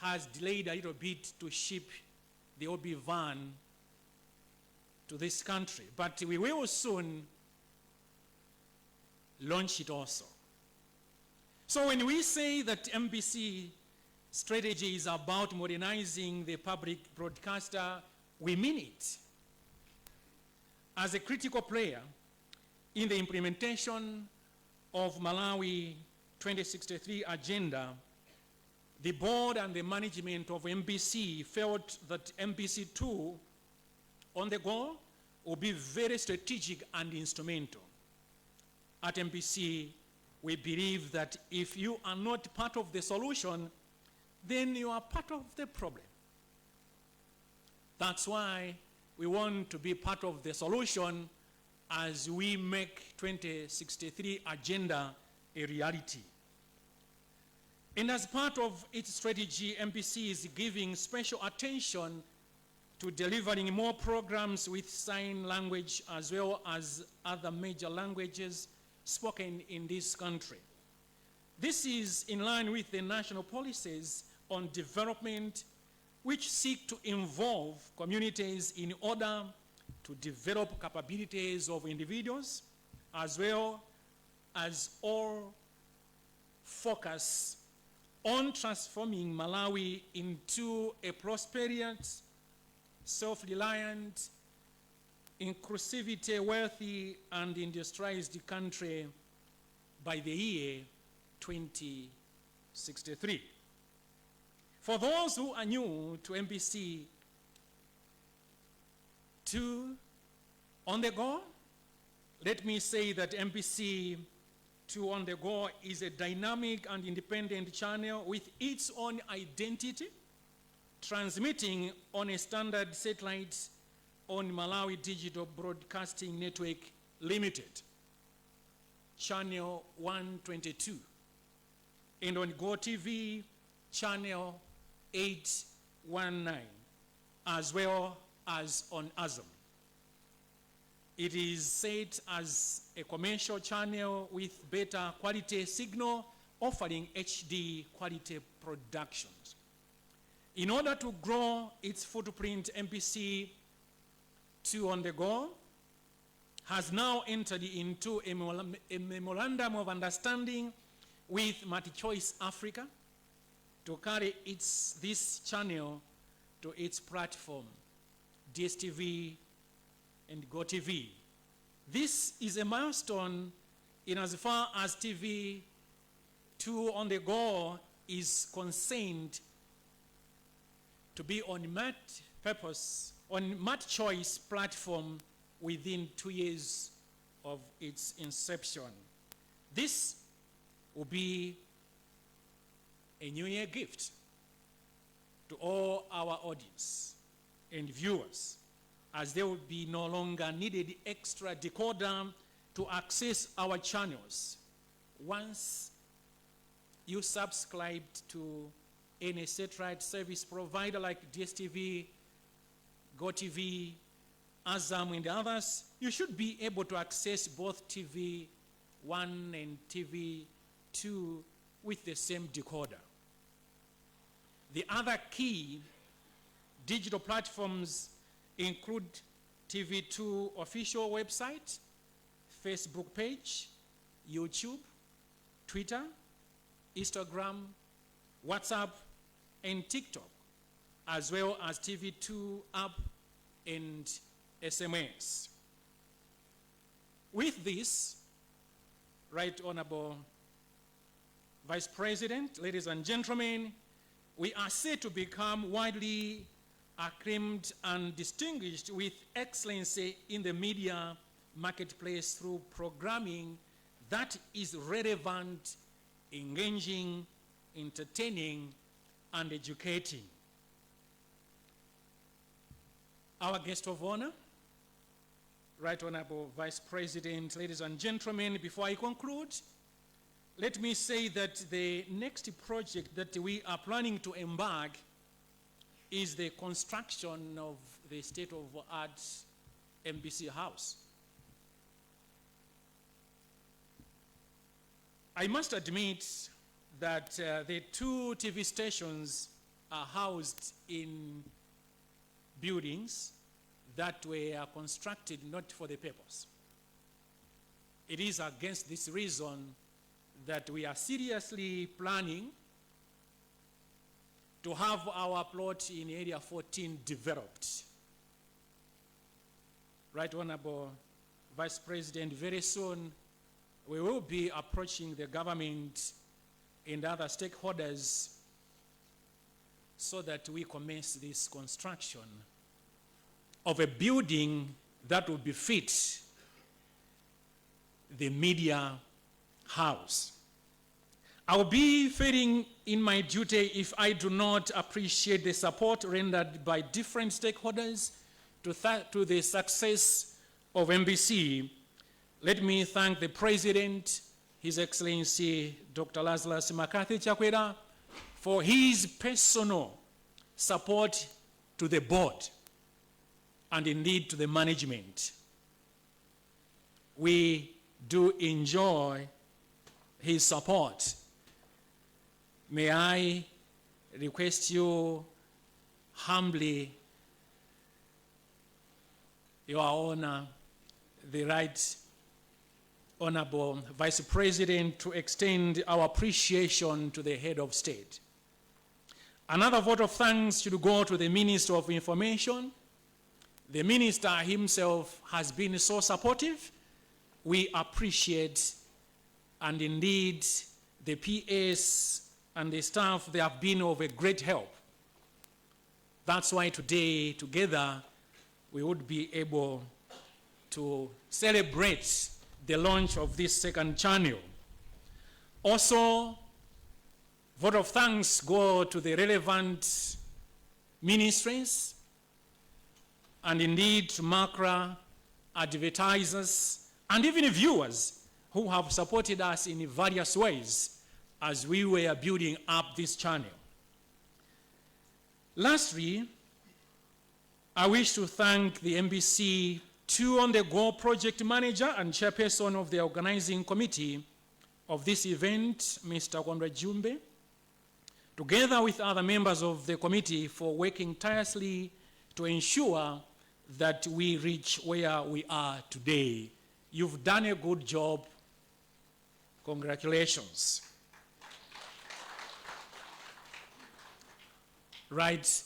has delayed a little bit to ship the OB van to this country, but we will soon launch it also. So when we say that MBC strategy is about modernizing the public broadcaster, we mean it. As a critical player in the implementation of Malawi 2063 agenda, the board and the management of MBC felt that MBC2 on the go will be very strategic and instrumental. At MBC, we believe that if you are not part of the solution, then you are part of the problem. That's why we want to be part of the solution as we make 2063 agenda a reality. And as part of its strategy, MBC is giving special attention to delivering more programs with sign language as well as other major languages spoken in this country. This is in line with the national policies on development, which seek to involve communities in order to develop capabilities of individuals, as well as all focus on transforming Malawi into a prosperous, self-reliant, inclusivity, wealthy, and industrialized country by the year 2063. For those who are new to MBC 2 on the go, let me say that MBC 2 on the go is a dynamic and independent channel with its own identity, transmitting on a standard satellite on Malawi Digital Broadcasting Network Limited, channel 122, and on GoTV, channel 819, as well as on ASM. It is set as a commercial channel with better quality signal, offering HD quality productions. In order to grow its footprint, MBC 2 on the go has now entered into a memorandum of understanding with MultiChoice Africa to carry this channel to its platform, DSTV and GoTV. This is a milestone in as far as TV 2 on the go is concerned to be on multi-purpose, on multi-choice platform within 2 years of its inception. This will be a New Year gift to all our audience and viewers, as there will be no longer needed extra decoder to access our channels. Once you subscribed to any satellite service provider like DSTV, GoTV, Azam, and others, you should be able to access both TV 1 and TV 2 with the same decoder. The other key digital platforms include TV2 official website, Facebook page, YouTube, Twitter, Instagram, WhatsApp, and TikTok, as well as TV2 app and SMS. With this, Right Honorable Vice President, ladies and gentlemen, we are set to become widely acclaimed and distinguished with excellency in the media marketplace through programming that is relevant, engaging, entertaining, and educating. Our guest of honor, Right Honorable Vice President, ladies and gentlemen, before I conclude, let me say that the next project that we are planning to embark is the construction of the state-of-art MBC house. I must admit that the two TV stations are housed in buildings that were constructed not for the purpose. It is against this reason that we are seriously planning to have our plot in Area 14 developed. Right Honorable Vice President, very soon we will be approaching the government and other stakeholders so that we commence this construction of a building that will befit the media house. I will be failing in my duty if I do not appreciate the support rendered by different stakeholders to the success of MBC. Let me thank the President, His Excellency Dr. Lazarus McCarthy Chakwera, for his personal support to the board and indeed to the management. We do enjoy his support. May I request you humbly, Your Honor, the Right Honorable Vice President, to extend our appreciation to the head of state. Another vote of thanks should go to the Minister of Information. The minister himself has been so supportive. We appreciate, and indeed, the PS and the staff, they have been of a great help. That's why today, together, we would be able to celebrate the launch of this second channel. Also, vote of thanks go to the relevant ministries and indeed to MACRA, advertisers, and even viewers who have supported us in various ways as we were building up this channel. Lastly, I wish to thank the MBC 2 on the Go project manager and chairperson of the organizing committee of this event, Mr. Kondwa Jumbe, together with other members of the committee for working tirelessly to ensure that we reach where we are today. You've done a good job. Congratulations. Right,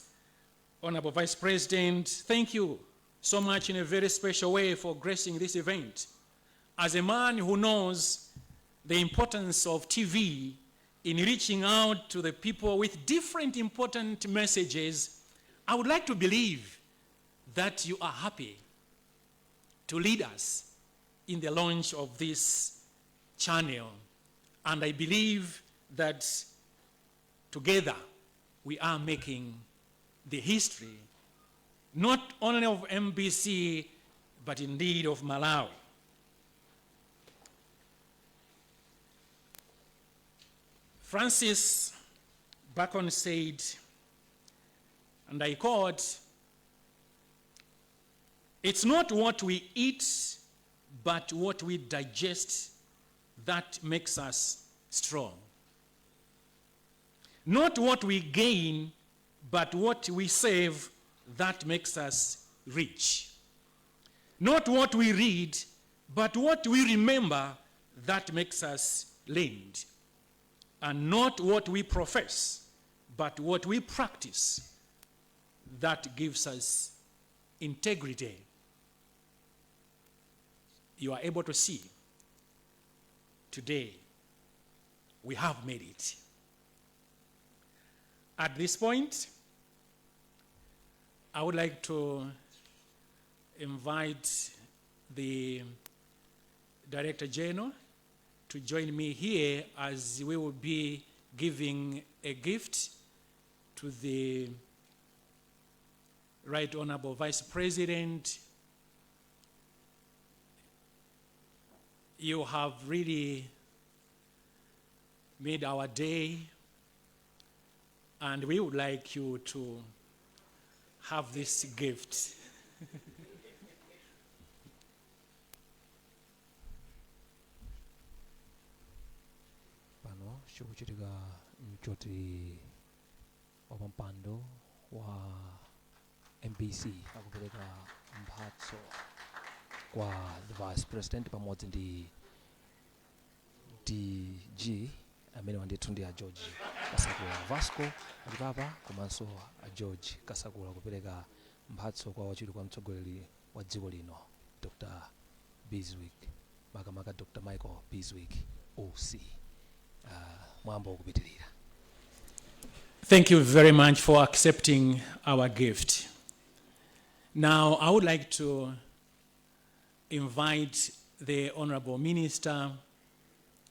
Honorable Vice President, thank you so much in a very special way for gracing this event. As a man who knows the importance of TV in reaching out to the people with different important messages, I would like to believe that you are happy to lead us in the launch of this channel. And I believe that together we are making the history, not only of MBC, but indeed of Malawi. Francis Bacon said, and I quote, "It's not what we eat, but what we digest that makes us strong. Not what we gain, but what we save that makes us rich. Not what we read, but what we remember that makes us learned. And not what we profess, but what we practice that gives us integrity." You are able to see today we have made it. At this point, I would like to invite the Director General to join me here as we will be giving a gift to the Right Honorable Vice President. You have really made our day, and we would like you to have this gift. Pano chikuchitika nchoti wapampando wa MBC akupereka mphatso kwa the Vice President pamodzi ndi DG amene wandithu ndi a George Kasakula. Vasco Achipapa komanso a George Kasakula kupereka mphatso kwa wachiwiri kwa mtsogoleri wa dziko lino Dr. Bizwick, makamaka Dr. Michael Bizwick Usi. Mwambo ukupitirira. Thank you very much for accepting our gift. Now, I would like to invite the Honorable Minister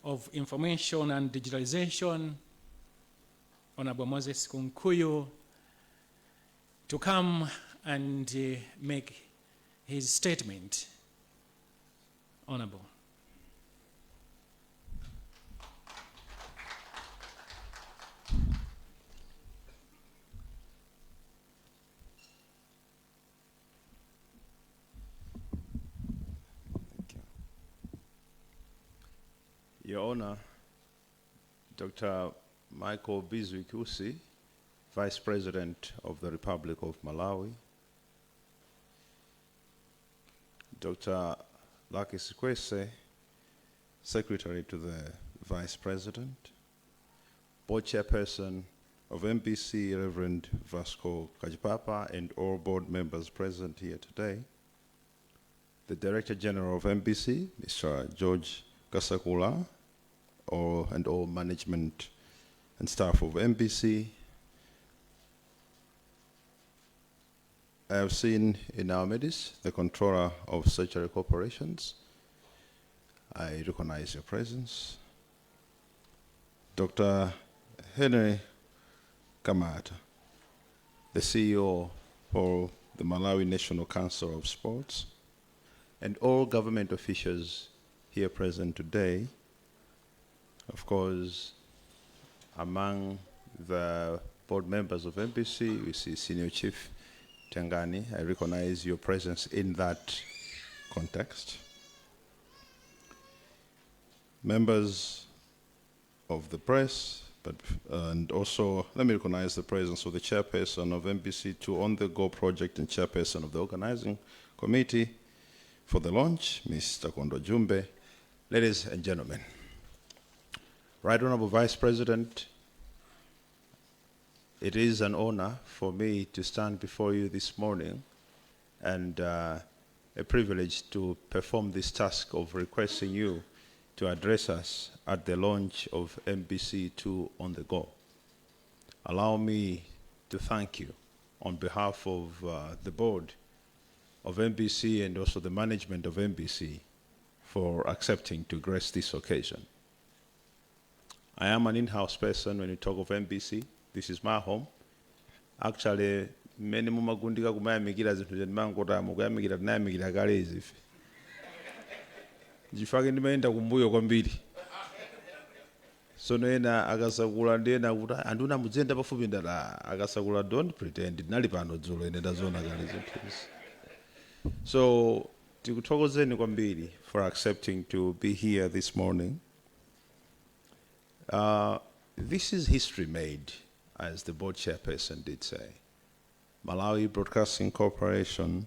of Information and Digitalization, Honorable Moses Kunkuyu, to come and make his statement. Honorable. Your Honor, Dr. Michael Bizwick Usi, Vice President of the Republic of Malawi, Dr. Lucky Sikwese, Secretary to the Vice President, Board Chairperson of MBC, Reverend Vasco Kachipapa, and all board members present here today, the Director General of MBC, Mr. George Kasakula, and all management and staff of MBC. I have seen in our midst the Controller of Statutory Corporations. I recognize your presence. Dr. Henry Kamata, the CEO for the Malawi National Council of Sports, and all government officials here present today. Of course, among the board members of MBC, we see Senior Chief Tengani. I recognize your presence in that context. Members of the press, and also let me recognize the presence of the chairperson of MBC2 On The Go project and chairperson of the organizing committee for the launch, Mr. Kondo Jumbe. Ladies and gentlemen, Right Honorable Vice President, it is an honor for me to stand before you this morning and a privilege to perform this task of requesting you to address us at the launch of MBC2 on the Go. Allow me to thank you on behalf of the board of MBC and also the management of MBC for accepting to grace this occasion. I am an in-house person when you talk of MBC. This is my home. Actually, many mumagundika kumayamikira zinthu ndimangoti mukuyamikira tinayamikira kale izife chifukwa ndimayenda kumbuyo kwambiri sono ena akasakula ndi ena kuti anduna mudziyenda pafupi ndati akasakula don't pretend ndinali pano dzulo ine ndaziona kale zinthuzi. So tikuthokozeni kwambiri for accepting to be here this morning. This is history made, as the board chairperson did say. Malawi Broadcasting Corporation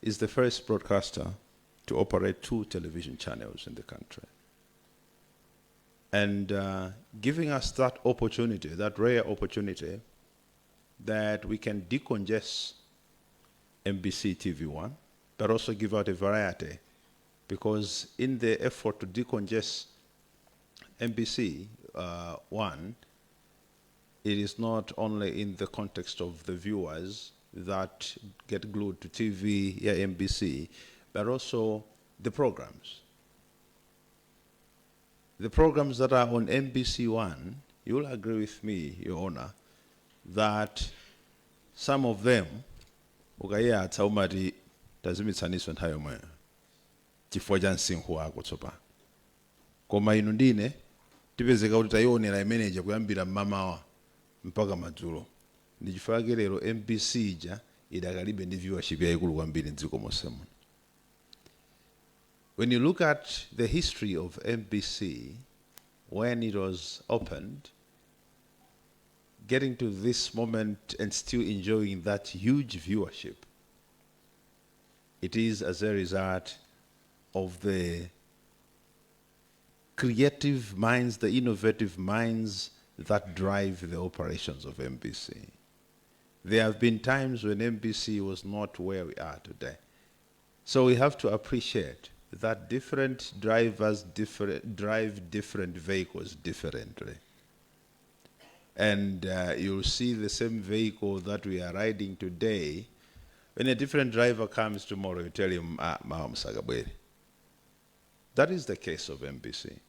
is the first broadcaster to operate two television channels in the country. And giving us that opportunity, that rare opportunity, that we can decongest MBC TV1, but also give out a variety, because in the effort to decongest MBC 1, it is not only in the context of the viewers that get glued to TV, yeah, MBC, but also the programs. The programs that are on MBC 1, you'll agree with me, Your Honor, that some of them, ukayiyatsa umati tazimitsaniso nthawi yomweyo chifukwa cha msinkhu wako tsopano koma inu ndine tipezeka kuti tayionera imeneja kuyambira mmamawa mpaka madzulo. Ndi chifukwa chake lero MBC ija idakalibe ndi viewership yayikulu kwambiri mdziko monse muno. When you look at the history of MBC, when it was opened, getting to this moment and still enjoying that huge viewership, it is as a result of the creative minds, the innovative minds that drive the operations of MBC. There have been times when MBC was not where we are today. So we have to appreciate that different drivers drive different vehicles differently. And you'll see the same vehicle that we are riding today, when a different driver comes tomorrow, you tell him, "Mawa musakabwere." That is the case of MBC.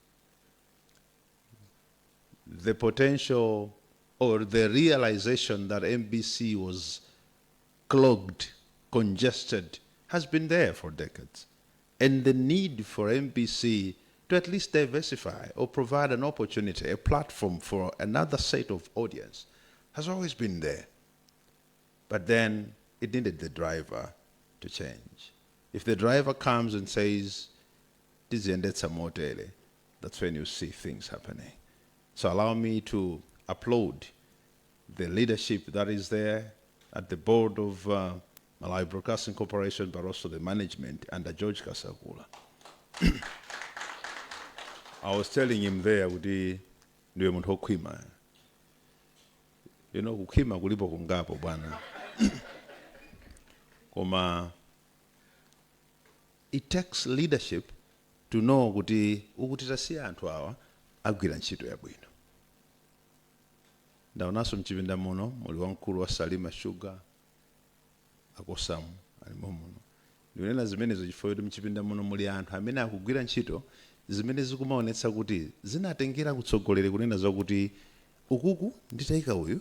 The potential or the realization that MBC was clogged, congested, has been there for decades. And the need for MBC to at least diversify or provide an opportunity, a platform for another set of audience has always been there. But then it needed the driver to change. If the driver comes and says, "Tiziyendetsa motere," that's when you see things happening. So allow me to applaud the leadership that is there at the board of Malawi Broadcasting Corporation, but also the management under George Kasakula. I was telling him there kuti ndiwe munthu wokhwima. Kukhwima kulipo kungapo bwana. Koma it takes leadership to know kuti ukuti tasiya anthu awa agwira ntchito yabwino. Ndaonanso mchipinda muno muli wamkulu wa Salima Sugar akosamu alimo muno. Ndikunena zimenezo chifukwa kuti mchipinda muno muli anthu amene akugwira ntchito zimene zikumaonetsa kuti zinatengera kutsogoleri kunena zakuti ukuku nditayika uyu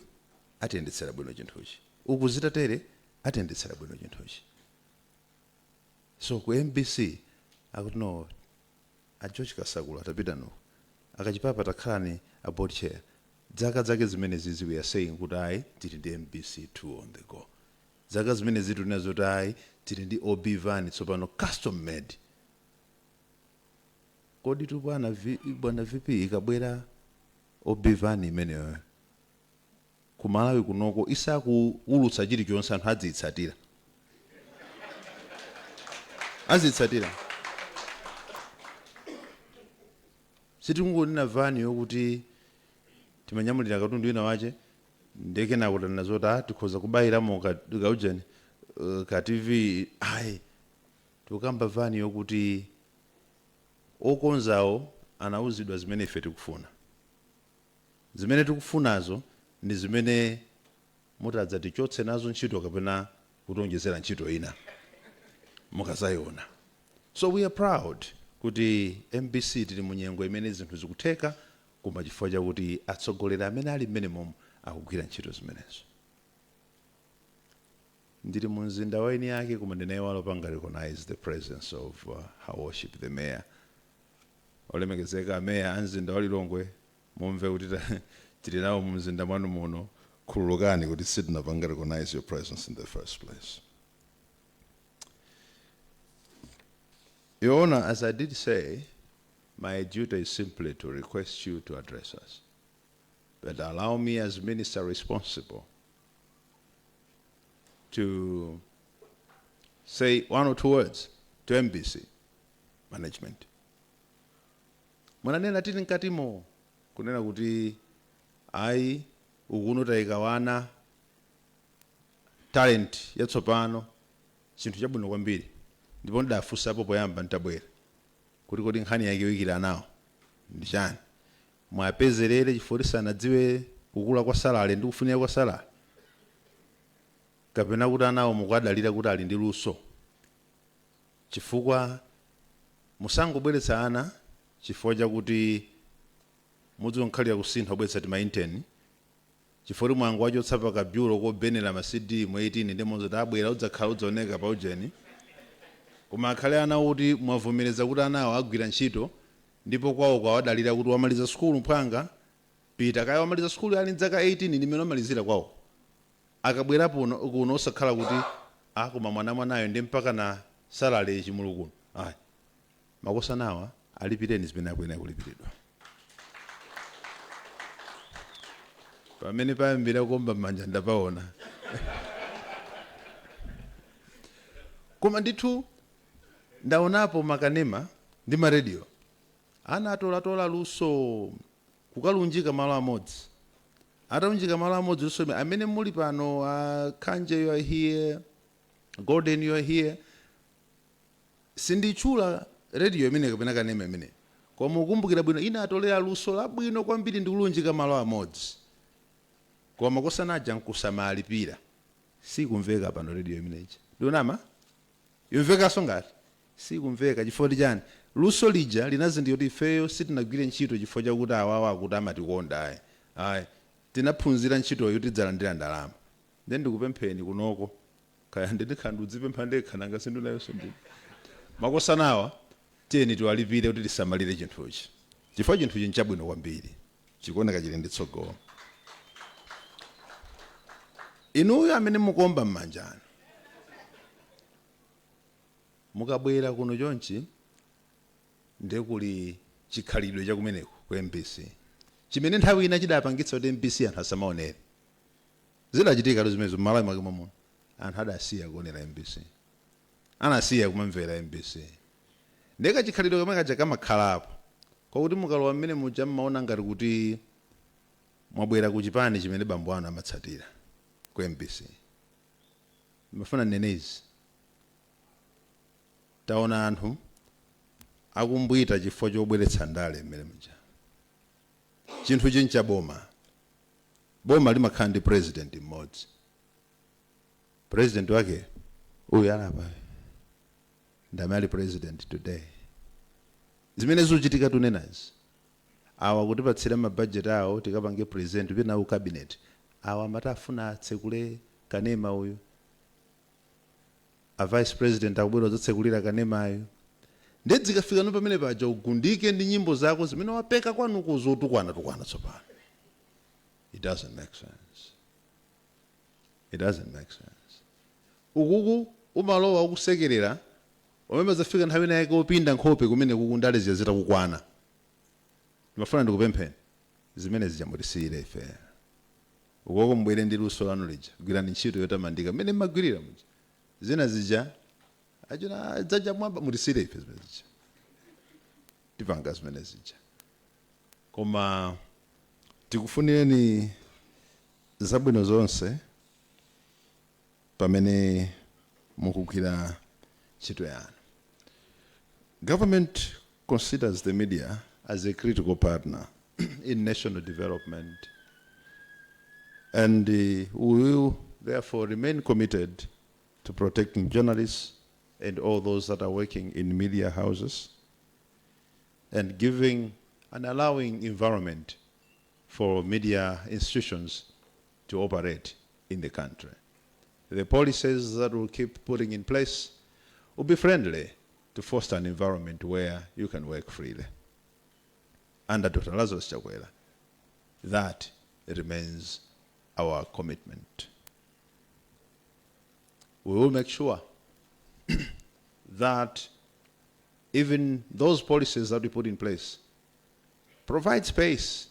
atiyendetsera bwino chinthuchi, uku zitatere atiyendetsera bwino chinthuchi. So ku MBC akuti no, a George Kasakula tapita no akachipapa takhalani a board chair. Zaka zake zimene zizi we are saying kuti ayi tili ndi MBC 2 on the go. Zaka zimene zitu tinazo kuti ayi tili ndi OB van tsopano custom made. Kodi tu bwana bwana VP ikabwera OB van imeneyo ku Malawi kunoko isakuulutsa chilichonse anthu adziyitsatira. Azitsatira. Sitingonena vani yokuti timanyamulira katundu wina wache Ndekena kuti nazoti ah tikhoza kubayiramo kaujeni ka TV. Ayi, tikukamba van yokuti okonzawo anauzidwa zimene ife tikufuna. Zimene tikufunazo ndi zimene mutadzatichotse nazo ntchito kapena kutionjezera ntchito ina mukazayiona. So we are proud kuti MBC tili mu nyengo imene zinthu zikutheka, koma chifukwa chakuti atsogoleri amene ali mmene momwe akugwira ntchito zimenezo. Ndili mu mzinda wa eni yake, koma ndinayiwala panga recognize the presence of Her Worship the Mayor. Olemekezeka Meya a mzinda wa Lilongwe, mumve kuti tili nawo mu mzinda mwanu muno. Khululukani kuti sitinapanga recognize your presence in the first place. Your Honor, as I did say, my duty is simply to request you to address us. But allow me, as minister responsible, to say one or two words to MBC management. Mwananena tili mkatimo kunena kuti ayi, ukuno tayikawana talent yatsopano, chinthu chabwino kwambiri. Ndipo ndidafunsapo poyamba ntabwera kuti kodi nkhani yake yoyikira nawo ndi chani? Mwapezerere chifukwa sanadziwe kukula kwa salary ndi kufunika kwa salary, kapena kuti anawo mukadalira kuti ali ndi luso? Chifukwa musangobweretsa ana chifukwa chakuti mudziwonkhalira kusintha kubweretsa tima intern, chifukwa kuti mwango wachotsa pa kabyulo kobenera ma CD mu 18 ndi mozoti abwera udzakhala udzaoneka pa ujeni. Koma akhale ana kuti mwavomereza kuti anawo agwira ntchito, ndipo kwawo kwawadalira kuti wamaliza sukulu mphwanga pita, kaya wamaliza sukulu ali mzaka 18 ndimene wamalizira kwawo, akabwera kuno osakhala kuti ah, koma mwana mwanayo ndi mpaka na salary chimulu kuno. Ayi, makosanawa alipireni zimene akuyenera kulipiridwa. Pamene payambira kuomba m'manja ndapaona. Koma ndithu ndaonapo makanema ndi marediyo ana atolatola luso kukalunjika malo amodzi. Atalunjika malo amodzi luso, amene muli pano, Kanje, you are here, Golden, you are here. Sinditchula radio imene kapena kanema imene, koma ukumbukira bwino ina atolera luso labwino kwambiri ndi kulunjika malo amodzi, koma makosanaja nkusamalipira. Sikumveka pano radio imeneyi. Ndionama imvekanso ngati sikumveka. Chifukwa chani? Luso lija linazindikira kuti ifeyo sitinagwire ntchito chifukwa chakuti awawa akuti amatikonda. Ayi, ayi, tinaphunzira ntchitoyo, tidzalandira ndalama. Then ndikupempheni kunoko, kaya ndikhala ndikudzipempha ndekha, nanga sindunayonso ndine, makosanawa tiyeni tiwalipire kuti tisamalire chinthuchi, chifukwa chinthuchi nchabwino kwambiri, chikuoneka chili ndi tsogolo. Inuyo amene mukuomba m'manjano, mukabwera kuno chonchi, ndiye kuli chikhalidwe chakumeneko ku MBC chimene nthawi ina chidapangitsa kuti MBC anthu asamaonere. Zidachitika zimenezo m'Malawi mwake muno. Anthu adasiya kuonera MBC, anasiya kumamvera MBC. Ndiye kachikhalidwe kamwe kaja kamakhalapo kwakuti mukalowa mmene muja mmaona ngati kuti mwabwera ku chipani chimene bambo anu amatsatira ku MBC. Ndimafuna ndinene izi: taona anthu akumbwita chifukwa chobweretsa ndale mmene muja. Chinthu chincha boma, boma limakhala ndi president mmodzi. President wake uyu alapa ndamene ali president today. Zimene zikuchitika tunenazi, awa kutipatsira mabajeti awo tikapange present upite nawo cabinet, awa amati afuna atsekule kanema uyu, a vice president akubwera kudzatsekulira kanemayo. Ndiye zikafika no pamene paja ugundike ndi nyimbo zako zimene wapeka kwanuko zotukwana tukwana. Tsopano it doesn't make sense, it doesn't make sense. Ukuku umalowa ukusekerera, pamene zafika nthawi ina yake upinda nkhope kumene kuku ndale zija zitakukwana. Ndimafuna ndikupempheni, zimene zija mutisiyire ife. Ukoko mubwere ndi luso lanu lija, gwirani ntchito yotamandika mmene mmagwirira muja. Zina zija achina dzaja mwamba mutisiyire ife, zimene zija tipanga zimene zija. Koma tikufunireni Zabwino zonse pamene mukugwira ntchito yanu. Government considers the media as a critical partner in national development, and we will therefore remain committed to protecting journalists and all those that are working in media houses and giving an allowing environment for media institutions to operate in the country. The policies that we'll keep putting in place will be friendly to foster an environment where you can work freely. Under Dr. Lazarus Chakwera, that remains our commitment. We will make sure that even those policies that we put in place provide space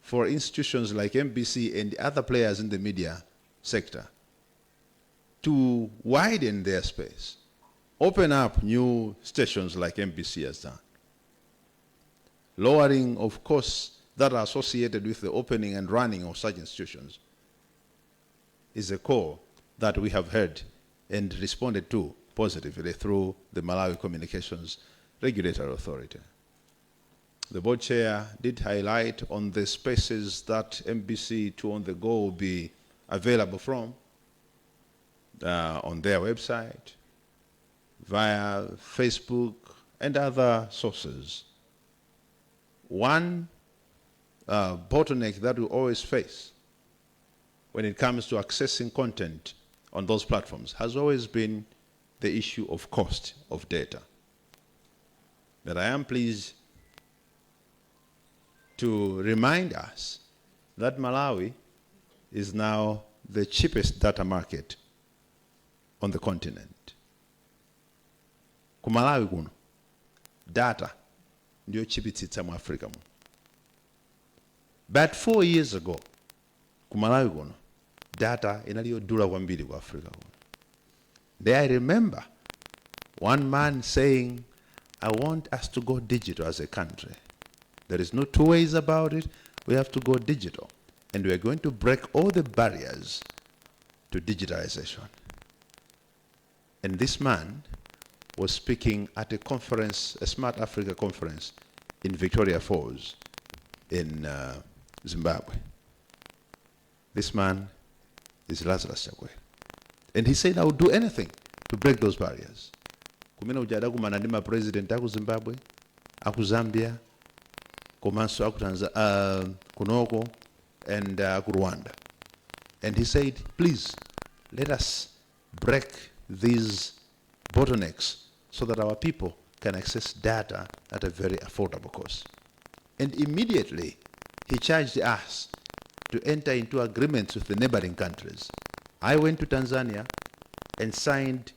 for institutions like MBC and other players in the media sector to widen their space, open up new stations like MBC has done. Lowering of costs that are associated with the opening and running of such institutions is a call that we have heard and responded to positively through the Malawi Communications Regulatory Authority. The board chair did highlight on the spaces that MBC 2 on the Go will be available from, on their website, via Facebook and other sources. One bottleneck that we always face when it comes to accessing content on those platforms has always been the issue of cost of data. But I am pleased to remind us that Malawi is now the cheapest data market on the continent. Ku Malawi kuno data ndiyo chipitsitsa mu Africa muno. But 4 years ago, ku Malawi kuno data inali yodula kwambiri ku Africa kuno. There I remember one man saying, "I want us to go digital as a country. There is no two ways about it. We have to go digital. And we are going to break all the barriers to digitalization." And this man was speaking at a conference, a Smart Africa conference in Victoria Falls in Zimbabwe. This man is Lazarus Chakwera. And he said, "I will do anything to break those barriers." Kumene uja adakumana ndi ma president aku Zimbabwe, aku Zambia, komanso aku kunoko and aku Rwanda. And he said, "Please, let us break these bottlenecks so that our people can access data at a very affordable cost." And immediately, he charged us to enter into agreements with the neighboring countries. I went to Tanzania and signed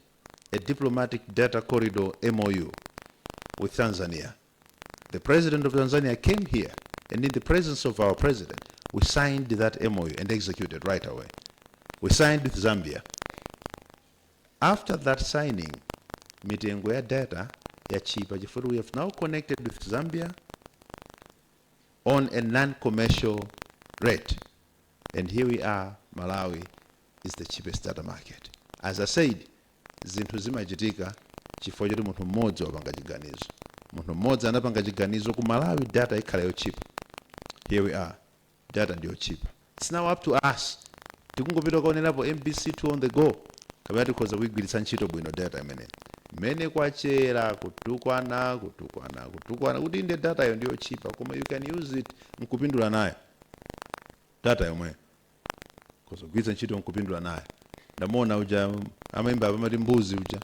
a diplomatic data corridor MOU with Tanzania. The president of Tanzania came here, and in the presence of our president, we signed that MOU and executed right away. We signed with Zambia. After that signing, mitengo ya data yachipa chifukwa we have now connected with Zambia on a non-commercial rate. And here we are, Malawi is the cheapest data market. As I said, zinthu zimachitika chifukwa choti munthu mmodzi wapanga chiganizo. Munthu mmodzi anapanga chiganizo, ku Malawi data ikhala yochipa. Here we are, data ndiyo cheap. It's now up to us. Tikungopita kuonerapo MBC2 on the go, kapena tikhoza kuyigwiritsa ntchito bwino data imeneyi. Mmene kwachera kutukwana, kutukwana, kutukwana kuti inde data yo ndiyo chipa, koma you can use it nkupindula nayo. Data yomwe khoza kugwiritsa ntchito nkupindula nayo. Ndamuona uja amayimba amati mbuzi uja,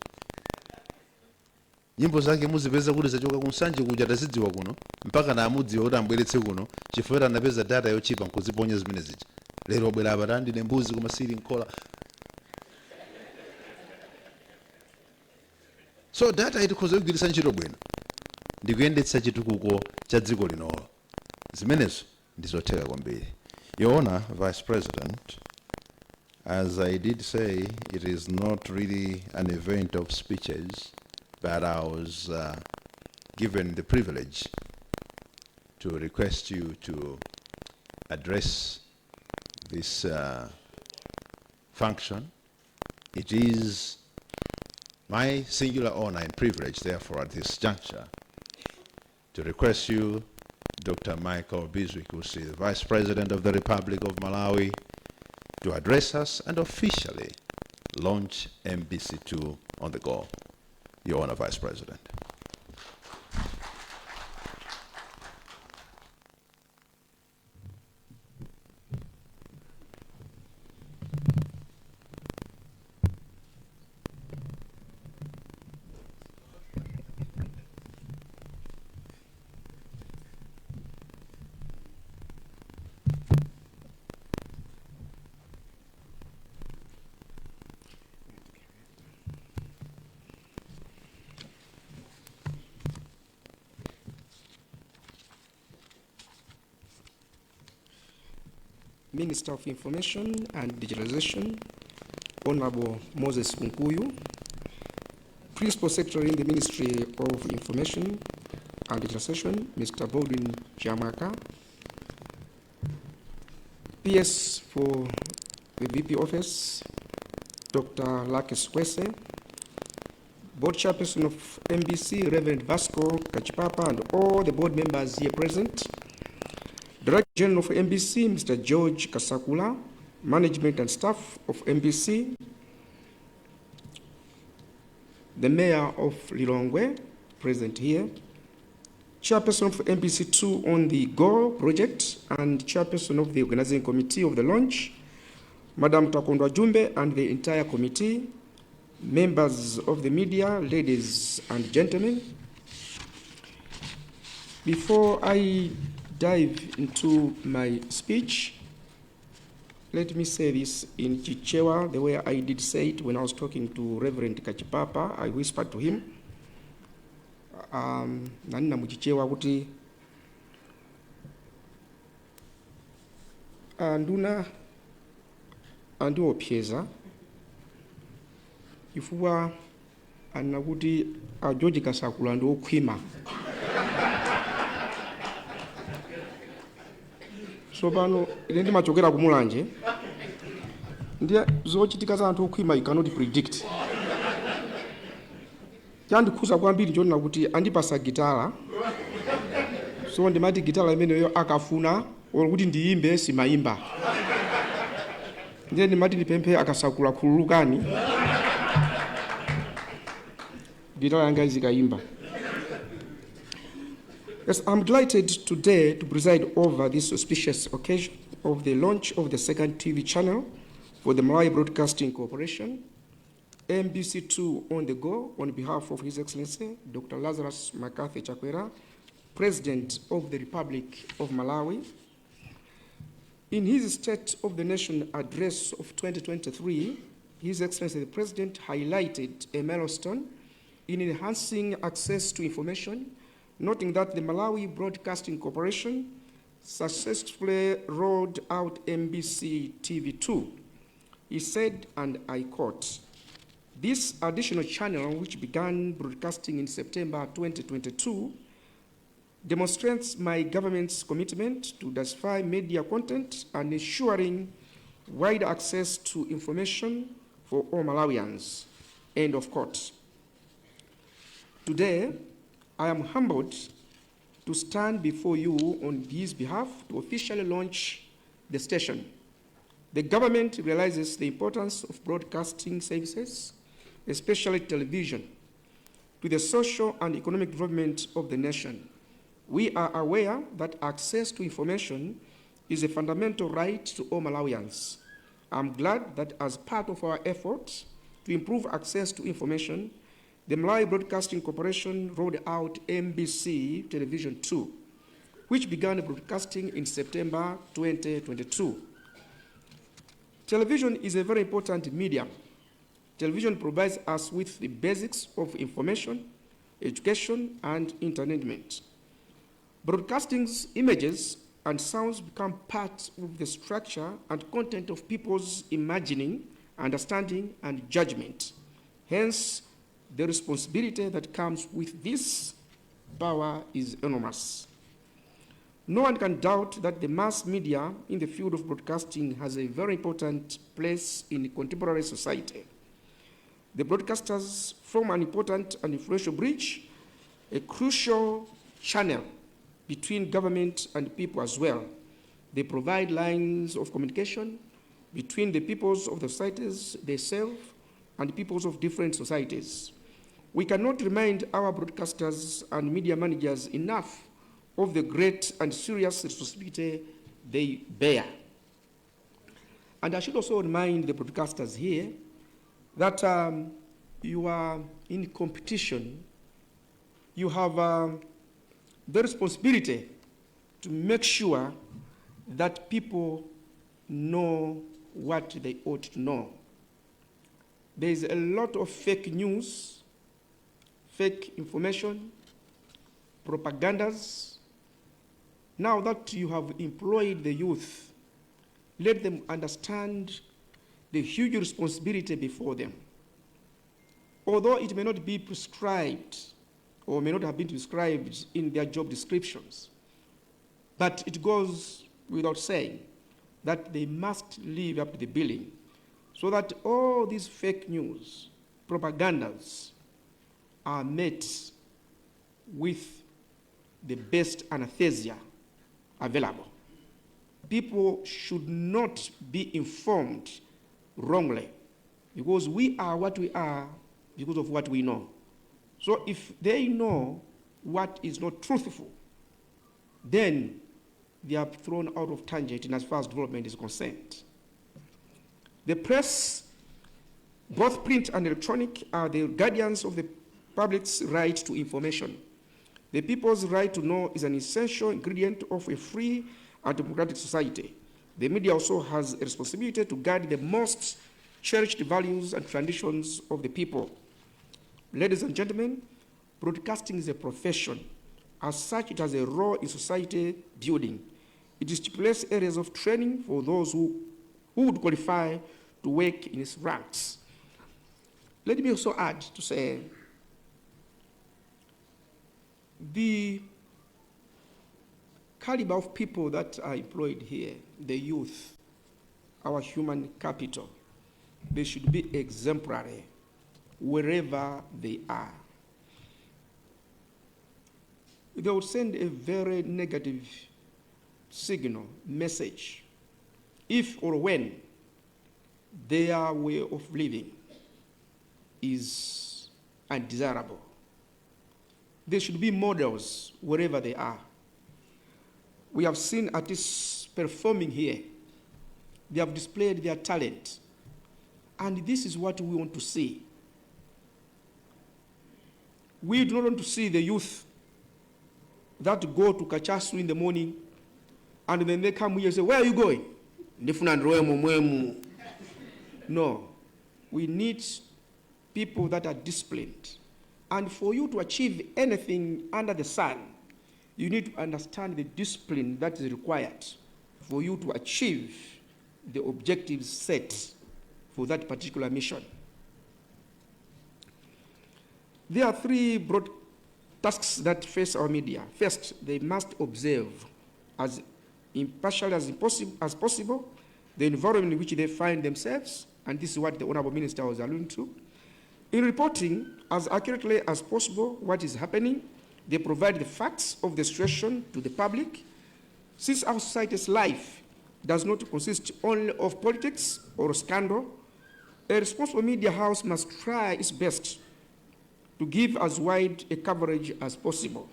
nyimbo zake muzipeza kuti zachoka kunsanje kuja, tazidziwa kuno mpaka na amudziwa kuti ambweretse kuno chifukwa kuti anapeza data yochipa nkuziponya zimene zija. Lero wabwera apa, tandine mbuzi koma sili nkhola. So data itikhoza kugwiritsa ntchito bwino ndikuyendetsa chitukuko cha dziko linolo. Zimenezo ndizotheka kwambiri. Your Honor, Vice President, as I did say, it is not really an event of speeches, but I was given the privilege to request you to address this function. It is my singular honor and privilege, therefore, at this juncture, to request you, Dr. Michael Bizwick Usi, the Vice President of the Republic of Malawi, to address us and officially launch MBC2 on the go. Your Honor, Vice President. Minister of Information and Digitalization, Honorable Moses Kunkuyu, Principal Secretary in the Ministry of Information and Digitalization, Mr. Baldwin Chiyamwaka, PS for the VP Office, Dr. Luckie Sikwese, Board Chairperson of MBC, Reverend Vasco Kachipapa, and all the board members here present, Director General of MBC, Mr. George Kasakula, management and staff of MBC, the Mayor of Lilongwe, present here, Chairperson of MBC2 on the GO project and Chairperson of the Organizing Committee of the launch, Madam Takondwa Jumbe and the entire committee, members of the media, ladies and gentlemen. Before I dive into my speech, let me say this in Chichewa, the way I did say it when I was talking to Reverend Kachipapa. I whispered to him, nanena mu Chichewa kuti anduna andiopseza chifukwa anena kuti a George Kasakula ndi okhwima. So pano ine ndimachokera ku Mulanje, ndiye zochitika za anthu okhwima you cannot predict. Chandikhuza kwambiri nchonena kuti andipasa gitala, so ndimati gitala imeneyo akafuna or kuti ndiyimbe simayimba, ndiye ndimati ndipemphe akasakula khululukani gitala yanga izikayimba. Yes, I'm delighted today to preside over this auspicious occasion of the launch of the second TV channel for the Malawi Broadcasting Corporation, MBC2 on the go, on behalf of His Excellency Dr. Lazarus McCarthy Chakwera, President of the Republic of Malawi. In his State of the Nation address of 2023, His Excellency the President highlighted a milestone in enhancing access to information, noting that the Malawi Broadcasting Corporation successfully rolled out MBC TV2. He said, and I quote, "This additional channel, which began broadcasting in September 2022, demonstrates my government's commitment to diversify media content and ensuring wide access to information for all Malawians." End of quote. Today, I am humbled to stand before you on his behalf to officially launch the station. The government realizes the importance of broadcasting services, especially television, to the social and economic development of the nation. We are aware that access to information is a fundamental right to all Malawians. I'm glad that as part of our efforts to improve access to information, the Malawi Broadcasting Corporation rolled out MBC Television 2, which began broadcasting in September 2022. Television is a very important medium. Television provides us with the basics of information, education, and entertainment. Broadcasting's images and sounds become part of the structure and content of people's imagining, understanding, and judgment. Hence, the responsibility that comes with this power is enormous. No one can doubt that the mass media in the field of broadcasting has a very important place in contemporary society. The broadcasters form an important and influential bridge, a crucial channel between government and people as well. They provide lines of communication between the peoples of the societies they serve and peoples of different societies. We cannot remind our broadcasters and media managers enough of the great and serious responsibility they bear. And I should also remind the broadcasters here that you are in competition. You have the responsibility to make sure that people know what they ought to know. There is a lot of fake news, fake information, propagandas. Now that you have employed the youth, let them understand the huge responsibility before them. Although it may not be prescribed or may not have been prescribed in their job descriptions, but it goes without saying that they must live up to the billing so that all these fake news, propagandas, are met with the best anesthesia available. People should not be informed wrongly, because we are what we are because of what we know. So if they know what is not truthful, then they are thrown out of tangent in as far as development is concerned. The press, both print and electronic, are the guardians of the public's right to information. The people's right to know is an essential ingredient of a free and democratic society. The media also has a responsibility to guard the most cherished values and traditions of the people. Ladies and gentlemen, broadcasting is a profession. As such, it has a role in society building. It stipulates areas of training for those who would qualify to work in its ranks. Let me also add to say, the caliber of people that are employed here, the youth, our human capital, they should be exemplary wherever they are. They will send a very negative signal, message, if or when their way of living is undesirable. They should be models wherever they are. We have seen artists performing here. They have displayed their talent. And this is what we want to see. We do not want to see the youth that go to Kachasu in the morning and then they come here and say, "Where are you going?" "Ndifuna ndilowe momwemu." No. We need people that are disciplined. And for you to achieve anything under the sun, you need to understand the discipline that is required for you to achieve the objectives set for that particular mission. There are three broad tasks that face our media. First, they must observe as impartially as possible the environment in which they find themselves, and this is what the Honorable Minister was alluding to. In reporting as accurately as possible what is happening, they provide the facts of the situation to the public. Since our society's life does not consist only of politics or scandal, a responsible media house must try its best to give as wide a coverage as possible.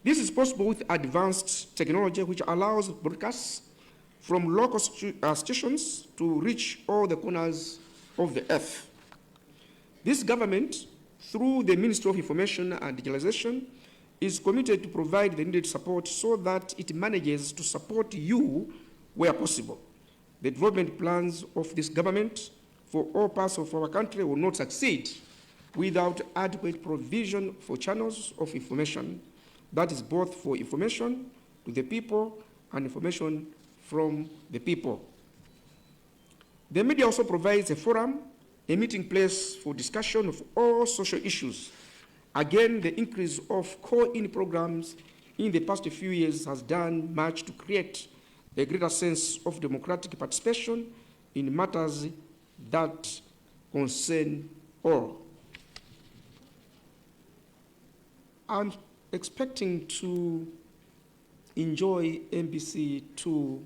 This is possible with advanced technology, which allows broadcasts from local stations to reach all the corners of the earth. This government, through the Ministry of Information and Digitalization, is committed to provide the needed support so that it manages to support you where possible. The development plans of this government for all parts of our country will not succeed without adequate provision for channels of information, that is both for information to the people and information from the people. The media also provides a forum, a meeting place for discussion of all social issues. Again, the increase of call-in programs in the past few years has done much to create a greater sense of democratic participation in matters that concern all. I'm expecting to enjoy MBC2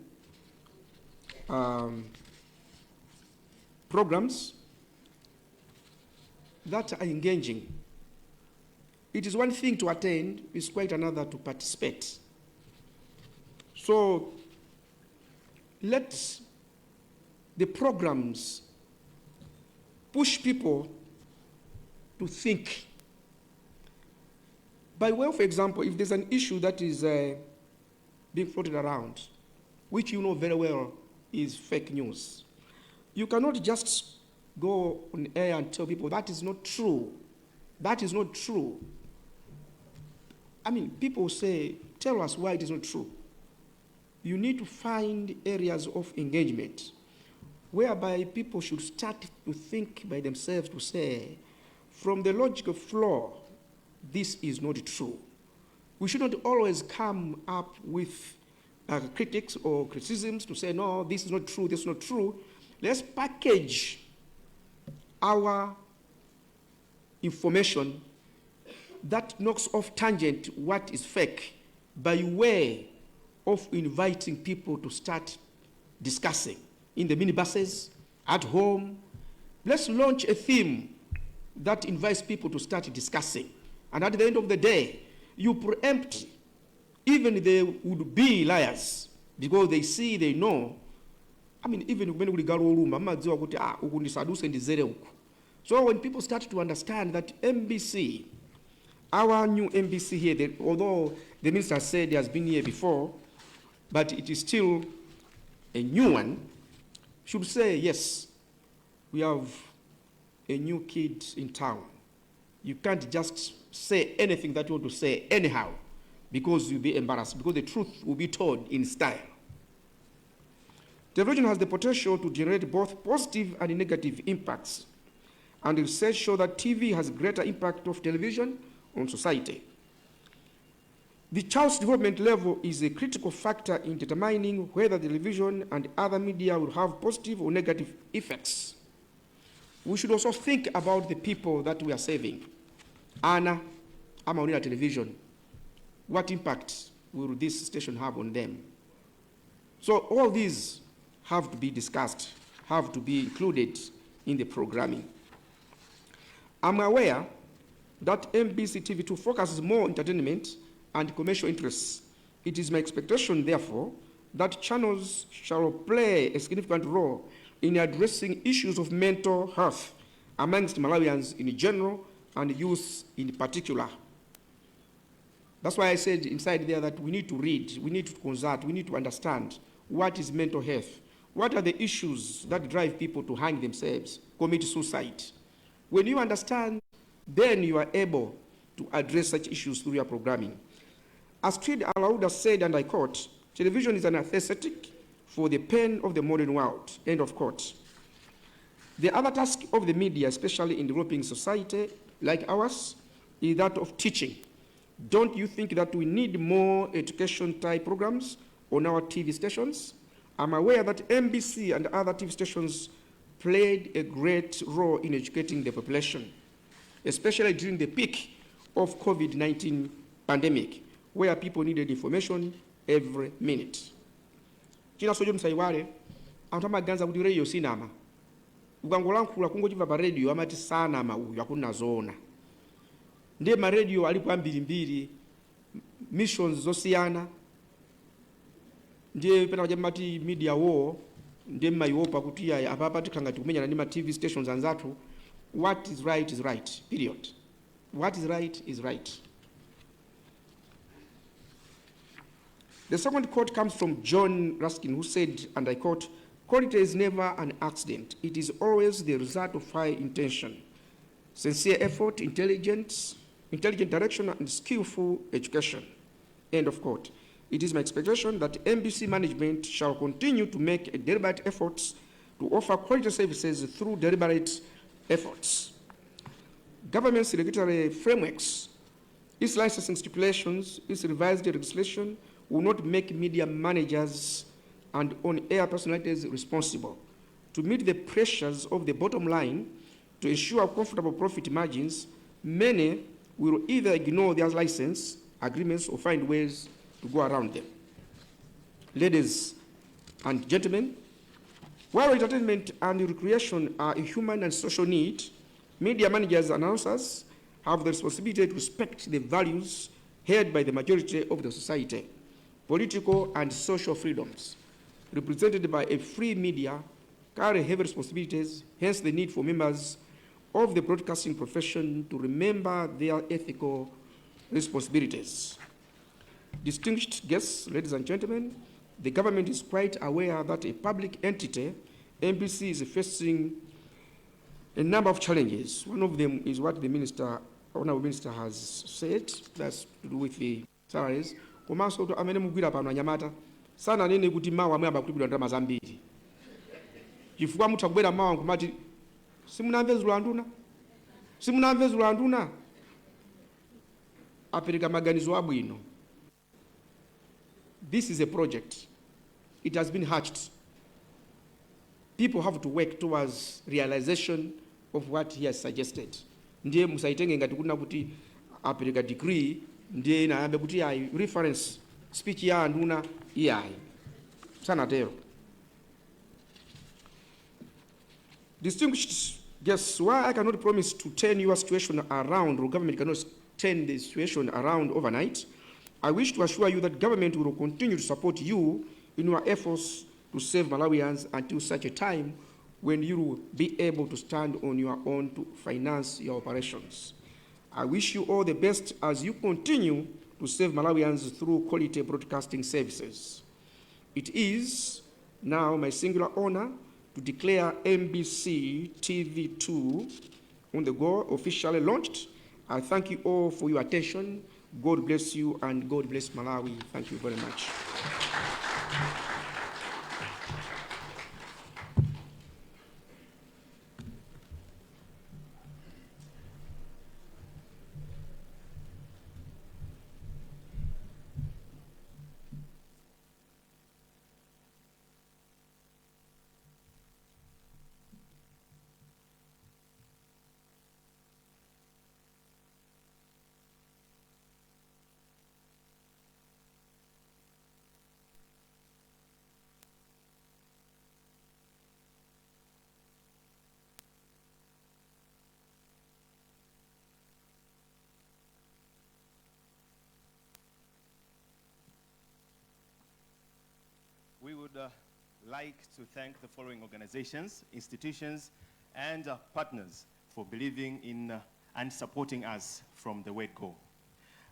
programs that are engaging. It is one thing to attend, it's quite another to participate. So let the programs push people to think. By way of example, if there's an issue that is being floated around, which you know very well is fake news, you cannot just go on air and tell people that is not true. That is not true. I mean, people say, tell us why it is not true. You need to find areas of engagement whereby people should start to think by themselves to say, from the logical flow, this is not true. We should not always come up with critics or criticisms to say, no, this is not true, this is not true. Let's package our information that knocks off tangent what is fake by way of inviting people to start discussing in the minibuses, at home. Let's launch a theme that invites people to start discussing. And at the end of the day, you preempt even the would-be liars because they see, they know. I mean, even when we go room, amadziwa kuti ah, uku ndisaduse ndizere uku. So when people start to understand that MBC, our new MBC here, although the minister said he has been here before, but it is still a new one, should say, yes, we have a new kid in town. You can't just say anything that you want to say anyhow, because you'll be embarrassed, because the truth will be told in style. Television has the potential to generate both positive and negative impacts, and research shows that TV has greater impact of television on society. The child's development level is a critical factor in determining whether television and other media will have positive or negative effects. We should also think about the people that we are serving. Ana, amaonera television. What impact will this station have on them? So all these have to be discussed, have to be included in the programming. I'm aware that MBC TV2 focuses more on entertainment and commercial interests. It is my expectation, therefore, that channels shall play a significant role in addressing issues of mental health amongst Malawians in general and youth in particular. That's why I said inside there that we need to read, we need to consult, we need to understand what is mental health. What are the issues that drive people to hang themselves, commit suicide? When you understand, then you are able to address such issues through your programming. Astrid Alauda said, and I quote, television is an anesthetic for the pain of the modern world, end of quote. The other task of the media, especially in developing society like ours, is that of teaching. Don't you think that we need more education-type programs on our TV stations? I'm aware that MBC and other TV stations played a great role in educating the population, especially during the peak of COVID-19 pandemic, where people needed information every minute. Chinanso choti musaiwale, anthu amaganiza kuti radio sinama. Ukangolankhula kungochimva pa radio amati sanama uyu akunena zoona. Ndiye ma radio alipo ambirimbiri, missions zosiyana. Ndiye pena paja mati media war, ndiye mmaiopa kuti ayi apapa tikhala ngati kumenyana ndi ma TV stations anzathu. What is right is right, period. What is right is right. The second quote comes from John Ruskin, who said, and I quote, quality is never an accident. It is always the result of high intention, sincere effort, intelligent direction, and skillful education. End of quote. It is my expectation that MBC management shall continue to make deliberate efforts to offer quality services through deliberate efforts. Government's regulatory frameworks Its licensing stipulations, its revised legislation will not make media managers and on-air personalities responsible. To meet the pressures of the bottom line, to ensure comfortable profit margins, many will either ignore their license agreements or find ways to go around them. Ladies and gentlemen, while entertainment and recreation are a human and social need, media managers and announcers have the responsibility to respect the values held by the majority of the society, political and social freedoms represented by a free media carry heavy responsibilities, hence the need for members of the broadcasting profession to remember their ethical responsibilities. Distinguished guests, ladies and gentlemen, the government is quite aware that a public entity, MBC, is facing a number of challenges. One of them is what the minister, honorable minister has said, that's to do with the salaries. Komanso to amene mugwira pano anyamata sananene kuti mawa amwe kulipidwa ndalama zambiri chifukwa mutha kubwera mawa nkumati simunamve dzulo anduna, simunamve dzulo anduna apereka maganizo abwino. This is a project. It has been hatched. People have to work towards realization of what he has suggested. Ndiye musaitenge ngati kuna kuti apereka decree ndiye ina ayambe kuti ayi reference speech ya anduna iyayi sanatero. Distinguished guests, why I cannot promise to turn your situation around, or government cannot turn the situation around overnight, I wish to assure you that government will continue to support you in your efforts to save Malawians until such a time when you will be able to stand on your own to finance your operations. I wish you all the best as you continue to save Malawians through quality broadcasting services. It is now my singular honor to declare MBC TV2 on the go officially launched. I thank you all for your attention. God bless you and God bless Malawi. Thank you very much. We would like to thank the following organizations, institutions, and partners for believing in and supporting us from the word go.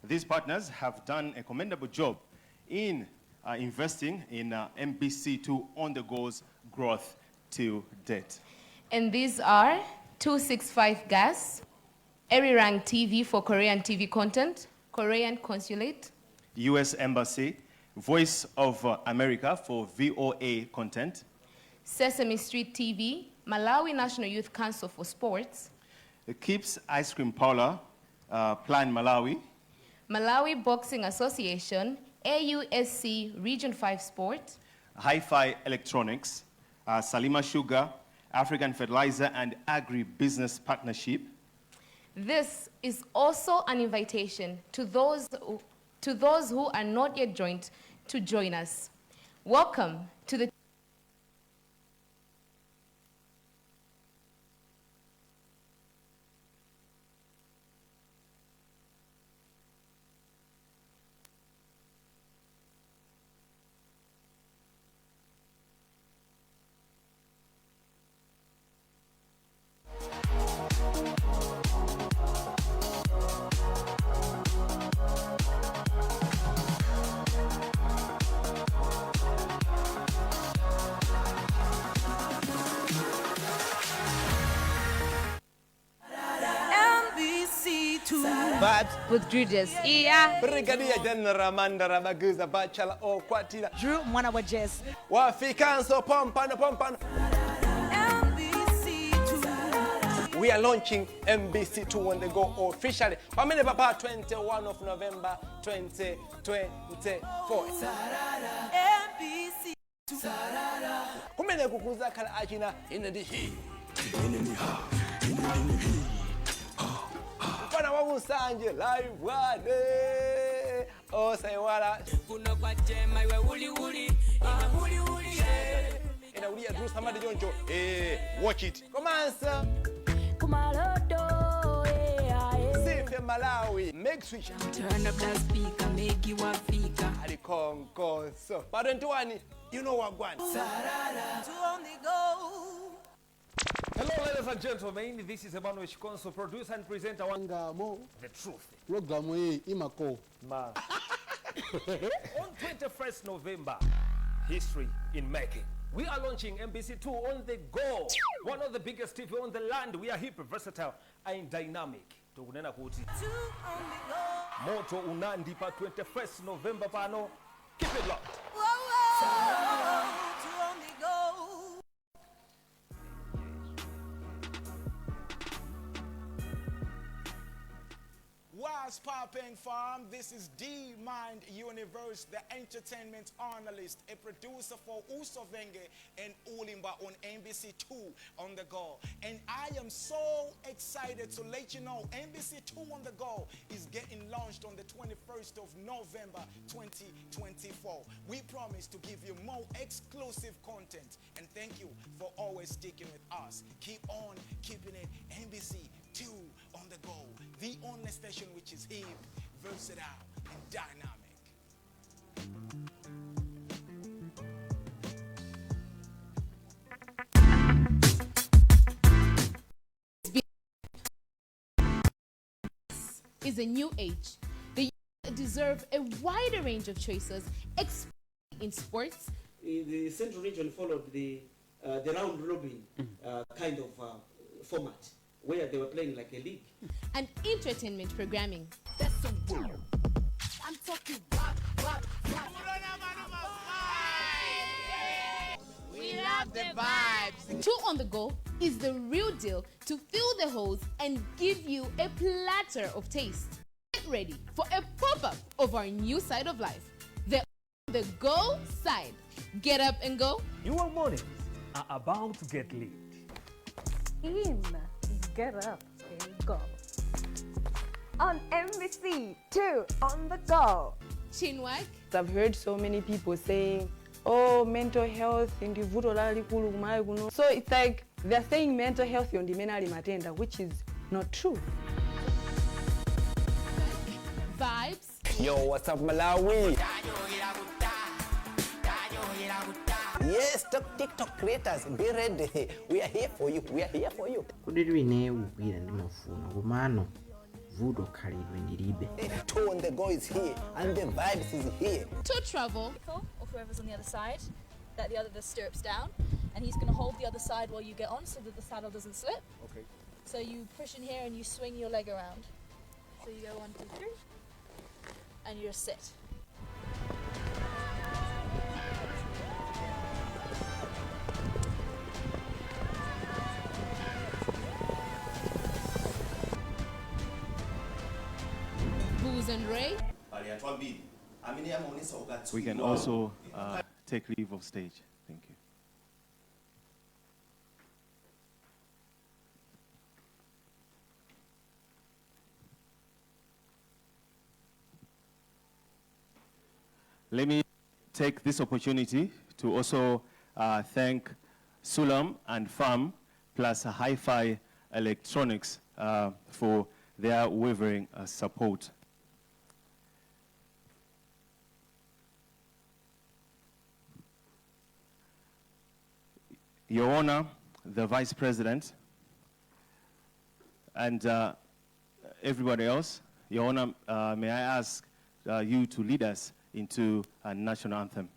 These partners have done a commendable job in investing in MBC2 On The Go's growth to date. And these are 265 Gas, Arirang TV for Korean TV content, Korean Consulate, U.S. Embassy, Voice of America for VOA content, Sesame Street TV, Malawi National Youth Council for Sports, the Keeps Ice Cream Parlor, Plan Malawi, Malawi Boxing Association, AUSC Region 5 Sport, Hi-Fi Electronics, Salima Sugar, African Fertilizer and Agri-Business Partnership. This is also an invitation to those who are not yet joined to join us. Welcome to the Vibes with Judas. Yeah. Brigadier General Mandara Baguza Bachala Okwatila. Drew Mwana wa Jess. Wafikanso Pompano Pompano. We are launching MBC2 on the go officially pamene papa 21 of November 2024. MBC Kumeneku kuzakhala achina ine ndi hi, ine ndi ha, ine ndi hi, ha, ha. Mfana wakunsanje live wane osaiwala kuno kwa chema iwe uli uli iwe uli uli ena uliya drusa mati choncho, watch it komanso kumaloto. Sife Malawi make switch. Turn up that speaker, make you wafika. Ali konkonso pa 21, you know wagwana. Two on the go. Hello, ladies and gentlemen. This is Emmanuel Chikonso, producer and presenter. Ngamo. The truth. Programu iyi imako. Ma. On 21st November, history in making. We are launching MBC2 on the go. One of the biggest TV on the land. We are hip, versatile, and dynamic. Tukunena kuti moto unandi pa 21st November pano. Keep it locked. Two on the go. What's poppin', fam? This is D Mind Universe, the entertainment analyst, a producer for Usovenge and Ulimba on MBC2 on the go. And I am so excited to let you know MBC2 on the go is getting launched on the 21st of November 2024. We promise to give you more exclusive content, and thank you for always sticking with us. Keep on keeping it MBC2 on the go, the only station which is hip, versatile, and dynamic. Is a new age. The youth deserve a wider range of choices, especially in sports. The Central Region followed the round robin kind of format, where they were playing like a league. And entertainment programming. That's a word. I'm talking rock, rock, rock. We love the vibes. Two on the go is the real deal to fill the holes and give you a platter of taste. Get ready for a pop-up of our new side of life, the on the go side. Get up and go. Your mornings are about to get lit. In, get up and go. On MBC 2 on the go. Chinwag. I've heard so many people saying, oh, mental health ndi vuto lalikulu kuMalawi kuno. So it's like they're saying mental health ndi imene ali matenda, which is not true. Vibes. Yo, what's up, Malawi? Yes, TikTok creators, be ready. We are here for you. We are here for you. Kodi ineyo kugwira ndimafuna komano vuto khalidwe ndilibe. Two on the go is here, and the vibes is here. To travel. Or whoever's on the other side, that the other the stirrups down, and he's going to hold the other side while you get on so that the saddle doesn't slip. Okay. So you push in here and you swing your leg around. So you go 1, 2, 3, and you just sit. Booze and Ray. We can also take leave of stage. Thank you. Let me take this opportunity to also thank Sulam and FAM plus Hi-Fi Electronics for their wavering support. Your Honor, the Vice President, and everybody else, Your Honor, may I ask you to lead us into a national anthem.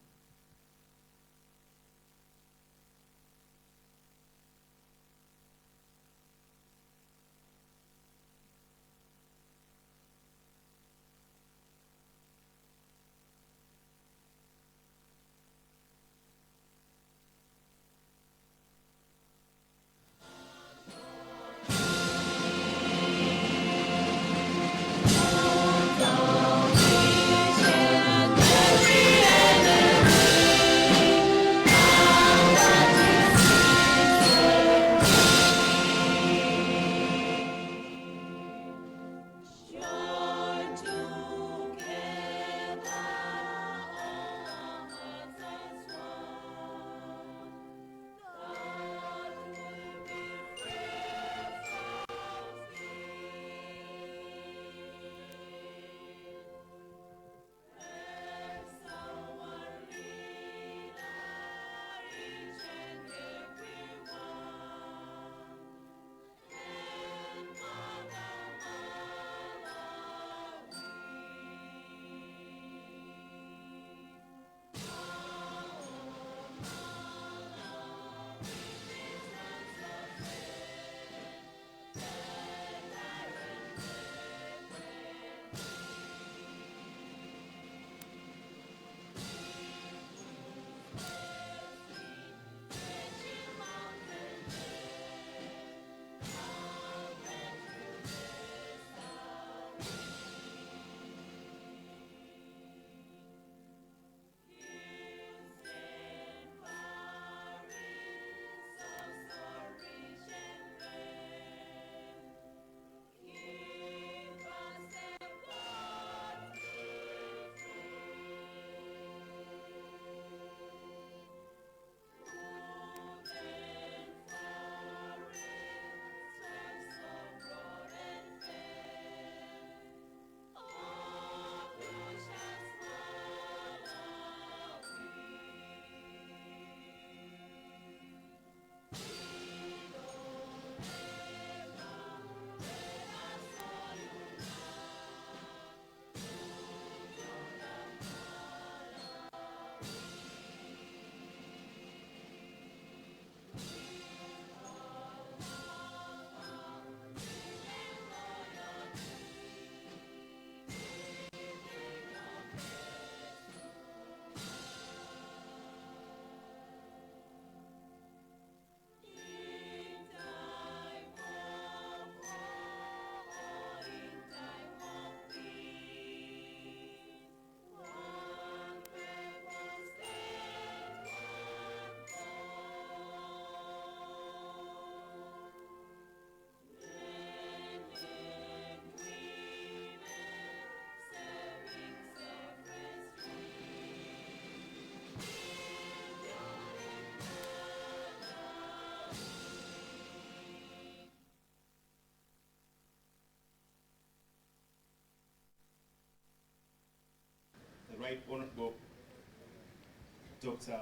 Dr.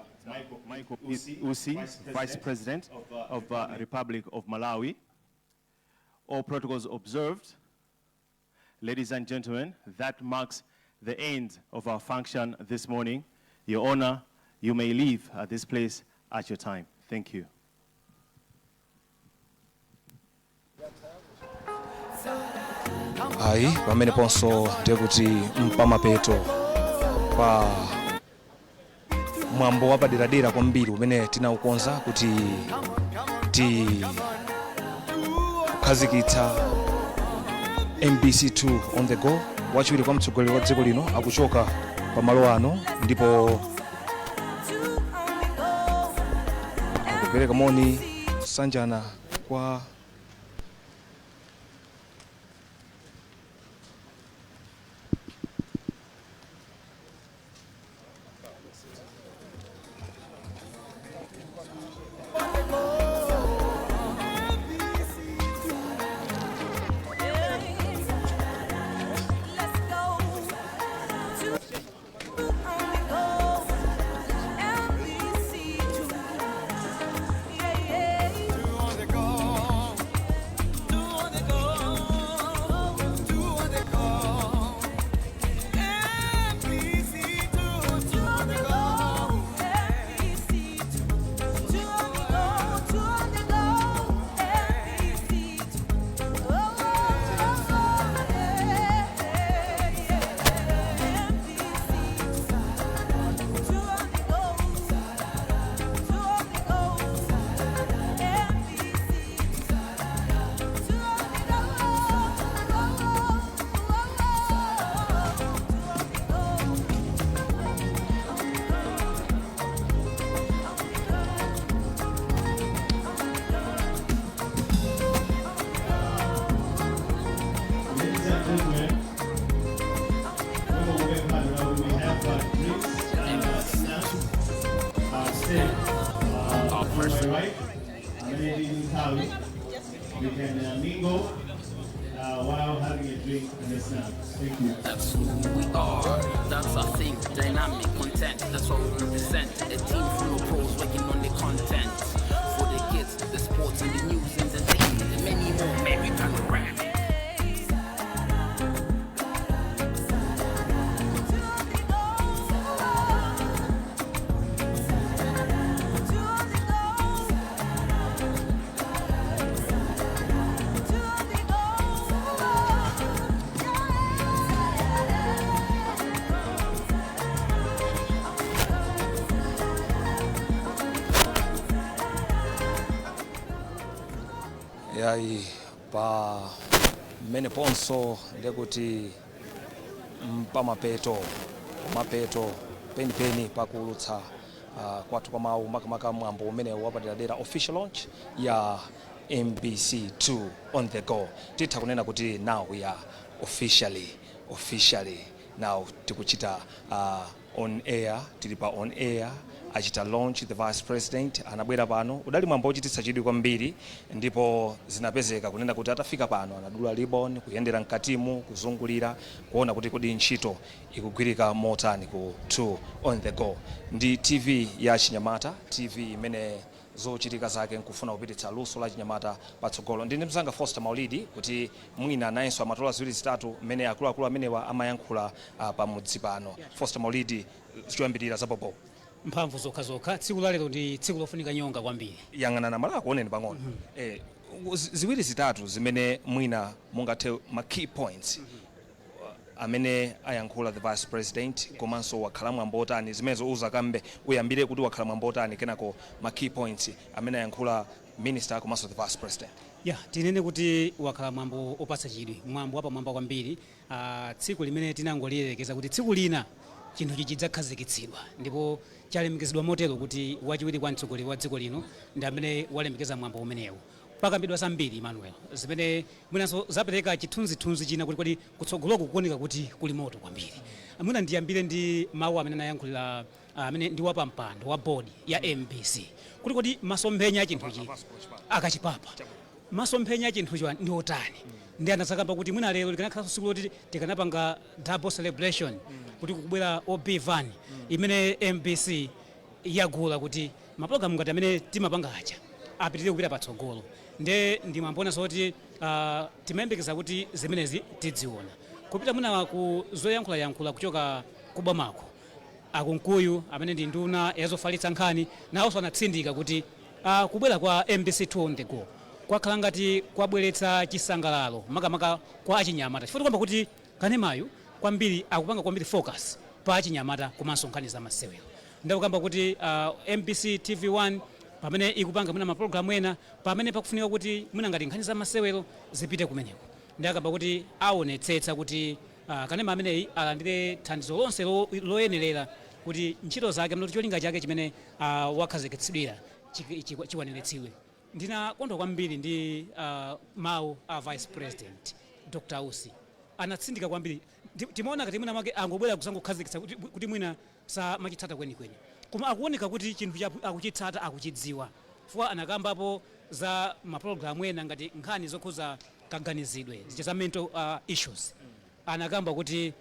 Michael Usi, Vice President of Republic of Malawi. All protocols observed. Ladies and gentlemen, that marks the end of our function this morning. Your Honor, you may leave this place at your time. Thank you. Ayi, pameneponso ndiye kuti mpamapeto pa mwambo wapaderadera kwambiri umene tinawukonza kuti tikukhazikitsa MBC 2 on the go. Wachiwiri kwa mtsogoleri wa dziko lino akuchoka pamalo ano ndipo akupereka moni sanjana kwa Ladies and gentlemen, we have drinks and snacks served on my right. Ladies and you can mingle while having a drink and a snack. Thank you. That's who we are. That's our thing. Dynamic content. That's what we represent. A team full of pros working on the content. For the kids, the sports and the news, entertainment, and many more. Merry panoramic. Yayi, pa mmeneponso ndekuti mpamapeto mapeto penipeni pakuulutsa kwathu kwa mawu, makamaka mwambo umene wapaderadera, official launch ya MBC 2 on the go. Titha kunena kuti now we are officially now tikuchita on air, tili pa on air. Achita launch, the Vice President anabwera pano. Udali mwambo ochititsa chidwi kwambiri, ndipo zinapezeka kunena kuti atafika pano anadula ribbon, kuyendera mkatimu, kuzungulira, kuona kuti kodi ntchito ikugwirika motani ku 2 on the go. Ndi TV ya Chinyamata, TV imene zochitika zake nkufuna kupititsa luso la chinyamata patsogolo. Ndine mzanga Foster Maulidi kuti mwina nayenso amatola ziwiri zitatu mmene akuluakulu amenewa amayankhula pamudzi pano. Foster Maulidi, choyambirira zapopo. Mphamvu zokhazokha. Tsiku la lero ndi tsiku lofunika nyonga kwambiri. Yang'anana malako, oneni pang'ono. Ziwiri zitatu zimene mwina mungathe, ma key points amene ayankhula the Vice President, komanso wakhala mwambo otani, zimenezo uzakambe. Uyambire kuti wakhala mwambo otani, kenako ma key points amene ayankhula minister komanso the Vice President. Ya, tinene kuti wakhala mwambo opatsa chidwi, mwambo wapamwamba kwambiri. Tsiku limene tinangoliyelekeza kuti tsiku lina chinthuchi chidzakhazikitsidwa, ndipo chalemekezedwa motero kuti wachiwiri kwa mtsogoleri wa dziko lino ndi amene walemekeza mwambo umenewu. Pakambidwa zambiri, Emmanuel, zimene mwinanso zapereka chithunzithunzi china kuti kodi kutsogoloku kukuoneka kuti kuli moto kwambiri. Mwina ndiyambire ndi mawu amene anayankhulira amene ndi wapampando wa bodi ya MBC, kuti kodi masomphenya a chinthuchi akachipapa, masomphenya a chinthuchi ndi otani? Ndi anadzakamba kuti mwina lero likanakhalanso tsiku loti tikanapanga double celebration, kuti kukubwera OB van imene MBC Yagula kuti mapulogalamu ngati amene timapanga aja apitirire kupita patsogolo. Nde ndimambonaso kuti timayembekeza kuti zimenezi tidziona kupita mwina ku zoyankhulayankhula kuchoka kubomako. Akunkuyu amene ndi nduna yazofalitsa nkhani nawonso anatsindika kuti kubwera kwa MBC 2 on the go kwakhala ngati kwabweretsa chisangalalo, makamaka kwa achinyamata, chifukwa tikamba kuti kanemayu kwambiri akupanga kwambiri focus pa achinyamata komanso nkhani za masewero. Ndakukamba kuti MBC TV1 pamene ikupanga mwina mapulogalamu ena, pamene pakufunika kuti mwina ngati nkhani za masewero zipite kumeneko, ndakamba kuti aonetsetsa kuti kanema ameneyi alandire thandizo lonse loyenerera kuti ntchito zake mnoti cholinga chake chimene wakhazikitsidwira chikwaniritsidwe. Ndinakondwa kwambiri ndi mawu a Vice President Dr. Usi, anatsindika kwambiri. Timaona kati mwina mwake angobwera kusangokhazikitsa kuti mwina samachitsata kwenikweni, koma akuoneka kuti chinthu akuchitsata, akuchidziwa, chifukwa anakambapo za mapulogalamu ena ngati nkhani zokhuza kaganizidwe, zija za mental issues. Anakamba kuti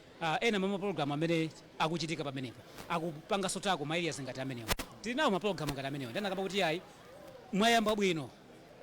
ena mwa mapulogalamu amene akuchitika pamenepo akupanganso tackle ma areas ngati amenewo. Tili nawo mapulogalamu ngati amenewo, ndi anakamba kuti ayi, mwayamba bwino,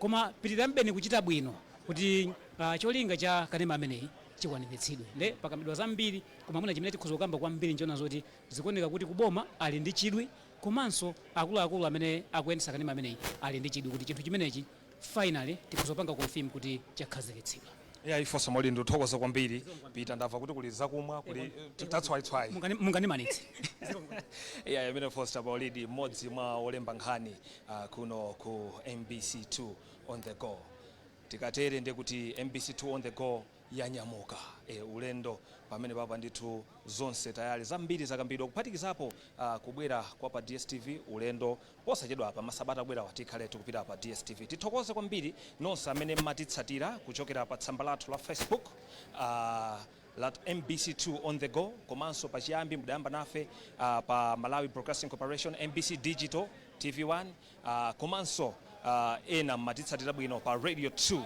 koma pitirambeni kuchita bwino kuti cholinga cha kanema ameneyi chikwaniritsidwe. Nde pakambidwa zambiri, koma mwina chimene tikhoza kukamba kwambiri nchona zoti zikuoneka kuti kuboma ali ndi chidwi, komanso akuluakulu amene akuyendetsa kanema ameneyi ali ndi chidwi kuti chinthu chimenechi finally tikhoza kupanga confirm kuti chakhazikitsidwa. Ya, ifonso moli ndithokoza kwambiri. Pita, ndamva kuti kuli zakumwa, kuli tatswaitswai. Munganimanitse. Ya, imene Foster Maulidi, mmodzi mwa olemba nkhani kuno ku MBC 2 on the go. Tikatere ndiye kuti MBC 2 on the go yanyamuka ulendo pamene papa ndithu zonse tayali, zambiri zakambidwa, kuphatikizapo kubwera kwa pa DSTV ulendo posachedwa apa, masabata abwera tikhale tikupita pa DSTV. Tithokoze kwambiri nonse amene mmatitsatira kuchokera pa tsamba lathu la Facebook la MBC2 on the go, komanso pachiyambi mudayamba nafe pa Malawi Broadcasting Corporation MBC Digital TV1, komanso ena mmatitsatira bwino pa Radio 2.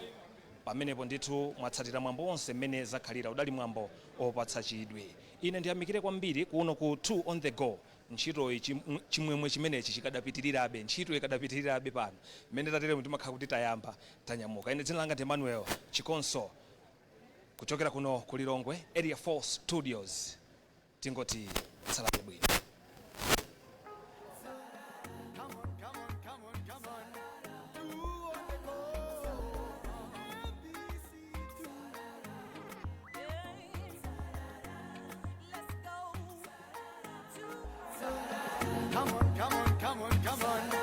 Pamenepo ndithu mwatsatira mwambo wonse mmene zakhalira, udali mwambo opatsa chidwi. Ine ndiyamikire kwambiri kuno ku 2 on the go. Ntchitoyi, chimwemwe chimenechi chikadapitirirabe, ntchito ikadapitirirabe. Pano mmene tateremo timakhala kuti tayamba tanyamuka. Ine dzina langa ndi Emmanuel Chikonso, kuchokera kuno ku Lilongwe Area 4 Studios. Tingoti tsalani bwino. Come on, come on, come on, come on. Two on the go. MBC2. Let's go. Come on, come on, come on, come on.